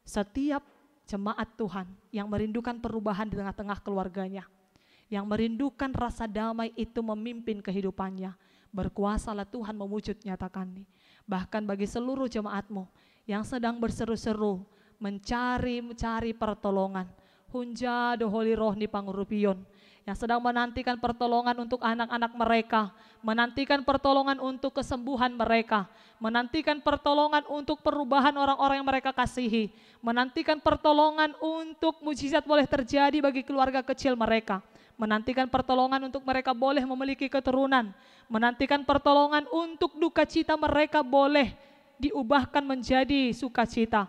setiap jemaat Tuhan yang merindukan perubahan di tengah-tengah keluarganya, yang merindukan rasa damai itu memimpin kehidupannya, berkuasalah Tuhan mewujud nyatakan nih. Bahkan bagi seluruh jemaat-Mu yang sedang berseru-seru, mencari-cari pertolongan, hunja doholi roh ni pangurupion, yang sedang menantikan pertolongan untuk anak-anak mereka, menantikan pertolongan untuk kesembuhan mereka, menantikan pertolongan untuk perubahan orang-orang yang mereka kasihi, menantikan pertolongan untuk mujizat boleh terjadi bagi keluarga kecil mereka, menantikan pertolongan untuk mereka boleh memiliki keturunan, menantikan pertolongan untuk duka cita mereka boleh diubahkan menjadi sukacita,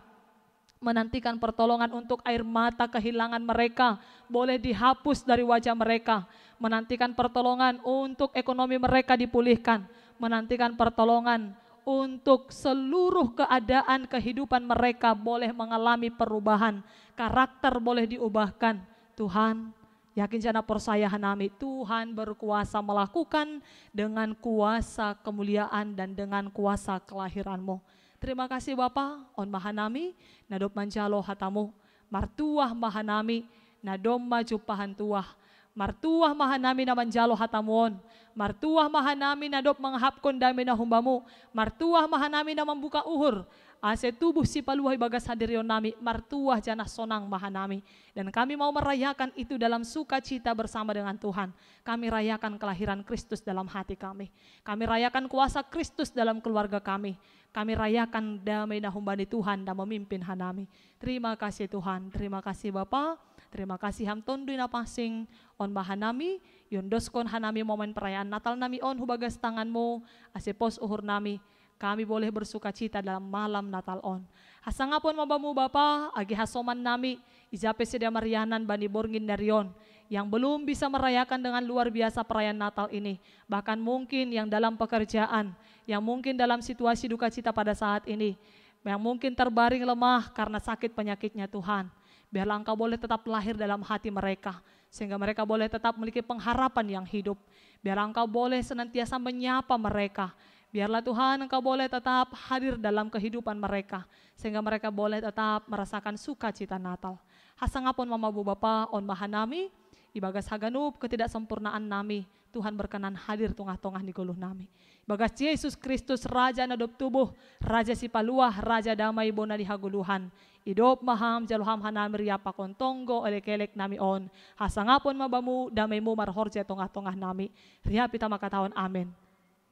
menantikan pertolongan untuk air mata kehilangan mereka boleh dihapus dari wajah mereka, menantikan pertolongan untuk ekonomi mereka dipulihkan, menantikan pertolongan untuk seluruh keadaan kehidupan mereka boleh mengalami perubahan, karakter boleh diubahkan. Tuhan, yakin jana porsaya hanami, Tuhan berkuasa melakukan dengan kuasa kemuliaan dan dengan kuasa kelahiran-Mu. Terima kasih Bapa, on ma hanami na dob manjalo hata-Mu. Martuah ma hanami na domma jumpahan tuah. Martuah ma hanami na manjalo hata-Mu on. Martuah ma hanami na dob mangahapkon dame na humbamu. Martuah ma hanami na mambuka uhur, ase tubuh sipaluah ibagas hadirionnami martuah janah sonang ma hanami. Dan kami mau merayakan itu dalam sukacita bersama dengan Tuhan. Kami rayakan kelahiran Kristus dalam hati kami. Kami rayakan kuasa Kristus dalam keluarga kami. Kami rayakan dame na humbani Tuhan na memimpin hanami. Terima kasih Tuhan, terima kasih Bapa, terima kasih Ham Tonduy Napansing, on ma hanami, iondoskon hanami momen perayaan Natal nami on hubagas tangan-Mu, ase pos uhur nami, kami boleh bersukacita dalam malam Natal on. Hasangapon ma Bamu Bapa, age hasoman nami, ija pe sidea marianan bani borngin nari on, yang belum bisa merayakan dengan luar biasa perayaan Natal ini, bahkan mungkin yang dalam pekerjaan, yang mungkin dalam situasi duka cita pada saat ini, yang mungkin terbaring lemah karena sakit penyakitnya Tuhan. Biarlah Engkau boleh tetap lahir dalam hati mereka, sehingga mereka boleh tetap memiliki pengharapan yang hidup. Biarlah Engkau boleh senantiasa menyapa mereka. Biarlah Tuhan Engkau boleh tetap hadir dalam kehidupan mereka, sehingga mereka boleh tetap merasakan sukacita Natal. Hasangapon ma Bamu Bapa, on ma hanami, ibagas haganup ketidaksempurnaan nami, Tuhan berkenan hadir tongah-tongah ni goluh nami. Ibagas Jesus Kristus, Raja na dob tubuh, Raja Sipaluah, Raja Damai, bona ni hagoluhan. Idop ma Ham, jalo Ham hanami riap pakon tonggo elek-elek nami on. Hasangapon ma Bamu, dame-Mu marhorja tongah-tongah nami. Riap hita mangkatahon amen.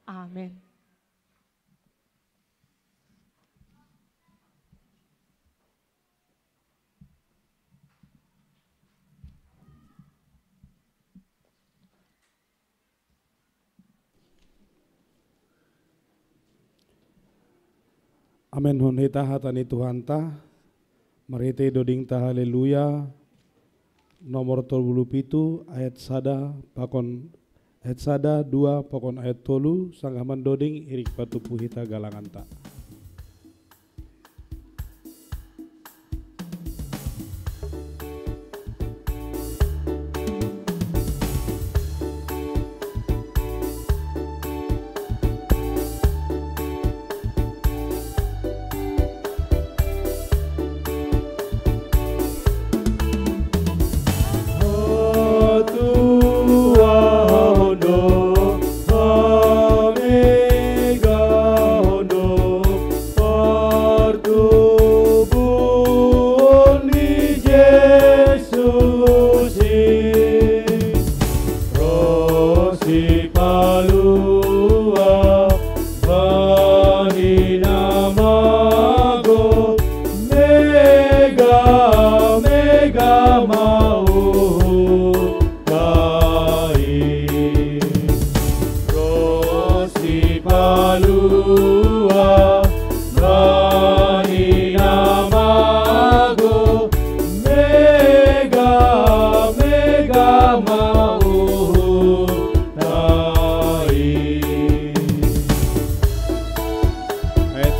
Amen. Amen. Hon hita hata ni Tuhanta, marhitei dodingta Haleluya, nomor tolu puluh pitu, ayat sada pakon, ayat sada, dua pakon ayat tolu, sanggah mandoding irik patupu hita galanganta.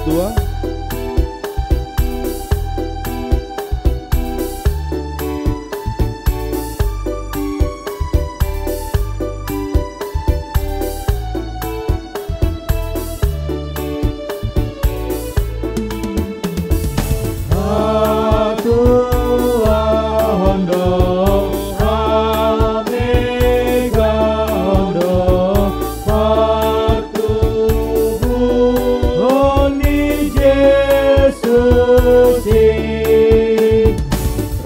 Dua.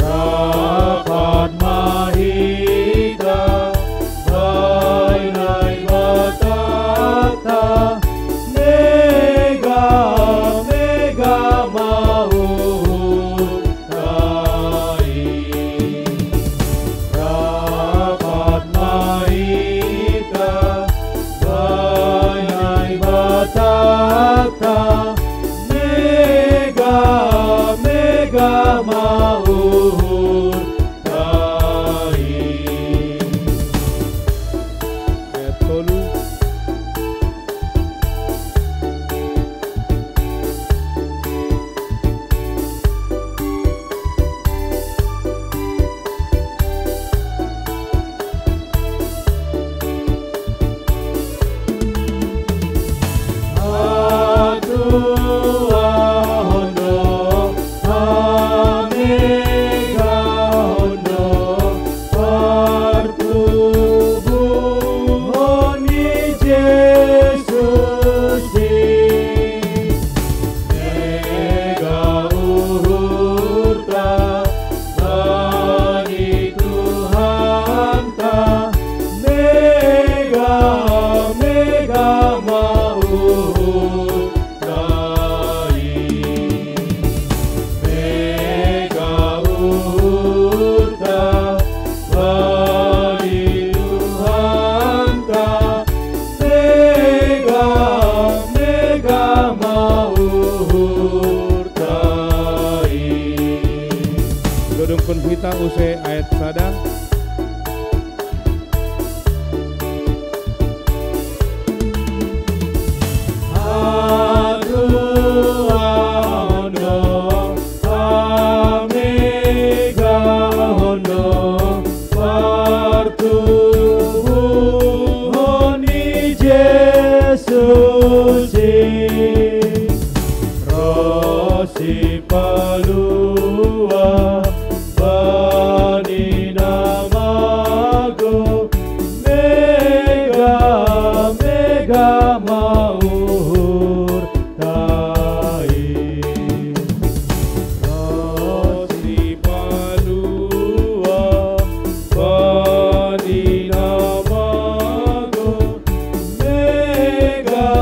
Rapat mahita, bainai batata, mega, mega mauhur tai. Rapat mahita, bainai batata, mega, mega mauhur tai. Ayat tolu. Dodongkon hita use ayat sada. Rosi palua bani namago, mega, mega mauhur tai. Rosi palua bani namago, mega,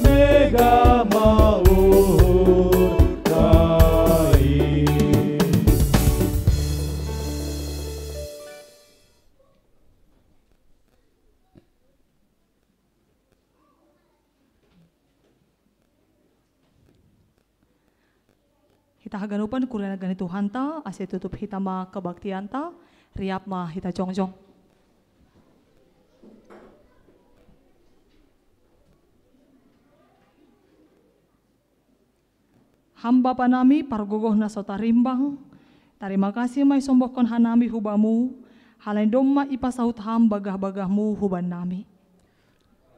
mega mauhur tai. Hita haganupan, kuria na gani Tuhanta, ase tutup hita ma kabaktianta, riap ma hita jongjong. Ham Bapa nami, pargogoh na so tarimbang, tarima kasih ma isombohkon hanami hu Bamu, halani domma ipasaut Ham bagah-bagahMu huban nami.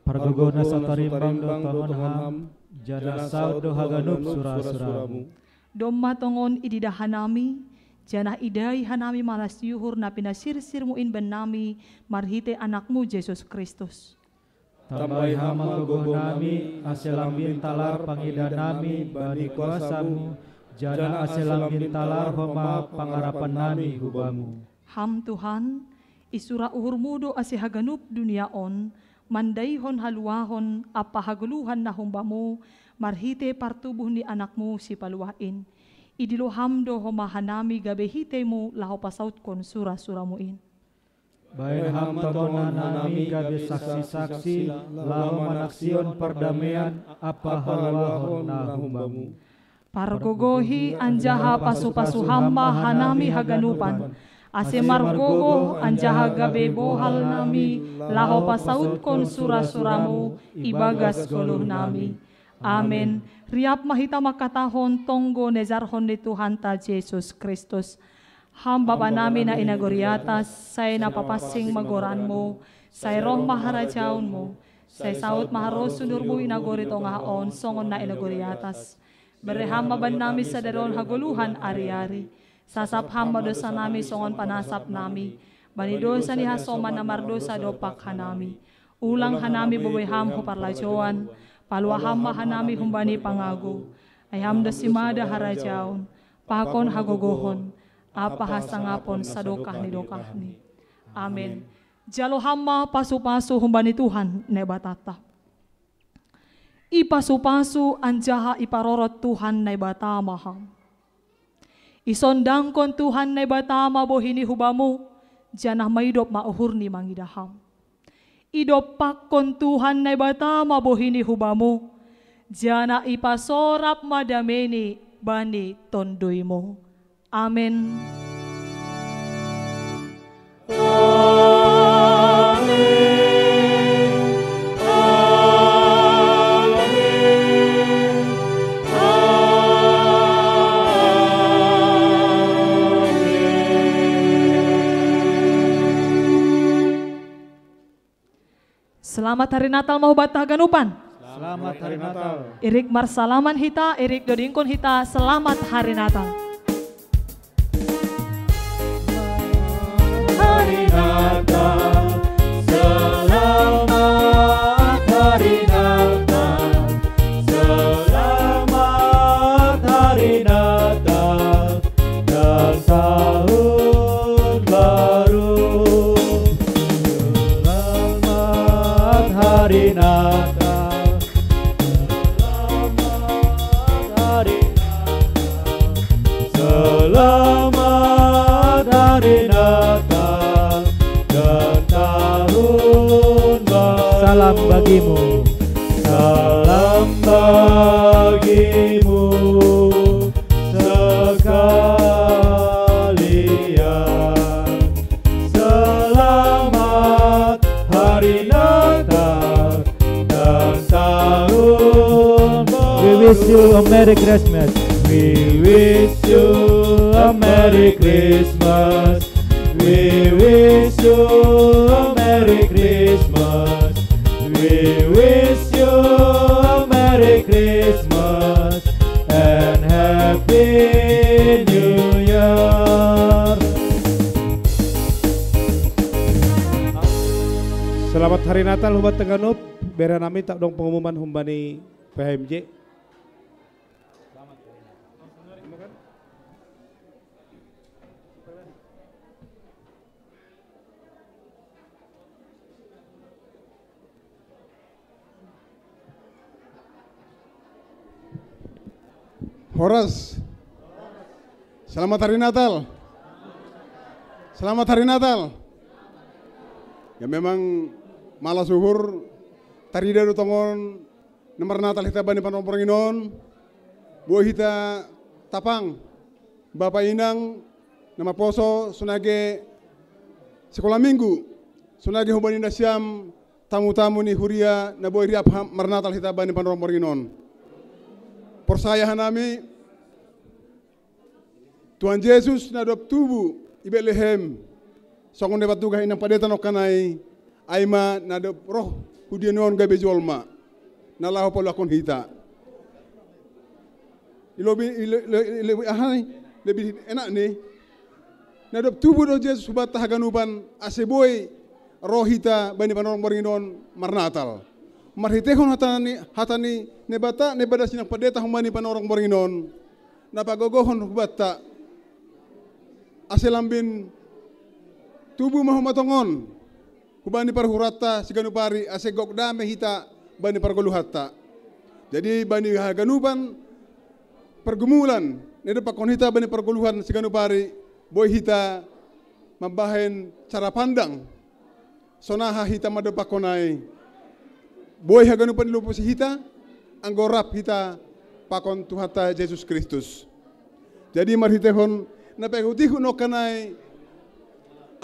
Pargogoh na so tarimbang do tongon Ham, janah saud do haganup sura-suraMu. Domma tongon ididah hanami, janah idai hanami malas ni uhur na pinasirsirMu in bannami marhitei AnakMu Jesus Kristus. Tambai Ham ma gogohnami, ase lam bintalar pangidanami bani kuasaMu, janah ase lam bintalar homa pangarapannami hu Bamu. Ham Tuhan, isura uhurMu do ase haganup dunia on mandaihon haluahon ampa hagoluhan na humbaMu marhitei partubuh ni AnakMu Sipaluah in. Idilo Ham do homa hanami gabe hiteiMu laho pasautkon sura-suraMu in. Bahen Ham tongon hanami gabe saksi-saksi laho manaksihon pardameian ampa haluahon na humbaMu. Pargogohi anjaha pasu-pasu Ham ma hanami haganupan, ase margogoh anjaha gabe bohal nami laho pasautkon sura-suraMu ibagas goluhnami. Amen. Riap ma hita mangkatahon tonggo na ejarhon ni Tuhanta Jesus Kristus. Ham Bapa nami na i nagori atas, sai na papansing ma goranmu, sai roh ma harajaonmu, sai saut ma harosuan ni uhurmu i nagori tongah on songon na i nagori atas. Bere Ham ma bannami sadari on hagoluhan ari-ari. Sasap Ham ma dosanami songon panasapnami bani dosa ni hasoman na mardosa dompak hanami. Ulang hanami boi Ham hu parlajouan, palua Ham ma hanami humbani pangago. Ai Ham do simada harajaon, pakon hagogohon, ampa hasangapon sadokah ni dokahni. Amen. Jalo Ham ma pasu-pasu humbani Tuhan Naibatanta. Ipasu-pasu anjaha iparorot Tuhan Naibata ma Ham. Isondangkon Tuhan Naibata ma bohini hu Bamu, janah maidop ma uhurni mangidah Ham. Idompakkon Tuhan Naibata ma bohini hu Bamu, janah ipasorap ma dameini bani tonduiMu. Amen. Selamat Hari Natal ma hubanta haganupan. Selamat Hari Natal. Irik marsalaman hita, irik dodingkon hita, Selamat Hari Natal. Hari Natal, selamat Hari Natal, selamat Hari Natal dan Tahun Baru. Selamat Hari Natal. Selamat Hari Natal. Selamat Hari Natal dan Tahun Baru. Salam bagimu. Salam bagimu sekalian. Selamat Hari Natal dan Tahun Baru. We wish you a Merry Christmas. We wish you a Merry Christmas. We wish you a Merry Christmas. We wish you a Merry Christmas and Happy New Year. Selamat Hari Natal, hubanta haganup. Bere nami, tadong pengumuman humbani P H M J. Horas. Selamat Hari Natal. Selamat Hari Natal. Ya, memang malas uhur, tarida do tongon na marnatal hita bani panorang borngin on. Boi hita tapang, bapa inang na maposo, sonai age sikola minggu, sonai age humbani nasiam tamu-tamu ni huria na boi riap ha-, marnatal hita bani panorang borngin on. Porsaya hanami, Tuhan Jesus na dob tubu i Betlehem, songon na ipatugah inang pandita nongkan ai, ai ma na dob roh hu dunia on gabe jolma, na laho paluahon hita. I lobi, i lo-, i lo-, i lobi aha ni, lebih enak ni, na dob tubu do Jesus hubanta haganupan, ase boi ro hita bani panorang borngin on marnatal. Marhiteihon hata ni, hata ni Naibata, na ipadas inang pandita humbani panorang borngin on, na pagogohon hubanta, ase lambin tubu ma homa tongon hubani parhuranta siganup ari, ase gok dame hita bani pargoluhanta. Jadi bani haganupan pergumulan na idompakkon hita bani pargoluhan siganup ari, boi hita mambahen cara pandang, sonaha hita mandompakkon ai. Boi haganupan ilopusi hita, anggo rap hita pakon Tuhanta Jesus Kristus. Jadi marhiteihon na paihutihut nongkan ai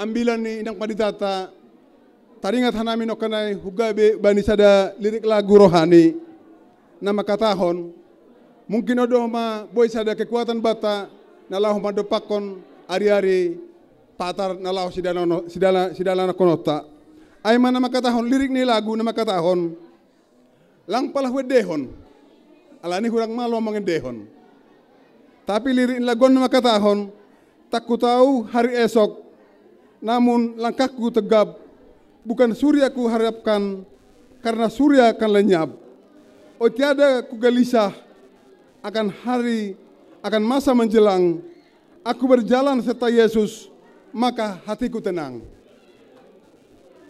ambilan ni inang panditanta, taringot hanami nongkan ai hu gabe bani sada lirik lagu rohani na mangkatahon: Mungkin odo ma boi sada kekuatan bata na laho mandopakkon ari-ari patar na laho sidalano-, sidala-, sidalanakononta. Ai ma na mangkatahon lirik ni lagu na mangkatahon, lang pala huendehon. Alani hurang malo mangendehon. Tapi lirik ni lagu on na mangkatahon, tak kutahu hari esok, namun langkahku tegap, bukan surya kuharapkan, karena surya akan lenyap. Oh, tiada ku gelisah akan hari, akan masa menjelang. Aku berjalan serta Yesus, maka hatiku tenang.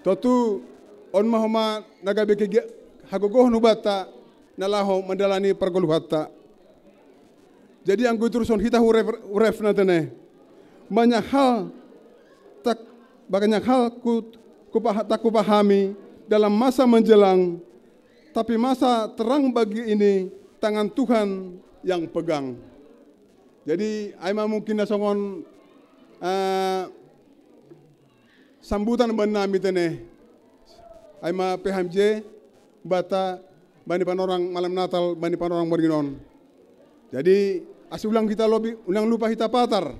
Tontu on ma homa na gabe kegia-, hagogohon hubanta na laho mandalani pargoluhanta. Jadi anggo iturushon hita hu ref-, hu refna tene. Banyak hal tak, banyak hal ku, ku paha-, tak kupahami dalam masa menjelang, tapi masa terang bagi ini tangan Tuhan yang pegang. Jadi ai ma mungkin na songon, eh, sambutan bannami tene. Ai ma P H M J, bata bani panorang malam Natal, bani panorang borngin on. Jadi asa ulang hita lobi, ulang lupa hita patar.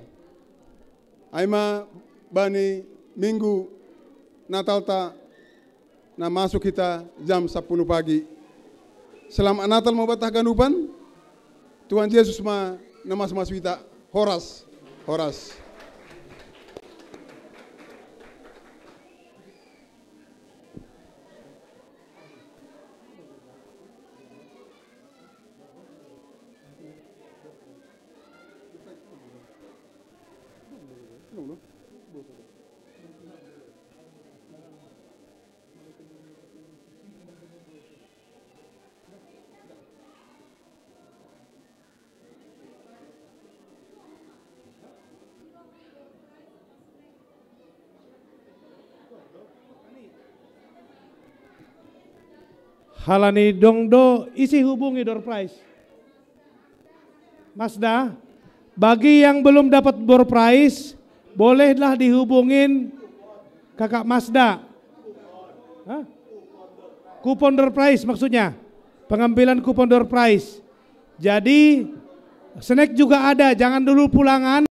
Ai ma bani Minggu Natalta na masuk hita jam sapuluh pagi. Selamat Natal ma banta haganupan. Tuhan Yesus ma na masu-masu hita. Horas. Horas. Halani dong do, ise hubungi door prize. Mazda, bagi yang belum dapat door prize, bolehlah dihubungin Kakak Mazda. Hah? Kupon door prize maksudnya. Pengambilan kupon door prize. Jadi, snack juga ada, jangan dulu pulangan.